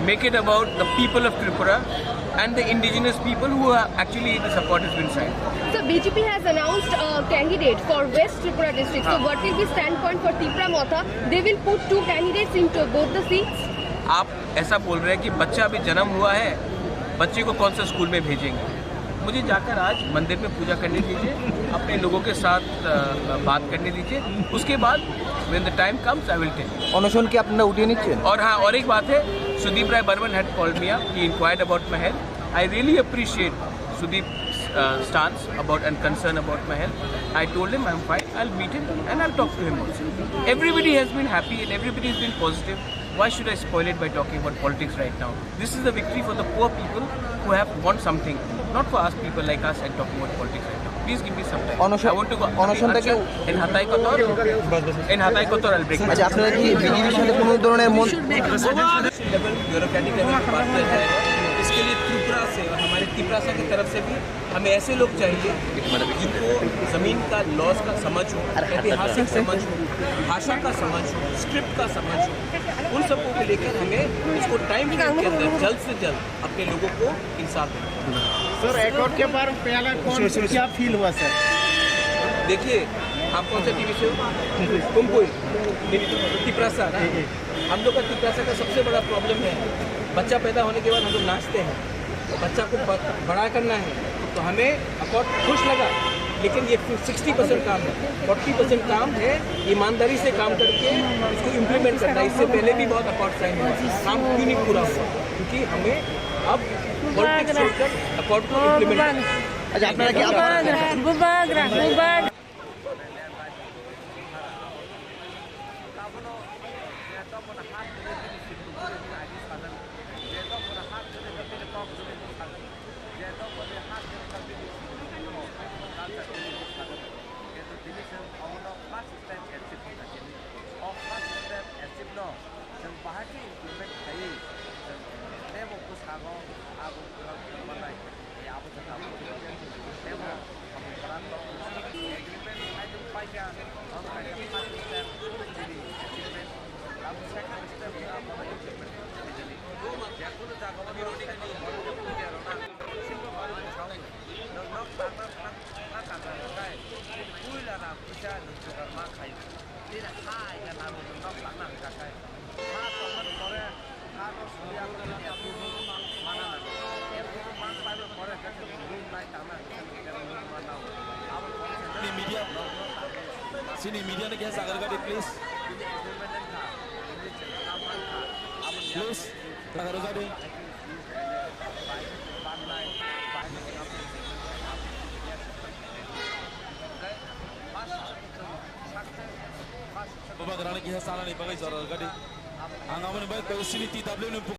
Make it about the people of Tripura and the indigenous people who are actually the support has been signed. So B J P has announced a candidate for West Tripura district. So हाँ। What will be standpoint for Tipra Motha? They will put two candidates into both the seats. आप ऐसा बोल रहे हैं कि बच्चा अभी जन्म हुआ है, बच्चे को कौन सा स्कूल में भेजेंगे? मुझे जाकर आज मंदिर में पूजा करने दीजिए, अपने लोगों के साथ, अ, बात करने दीजिए, उसके बाद when the time comes, I will tell you। অনশন কি আপনারা উঠিয়ে নিচ্ছেন? और हाँ, और एक बात है, Sudeep Rai Barman had called me up, he inquired about my health। I really appreciate Sudeep's, uh, stance about and concern about my health। I told him I'm fine, I'll meet him and I'll talk to him also। Everybody has been happy and everybody has been positive। Why should I spoil it by talking about politics right now? This is the victory for the poor people who have won something, not for us people like us and talking about politics right now। Please give me some time। অনশন, I want to go। অনশনটা কি? In Hatai Kotor, in Hatai Kotor, I'll break। আচ্ছা, আপনারা কি বিজেপির সাথে কোনো ধরনের মন? लेवल ब्यूरोक्रेटिक लेवल की बात करते हैं, इसके लिए त्रिपुरा से और हमारे तिपरासा की तरफ से भी हमें ऐसे लोग चाहिए जिनको ज़मीन का लॉज का समझ हो, ऐतिहासिक समझ हो, भाषा का समझ हो, स्क्रिप्ट का समझ हो। उन सबको को लेकर हमें इसको टाइम फ्रेम के अंदर जल्द से जल्द अपने लोगों को इंसाफ देना। सर, अकॉर्ड के बाद पहला कौन, क्या फील हुआ सर? देखिए, आप कौन सा टीवी से हो? कुमकुई, तिपरासा ना? हम लोग का तिपरासा का सबसे बड़ा प्रॉब्लम है, बच्चा पैदा होने के बाद हम लोग नाचते हैं। बच्चा को ब-, बड़ा करना है, तो हमें अकॉर्ड खुश लगा, लेकिन ये सिक्सटी परसेंट काम है, फोर्टी परसेंट काम है ईमानदारी से काम करके इसको इम्प्लीमेंट करना। इससे पहले भी बहुत अकॉर्ड साइन हुआ, काम क्यों नहीं पूरा हुआ? क्योंकि हमें अब पॉलिटिक्स छोड़कर अकॉर्ड को इम्प्लीमेंट करना है। अच्छा, আপনারা কি আপনারা Bubagra, bubagra, bubagra. Chwng bahai khe implement khaiwi chwng teibo bwskango abo kwrwng kwrwngma nai. Tei abo chwng abo teibo samung kwran tongo. Agreement khai tong paikha, abo kaisa first step chini achievement. Abo second step abono implement khaijani. Jekunu jagao norok chini borok rok twiwi rwna. Singbo borok rok sao, norok tangna tang-, tangna tangna rwkhe, puila rang kisa nwng jugar ma khaio. Nini ha ega nangwi nwng nok tangna hwnka khe. Ha tongmani pore ha no suriya khe nini approval mana nango. Approval man paimani pore khe nwng nai tangna hwnka khe nwng mana nango. Aboni pore khe Chini media, chini media ni khe sagar gadi, please. Nini agreement wngkha, nini chwla man kha. Aboni please, sagar gadi. Bubagrani kisa sanani bagwi jora rwgadi. Ang aboni bai koi sini T W ni